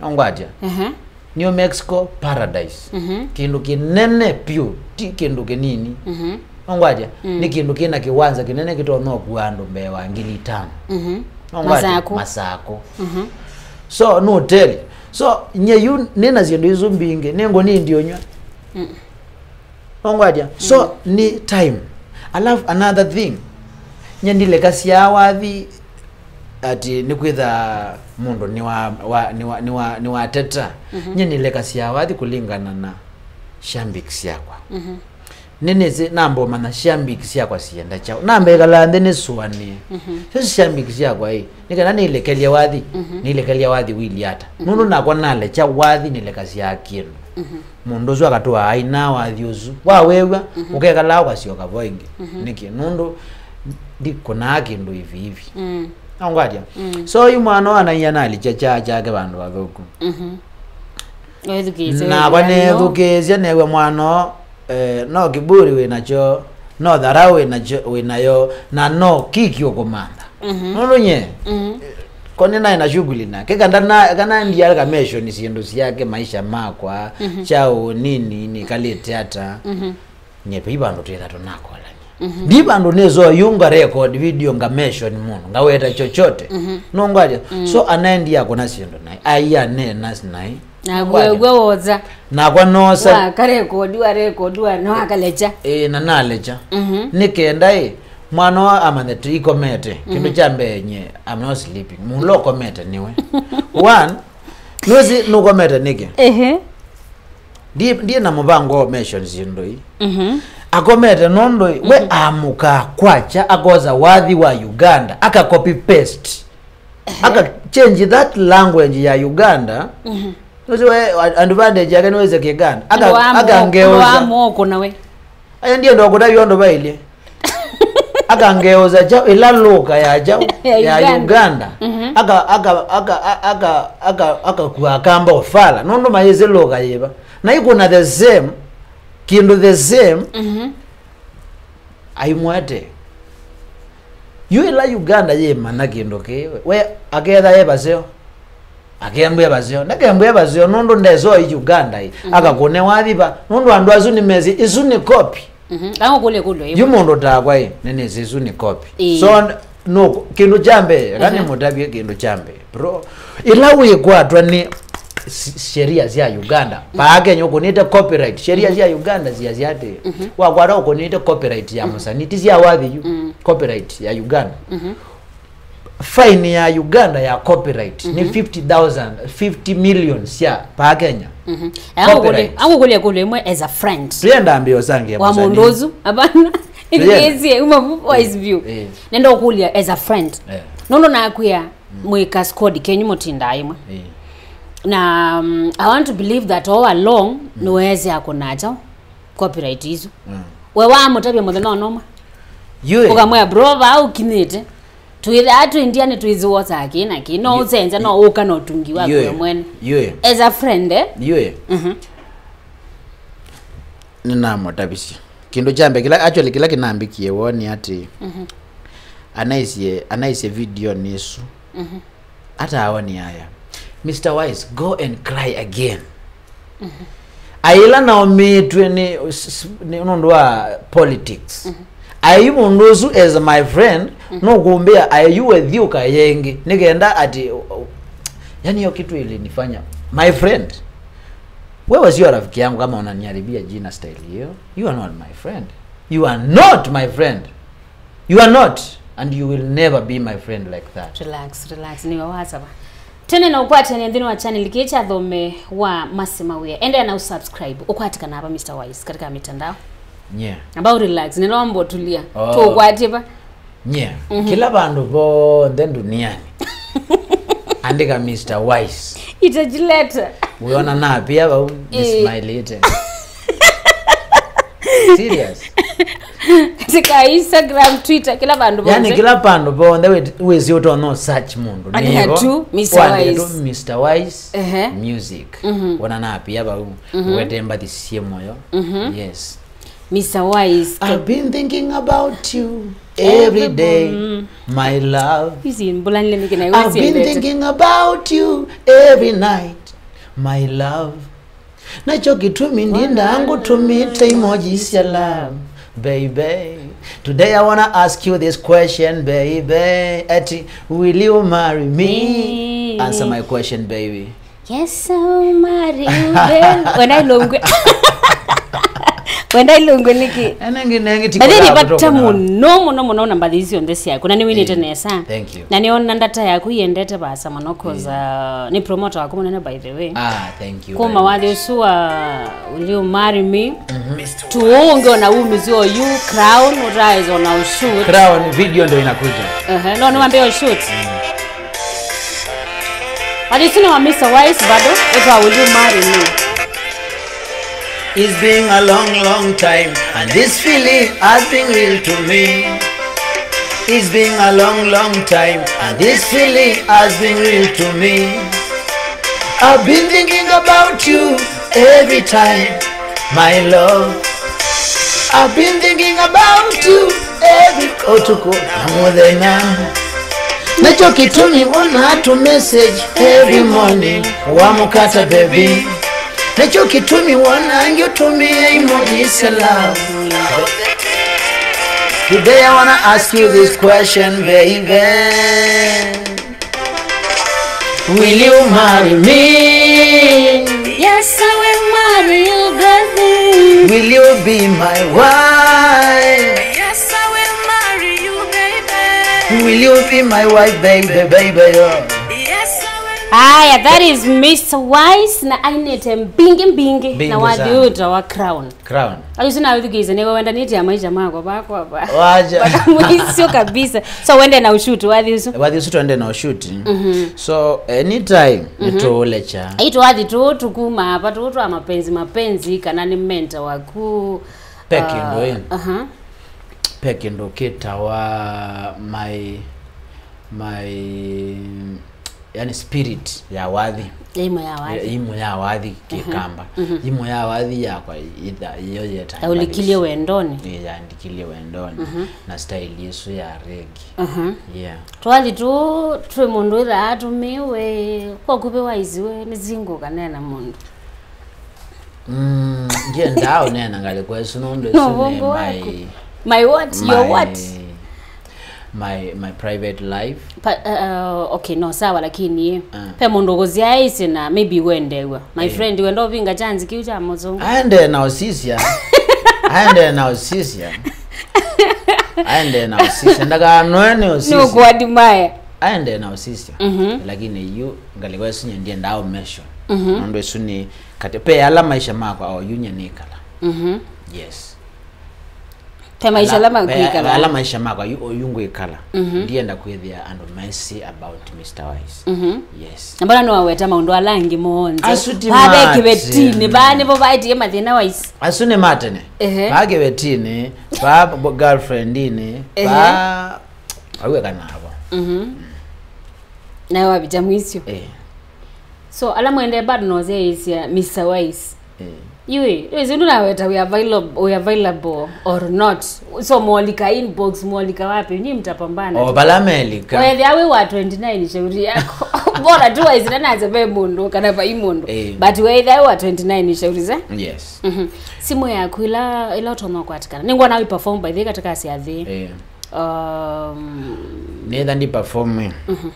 Nũngwatya? Ehe. New Mexico Paradise. Mhm. Kĩndũ kĩnene pyũ, ti kĩndũ kĩnini. Mhm. Nũngwatya? Mm. Nĩ kĩndũ kĩna kĩwanza kĩnene kĩtonya ũkua andũ mbee wa ngili itano. Mhm. Nũngwatya? Masakũ. Masakũ. Mhm. So, nĩ hoteli. So, nyie yu nĩna syĩndũ isu mbingĩ, nĩngũnindi ũnyw'a. Mm. Nũngwatya? So, Mm. nĩ time. Alafu another thing, nye ndilekasya wathi ati nĩkwĩtha mũndũ nĩwa, wa, nĩwa, nĩwa, nĩwateta. Mhm. Nye nĩlekasya wathi kũlingana na shambik syakwa. Mhm. Nĩnĩsĩ namba ũmanya shambik syakwa sienda kyaũ. Namba ĩkala nthĩ nĩsũanĩe. Mhm. Syo shambik syakwa ĩ, nĩ kana nĩilekelya wathi, mhm, nĩilekelya wathi wili ata. Mhm. Nũndũ nakwa nalekya wathi nĩlekasyaa kĩndũ. Mhm. Mũndũ ũsu akatũa aina wathi ũsu. Wawew'a, mhm, ũkekalaa ũkasyoka vo ĩngĩ. Mhm. Nĩkĩ? Nũndũ ndikũnaa kĩndũ hivi hivi. Mm. Naũngwatya? Mm. So yu mwana anaia nalikya kyaa kyake vandũ vathũku. Mhm. Wĩthukĩĩsye. Nakwa wĩthukĩĩsye, neew'a mwana, eh, no kiburi wĩ nakyo, no tharau wĩ nakyo, wĩ nayo, na no kiki ũkũmantha. Mhm. Nũndũ nye, mhm, ko nĩ naĩ na shughuli nake, kana na, kana ndialika mention syĩndũ syake, maisha makwa, mhm, kyaũ, nini, nĩkalĩte ata. Mhm. Nye vei vandũ twĩtha tũnakolany'a. Mhm. Ndi vandũ nĩsoo yu nga record video nga mention mũndũ, ngaweta chochote. Mhm. Nũngwatya. Mm. So anaendia kũna syĩndũ naĩ, aia nena naĩ. Na nũngwatya. Wew'a woza. Nakwa nosa. Wa karekodiwa, rekodiwa, no akalekya. Ĩĩ, na nalekya. Mhm. Nĩ kenda ĩ, mwana wa amanthe tũikomete. Kĩndũ, mhm, kya mbee nye, I'm not sleeping. Mũndũ ũkomete nĩwe. One, nũsĩ nũkomete nĩkĩ? Ehe. Ndi, ndiĩ na mũvango wa mention syĩndũ ii. Mhm. Akomete nũndũ we, mhm, amũkaa kwakya, akosa wathi wa Uganda, aka copy paste. Ehe. Aka change that language ya Uganda. Mhm. Nũsĩ we, a-, advantage yake nĩwĩsĩ Kĩganda. Aka, ndũ wa mo-, akangeuza. Ndũ wa moko nawe. Aya ndienda kũtavya ũndũ vailye. Akangeũza kyaũ, ĩla lũka ya kyaũ, ya, ya Uganda. Uganda. Mhm. Aka, aka, aka, a-, aka, aka, akakua akamba ũfala. Nũndũ mayĩsĩ lũka yĩva. Na ikũna the same, kĩndũ the same. Mhm. Aimwete. Yu ĩla Uganda yĩmanya kĩndũ kĩĩ, we aketha e vaseo. Akembwe vaseo. Ndakembwe vaseo, nũndũ ndesoo i Uganda ĩ. Mhm. Akakũne wathiva. Nũndũ andũ asu nĩmesĩ, isu nĩ copy. Mhm. Angũkũlye kũlyo yu ĩmwe. Mũndũ takwa ĩ, nĩnĩsĩ isu nĩ copy. Ĩĩ. So, n-, no, kĩndũ kya mbee, eka, mhm, nĩmũtavye kĩndũ kya mbee. Bro, ĩla wĩkwatwa nĩ s-, sheria sya Uganda, mhm, paa Kenya ũkũnĩte copyright, sheria, mhm, sya Uganda siasya atĩ, mhm, wakwata ũkũnĩte copyright ya, mhm, mũsanii, ti sya wathi yu, mm, copyright ya Uganda. Mhm. Fine ya Uganda ya copyright nĩ, mhm, fifty thousand, fifty million sya paa Kenya. Mhm. Copyright. Angũkũlye, angũkũlye kũlyo ĩmwe as a friend. Tũyenda mbio sange wa mũndũ ũsu. Hapana. Ĩthukĩĩsye, uma vu, wise view. Eh. Nenda ũkũlya as a friend. Eh. Nũndũ nakwĩa, mm, mwĩ kaskodi kenyu mũtindaa ĩmwe. Eh. Na, um, I want to believe that all along, mm, nĩweesĩ akũna kyaũ copyright isu. Mm. We wamũtavya mũthenya ona ũmwe? Yũĩ. Ũkamwĩa, "Bro, vaa ũkinyĩte. Twĩthaa twĩ ndia nĩtwĩsĩ wosaa kĩĩ na kĩĩ. No, yũĩ, ũsenze, no ũka na ũtungi waku we mwene." Yũĩ. As a friend, eh? Yũĩ. Mhm. Nĩnamũtavisye. Kĩndũ kya mbee kĩla, actually, kĩla kĩnambikie woo nĩ atĩ, mhm, anaisye, anaisye video nĩ ĩsu. Mhm. Atawa nĩ aya. Mister Wise, go and cry again. Mhm. Aĩ ĩla naũmĩtw'e nĩ, s-, s-, nĩ nũndũ wa politics. Mhm. Aĩ yu mũndũ ũsu as my friend, mhm, nũkũmbĩa aĩ yu we thiĩ ũkaye ĩngĩ. Nĩ kenda atĩ, yani, hiyo kitu ilinifanya. My friend, wewe sio rafiki yangu kama unaniharibia jina style hiyo. You are not my friend. You are not my friend. You are not, and you will never be my friend like that. Relax, relax, nĩwe wasava. Tene na ũkwatĩanĩa nthĩnĩ wa channel kĩĩ kya Thome wa Masi Mawĩa. Endeea na usubscribe. Ũkwatĩkana ava, Mister Wise, katika mitandao. Yeah. Amba u relax, nĩnomba ũtulia. Oh. Tũkwatĩva. Yeah. Mhm. Kĩla vandũ vonthe nduniani. Andĩka Mister Wise. Itajileta. Wĩona napia vau, eh, nĩsmailĩte. Serious. Katika Instagram, Twitter, kila vandu, yani, vonthe. Kila vandu vonthe wĩ-, wĩsĩ ũtonya search mũndũ. Andĩka nĩvo, tu Mister Wandĩka Wise. Tu Mister Wise, ehe, music. Mhm. Wona napia vau, mhm, wete mbathi sie moyo. Mhm. Yes. Mister Wise. I've been thinking about you every day, every mo-, mm, my love. Hizi mbulani le nike na I've been thinking about you every night, my love. Nakyo kĩtumi ndindaa ngũtũmĩte emoji sya love, baby. Today I wanna ask you this question, baby. Ati, will you marry me? Me. Answer my question, baby. Yes, I'll marry you, baby. Wenda ilongwe. Wenda ilungu nĩkĩ? Ene ngi nengi tiko. But then ya nĩ vata kutoka na mũno mũno mũno na mbathi icio nthe syaku na nĩwinĩte nesa. Thank you. Na nĩona ndata yaku yendete vasa mũno cause uh, nĩ promoter waku mũnene by the way. Ah, thank you. Kuma wathi ũsu wa Will You Marry Me? Tuunge ona umizi oyu Crown utaeza ona ushoot. Crown video ndo inakuja. Ehe, no niwambie ushoot. Wathi ũsu nĩ wa Mister Wise bado, ĩtwa Will You Marry Me? It's been a long, long time, and this feeling has been real to me. It's been a long, long time, and this feeling has been real to me. I've been thinking about you every time, my love. I've been thinking about you every kotuko na mũthenya. Nacho kitumi wona tu message every morning, wamũkata baby. Nacho kitumi wona ngiutumia emoji cia love. Today I wanna ask you this question, baby. Will you marry me? Yes, I will marry you, baby. Will you be my wife? Yes, I will marry you, baby. Will you be my wife, baby, baby? Oh. Yes, I will. Aya, that is Mister Wise na ainĩte mbingĩ mbingĩ. Mbingĩ na wathi sana. Ũyũ ta wa Crown. Crown. Ayu sina wĩthukĩĩsye nĩwe wendanĩtye na maisha makwa vakwa va. Waja. Mwisho kabisa. So wende na ushoot wathi ũsu. Wathi ũsu twende na ushoot. So anytime nĩtũũlecha. Aitũ wathi tu tukuma hapa tu twa mapenzi mapenzi kana nĩ mentor waku. Pe kĩndũ ĩ. Aha. Pe kĩndũ kĩtawa my my yani spirit ya wathi. Imo ya wathi. Imo ya wathi kikamba. Imo ya wathi yakwa itha iyo yeta. Aulikilie wendoni. Yandikilie wendoni na style yesu ya regi. Yeah. Twathi tu twi mundu itha atumiwe kwa kuve waiziwe ni zingo kanena mundu. Mm, ndiendaa ũneena ngalĩko ĩsu nũndũ ĩsu nĩ my, my what? Your what? My, my private life. Pa, uh, okay, no sawa, lakini uh, pe mũndũ ũkũsyaĩsye na maybe wendeew'a my eh, friend wenda ũvinga chance kĩu kya mũzungu. Aende na ũsisya. Aende na ũsisya. Aende na ũsisya. Ndakanwe nĩ ũsisya. Nĩ ũkũadimaya. Aende na ũsisya. Mm -hmm. Lakini yu ngalĩko ĩsu nye ndiendaa ũmesho. Mm -hmm. Nũndũ ĩsu nĩ Kati, pe ala maisha makwa o yu nye nĩkala. Mhm. Yes. Pe maisha ala makwĩkala. Ala maisha makwa yu, o yu ngwĩkala. Mhm. Ndienda kwĩthĩa andũ mesi about Mister Wise. Mhm. Yes. Na mbona nĩwaweta maũndũ ala angĩ monthe? Asu ti mate. Kĩvetinĩ, vaa nĩvo vaetie mathĩna Wise. Asu nĩ matene. Ehe. Vaa kĩvetinĩ, vaa bo-, girlfriendinĩ, ehe, vaa, auwe kanavo. Mhm. Nawe wavita mwisyo. Eh. So ala mwendee bado nozeeisya Mister Wise. Eh. Iwe, iwe zindu naweta we available, we available or not. So mwolika inbox, mwolika wapi, nyi mtapambana. O bala melika. Wethia we wa twenty-nine shauri yako. Bora tu Wise na naze ve mundu kana vai mundu. Eh. But wethia we wa twenty-nine shauri ze. Yes. Mhm. Simu yaku ila ila utonya kwatikana. Ningwa nawe perform by the katika siathi. Eh. Um, nitha ndi perform. Mhm.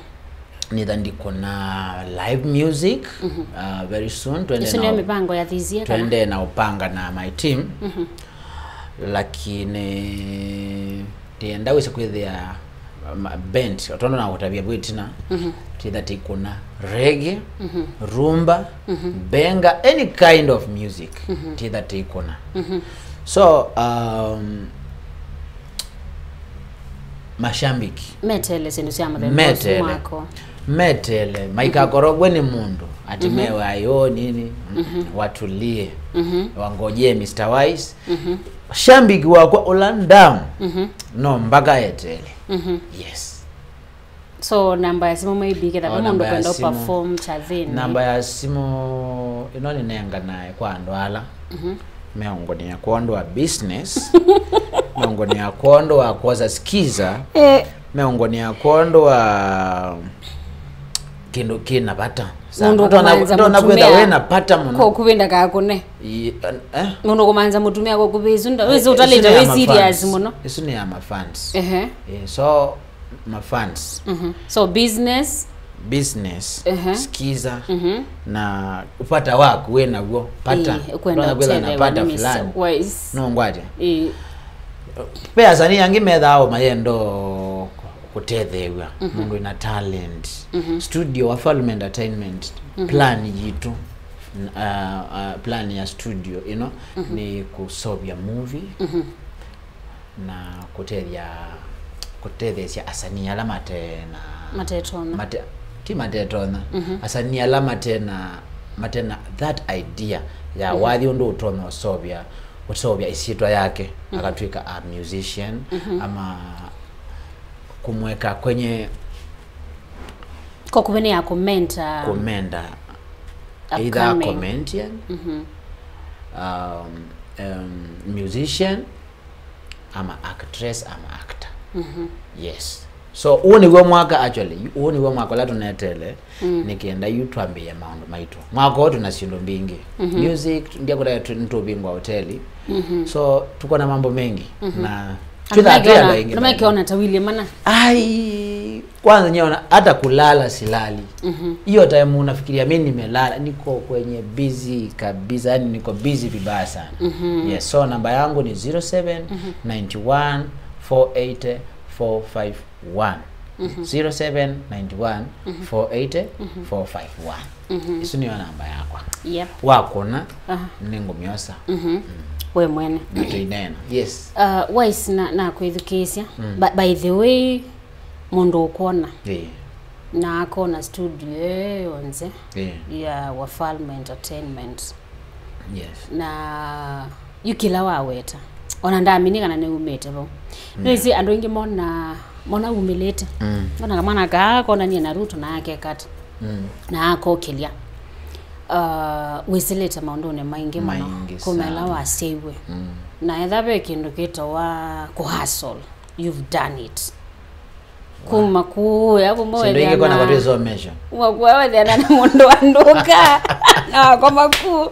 Nitha ndikona live music. Mhm. Uh, very soon twende. Isu nĩyo na mĩvango ya this year kana? Twende na upanga na my team. Mhm. Lakini ndienda wĩse kwĩthĩa ma-, band, tondũ na kũtavya vwĩtina. Mhm. Titha tikuna reggae, mhm, rumba, mhm, benga, any kind of music. Mhm. Titha tikuna. Mhm. So um, mashambiki metele syĩndũ sya mũthemba ũsu metele mwako. Metele maikakorogwe nĩ mũndũ ati, mhm, mewa yo nini. Mhm. Watulie. Mhm. Wangojee Mister Wise. Mhm. Shambiki wakwa ũla ndamu, mhm, no mpaka etele. Mhm. Yes. So namba ya simu maybe ketha ve mũndũ kwenda perform chathinĩ. Namba ya simu ĩno nĩnenganae kwa andũ ala, mhm, meũngũnĩa kwondũ wa business, meũngũnĩa kwondũ wa kwosa skiza, eh, meũngũnĩa kwondũ wa kĩndũ kĩna vata. Mũndũ kũmanza ndona kwĩtha mũtumĩa wĩna pata mũno. Kwa kũvinda kakũne. Eh? Mũndũ kũmanza mũtumĩa kwa kũvĩ isu, wĩsĩ ũtalĩte wĩ serious mũno. Isu nĩ ya mafans. Ehe. Eh, so mafans. Mhm. So business, business, ehe, skiza, mhm, na upata waku wĩ naw'o, pata. Ĩĩ, ũkwenda ũtonya kwĩthĩwa na ũtetheew'a pata nĩ fulani. Mister Wise. No ngwate. Ĩĩ. Ve asanii angĩ methaa o mayendo kũtetheew'a, mhm, mũndũ wĩna talent. Mhm. Studio Wafalme Entertainment, mhm, plan yitũ, n-, uh, uh, plan ya studio ĩno, mhm, nĩ kũseũvya movie, mhm, na kũtethya, kũtetheesya asanii ala mate na matetonya. Mate, ti matetonya. Mhm. Asanii ala mate na, mate na that idea ya, mhm, wathi ũndũ ũtonya ũseũvya, ũseũvya ĩsyĩtwa yake, mhm, akatw'ĩka a musician, mhm, ama kũmweka kwenye kwa kũvenea kũmenta, kũmenta either upcoming comedian, mhm, um, um, musician, ama actress, ama actor. Mhm. Yes. So, ũũ nĩw'o mwaka, actually, ũũ nĩw'o mwaka ũla tũnetele, mm, nĩ kenda yu twambĩĩe maũndũ maitũ. Mwaka ũũ twĩna syĩndũ mbingĩ. Mhm. Music, ndiakũta tu-, nĩtũvingwa hoteli. Mhm. So, tuko na mambo mengi. Mhm. Na andũ twĩthaa twĩ andũ makeona, aingĩ andũ maingĩ. Makeona ta William ana. Ai, kwanza nyeona hata kulala silali. Mhm. Hiyo time unafikiria mimi nimelala, niko kwenye busy kabisa, yani niko busy vibaya sana. Mhm. Yes, so namba yangu ni zero seven nine one four eight four five one. Mhm. Zero seven nine one four eight four five one. Mhm. Isu niyo namba yakwa. Yep. Wakũna, aha, nĩngũmyosa. Mhm. Mm. We mwene. Na tũinena. Yes. Uh, Wise na, nakwĩthukĩĩsya. Mm. By, by the way, mũndũ ũkwona. Ĩĩ. Na akona studio ĩyo yonthe, ĩĩ, ya Wafalme Entertainment. Yes. Na yu kĩla waweta, ona ndamini kana nĩumĩte vau. Yeah. Nĩwĩsĩ andũ aingĩ mona, mona umĩlĩte. Mm. Mona kamwana kaa konanie na Ruto na akekata. Mm. Na akokĩlya. Uh, wĩsĩlĩte maũndũnĩ maingĩ mũno. Maingĩ kuma ĩla sana. Wasyaiwe. Mm. Na etha ve kĩndũ kĩtawa kũhustle, you've done it. Kuma kũya kũmwe. Syĩndũ ingĩ wethĩana, kona kwatwĩsomesha. Kuma kũya wethĩana na mũndũ wa nduka. Na wakoma ku.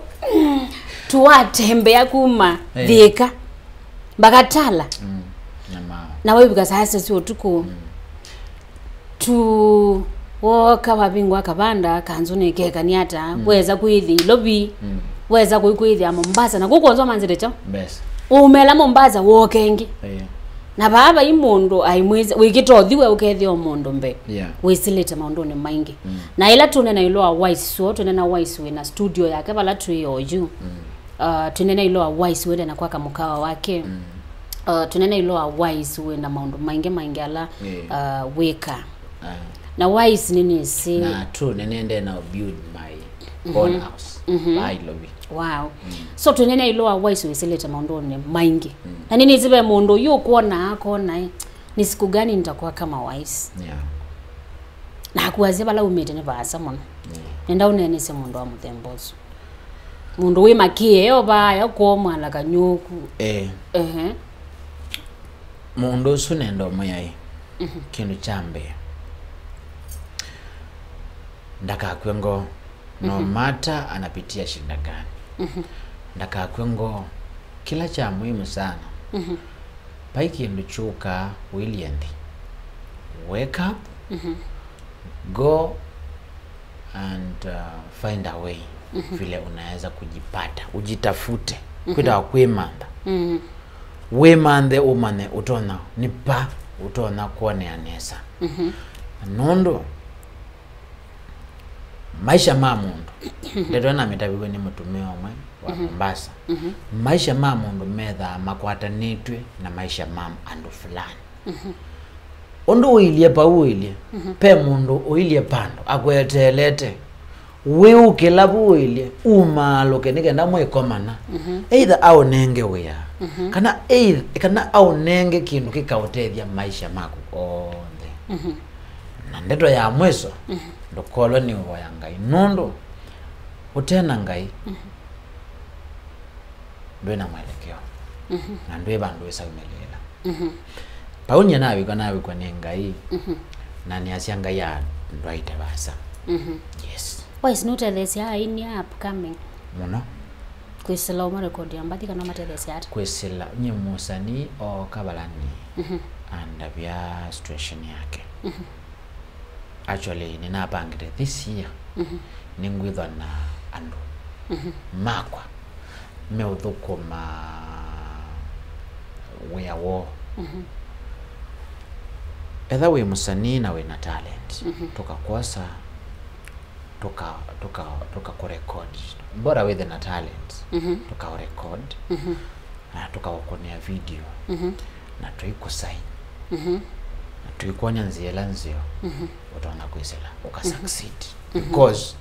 Tuwatembea kuma, eh, Thĩka mpaka Tala. Mm. Na ma. Na waivika saa sita sya ũtukũ. Mm. Tu woka wavingwa kavanda, kanzũ nĩkekani ata, mm, weza kwĩthi Ilovi, mm, weza kũi kwĩthĩa Mombasa, na kũkũ nzoma nzĩte kyo. Bes. Umela Mombasa woke ĩngĩ. Eh. Na vaa vai mũndũ aimwĩsĩ, wĩkĩta ũthi we ũkethĩa o mũndũ mbee. Yeah. Wĩsĩlĩte maũndũnĩ maingĩ. Mm. Na ĩla tũnena ĩũlũ wa Wise, so tũnena Wise wĩna studio yake vala twĩ oyu. Mm. Uh, tũnena ĩũlũ wa Wise wĩte na kwaka mũkawa wake. Mm. Uh, tũnena ĩũlũ wa Wise wĩna maũndũ maingĩ maingĩ ala, yeah, uh, wĩka. Ah. Na Wise nĩnĩsĩ. Na tu nĩnĩendee na build my, mhm, own house. Mhm. Vaa Ilovi. Wow. Mm. So tũnena ĩũlũ wa Wise wĩsĩlĩte maũndũnĩ maingĩ. Mm. Na nĩnĩsĩ ve mũndũ ũyũ ũkwona akona, eh, ni siku gani nitakuwa kama Wise? Yeah. Na akuasya vala umĩte nĩ vaasa mũno. Yeah. Nenda ũneenesye mũndũ wa mũthemba ũsu. Mũndũ wĩ makĩe, o vaaya kwoo mwala kanyũku. Eh. Ehe. Mũndũ ũsu nenda ũmwĩa ĩ, mhm, kĩndũ kya mbee, ndakakw'e ngoo, no, mhm, matter anapitia shida gani. Mhm. Ndakakw'e ngoo. Kĩla kya muhimu sana, mhm, vai kĩndũ kyũkaa ũilye nthĩ. Wake up, mhm, go and, uh, find a way, mhm, vile unaweza kujipata, ujitafute, mhm, kwĩtawa kwĩmantha. Mhm. Wĩmanthe ũmanye ũtonya nĩ va ũtonya kwonea nesa. Mhm. Nũndũ maisha ma mũndũ, ndeto ĩno namĩtaviw'e nĩ mũtumĩa ũmwe wa, mhm, Mombasa. Mhm. Maisha ma mũndũ methaa makwatanĩtw'e na maisha ma andũ fulani. Mhm. Ũndũ ũilye vau ũilye, mhm, ve mũndũ ũilye vandũ akweteelete. Wĩũkĩla vu ũilye, umaalũke nĩ kenda mwĩkomana. Mhm. Either aũnenge wĩa, mhm, kana eith-, kana aũnenge kĩndũ kĩkaũtethya maisha maku onthe. Mhm. Na ndeto ya mwiso, mhm, ndũkolwe nĩ ũvoya Ngai, nũndũ ũte na Ngai, mhm, ndwĩ na mwelekeo, mhm, na ndwĩ vandũ wĩsaumĩlĩĩla. Mhm. Vau nyie navikwa, navikwa nĩ Ngai, mhm, na nĩasya Ngai andwaĩte vaasa. Mhm. Yes. Wise nũtetheesya aini a upcoming? Mũno. Kwĩsĩla ũmarekodi ya mbathi kana ũmatetheesya ata? Kwĩsĩla, nyie mũsanii ooka vala nĩ, mhm, andavya situation yake. Mhm. Actually, nĩnapangĩte this year, mhm, nĩngwĩthwa na andũ, mhm, makwa meũthũkũma wĩa woo. Mhm. Etha wĩ mũsanii na wĩna talent, mhm, tũkakwosa, tũka, tũka, tũkakũrekodi. Bora wĩthe na talent, mhm, tũkaũrekodi, mhm, na tũkaũkũnĩa video, mhm, na tũikũsaini, mhm, na tũikwony'a nzĩa ĩla nzeo, mhm, ũtonya kwĩsĩla, ũka, mhm, succeed. Mhm. Because,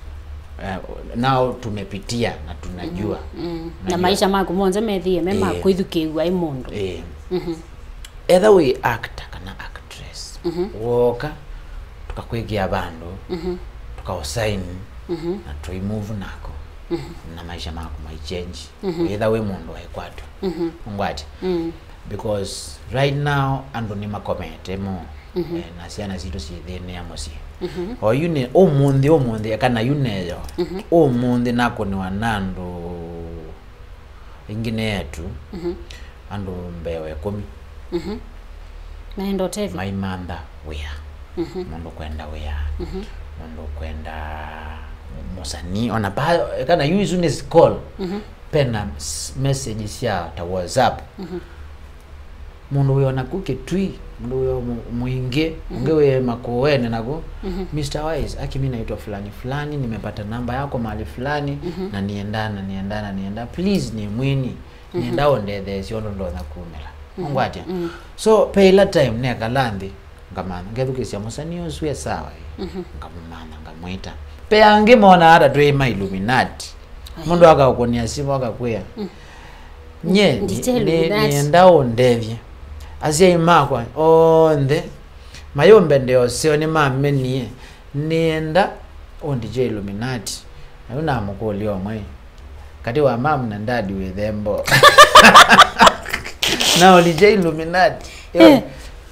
eh, now tumepitia na tunajua. Mhm. Mm. Na maisha maku monthe methĩe me, eh, ma kwĩthukĩĩw'a ĩ mũndũ. Eh. Mhm. Etha wĩ actor kana actress, mhm, wooka, tũkakwĩkĩa vandũ, mhm, tũkaũsaini, mhm, na tũimove nako. Mhm. Na maisha maku maichange. Mhm. Etha wĩ mũndũ waĩkwatwa. Mhm. Ngwati. Mm. Because right now andũ nĩmakomete mo, mhm, eh, na syana sitũ syĩthĩnĩa mũsyĩ. Mhm. O yu nĩ ũmũnthĩ, ũmũnthĩ, eka na yu neyo. Mhm. Ũmũnthĩ nakũnĩwa na andũ aingĩ nĩ etu, mhm, andũ mbee wa ĩkũmi. Mhm. Maenda ũtethyo. Maimantha wĩa. Mhm. Mũndũ kwenda wĩa. Mhm. Mũndũ kwenda mũsanii. Ona pa, kana yu isu nĩ call. Mhm. Pena s-, message sya ta WhatsApp. Mhm. Mũndũ wĩ o naku Kĩtui, mũndũ wĩ o Mu-, Mwingĩ, mhm, ũngĩ wĩ Makũene naku. Mhm. Mister Wise, aki mi naitwa fulani fulani, nimepata namba yako mahali fulani, mhm, na nienda, na nienda, na nienda. Please, nĩ mwini. Mhm. Nienda ũndetheesye ũndũ ndonya kumĩla. Mhm. Ũngwatya? Mm. So, pe ila time nekala nthĩ, ngamantha, ngethukĩsya mũsanii ũsu e sawa ĩ. Mhm. Ngamũmantha, ngamwĩta. Pe angĩ monaa ata twĩ ma Illuminati. Ai. Mũndũ akaũkũnĩa simũ akakwĩa. Mm. Nye, ndi-, nĩ-, nĩ-, Illuminati. Nienda ũndethye. Asyai makwa onthe, mayũmbe ndeoseo nĩmamenie. Nĩenda ũndikye Illuminati. Na yu namũkũlya ũmwe, katĩ wa mom na dad wĩ thembo? Na ũlikye Illuminati. Yo, eh,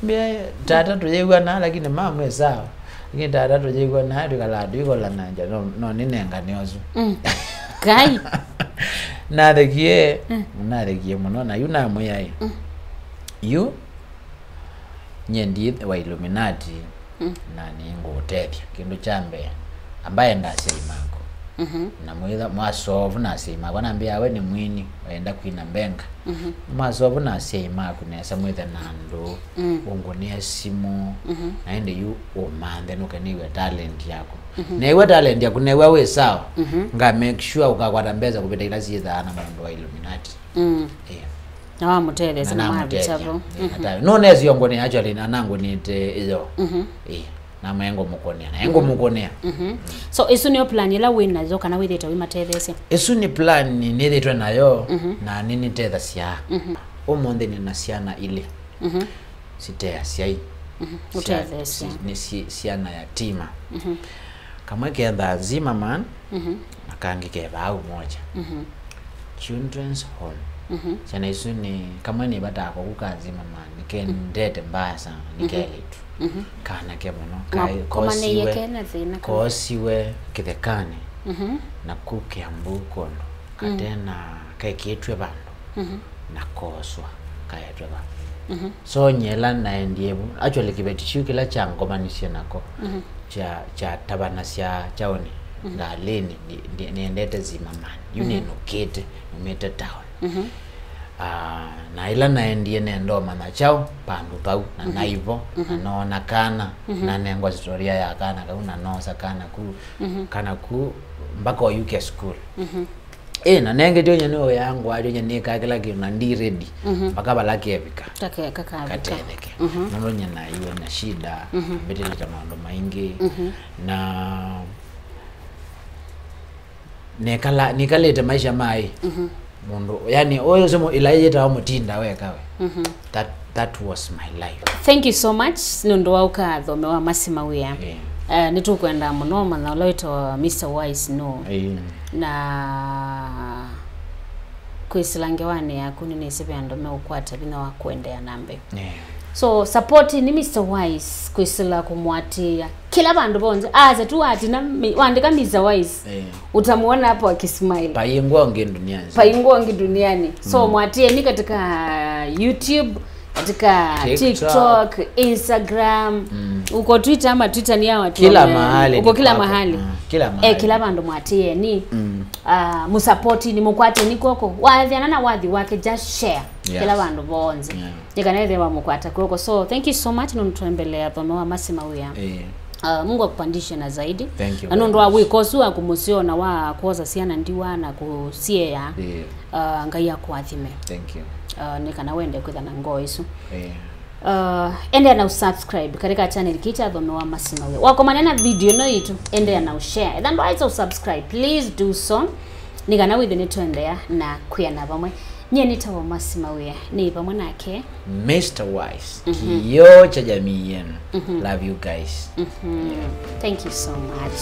mbĩa, tata tũyĩw'anaa, lakini mom e sawa. Lakini tata tũyĩw'anaa, twĩkalaa tũikolanangya, no, no nĩnengane ũsu. Mm. Kai. Nathekie, mm, nathekie mũno, na yu namwĩa ĩ. Mm. Yu, nyie ndi wa Illuminati, mm, na nĩngũũtethya. Kĩndũ kya mbee, amba enda asyai maku. Mhm. Na mwĩtha, mwasovu na asyai maku. Anambĩa we nĩ mwini, wenda kwina mbenga. Mhm. Mwasovu na asyai maku nesa, mwĩthe na andũ, mm, ũngũnĩe simũ, mhm, na ĩndĩ yu ũmanthe nũkeneiwe talent yaku. Mhm. Neew'a talent yaku, neew'a wĩ sawa, mhm, nga make sure ũkakwata mbesa kũvĩta ila syĩthaa na mũndũ wa Illuminati. Mm. Ĩĩ. Na wamũtetheesya na namavĩta vo. Ĩĩ, mhm, nata-, no nesie ngũnĩa actually, na nangũnĩte ĩyo. Mhm. Ĩĩ, namwĩa ngũmũkũnĩa, na ngũmũkũnĩa. Mhm. So, ĩsu nĩyo plan ĩla wĩ nayo kana wĩthĩĩtwe wĩmatetheesya? Ĩsu nĩ plan nĩthĩĩtwe nayo, mhm, na nĩnĩtethasya. Mhm. Ũmũnthĩ nĩna syana ilĩ. Mhm. Site asyai. Mhm. Sya-, ũtetheesya. Si-, nĩ si-, syana yatima. Mhm. Kamwe kethaa Zimmerman, mhm, na kangĩ ke vaa Umoja. Mhm. Children's Home. Mhm. Syana isu nĩ, kamwe nĩ vataa koku ka Zimmerman, nĩkendete mbaya sana, nĩ, mhm, kelĩtu. Mhm. Kanake mũno. Mwa-, kaĩ-, komanĩie kosiwe, kena thĩna kana? Koosiwe kĩthekanĩ, mhm, na ku Kiambu kũndũ, mm, katena kekĩtw'e vandũ. Mhm. Na kooswa kaetwe va. Mhm. So nyie ĩla naendie vu, actually kĩveti kyu kĩla kyangomanisye nako, mhm, kya, kyatavanasya kyaũnĩ, mhm, ngalĩnĩ, ndi-, ndi-, nĩendete Zimmerman. Yu, mhm, nĩnũkĩte, numĩte town. Mhm. Ah, na ĩla naendie nenda ũmanya kyaũ pandũ vau, na, mhm, naivo, na, mhm, noona kana, mhm, nanengwa storia ya kana kau, na noosa kana ku, mhm, kana ku, mpaka oyũke school. Mhm. Ĩ, na nengetyo nye nĩũyaa ngwatyo nye nĩkaa kĩla kĩndũ na ndi ready, mhm, mpaka vala kevika. Kakeka kavika. Katetheke. Mhm. Nũndũ nye naiwe na shida, mhm, mbĩtĩlĩte maũndũ maingĩ, mhm, na nekala, nikalĩte maisha maĩ. Mhm. Mũndũ, yani, ũyũ simo ĩla yĩtawa mũtinda wekawe. Mhm. That, that was my life. Thank you so much nũndũ wa ũkathome wa Masi Mawĩa. Yeah. Eh, nĩtũkwenda mũno ũmanya ũla wĩtawa Mister Wise nũ. Yeah. Na kwĩsĩla ngewanĩ yaku nĩnĩsĩ ve andũ meũkwata vinya wa kũendeea na mbee. Yeah. So, support ni Mister Wise kwĩsĩla kũmũatĩĩa kĩla vandũ vonthe. Aza tu watina mi-, waandĩka Mister Wise. Eh. Utamuona hapo akismile. Paingwa ngĩ duniani. Paingwa ngĩ duniani. So, mm, mwatĩeni katika YouTube, katika TikTok. TikTok, Instagram, uko Twitter ama Twitter ni ya watu Kila wame- mahali uko ni kila kwako. mahali. Mm, kila mahali. Eh, kila vandu mwatieni. Ah, musapoti ni mukwateni kwoko. Wathiana na wathi wake, just share. Yes. Kila vandu vonze. Yeah. Nikana ethĩwa mukwata kwoko. So thank you so much nũndũ twembelea thome wa Mercy Mawia. Eh, Uh, Mungu akupandishe na zaidi. Thank you Na nũndũ very wa much. Wĩka ũsu wa kũmũseo na wa kwosa syana ndiwa na kũsiea, eh, uh, Ngai akũathime. Thank you. Uh, nĩ kana wende kwĩtha na ngoo isu. Eh, Uh, endea na usubscribe katika channel kii kya Thome wa Mercy Mawia. Wakomana na video ĩno yitũ, endea na ushare. Ethĩwa ndwaĩsa usubscribe, please do so. Nĩ kana wĩthĩe nĩtũendeea na kwĩana vamwe. Nyie nĩtawa Mercy Mawia, nĩ vamwe nake. Mister Wise, kioo cha jamii yenu. Love you guys. Thank you so much.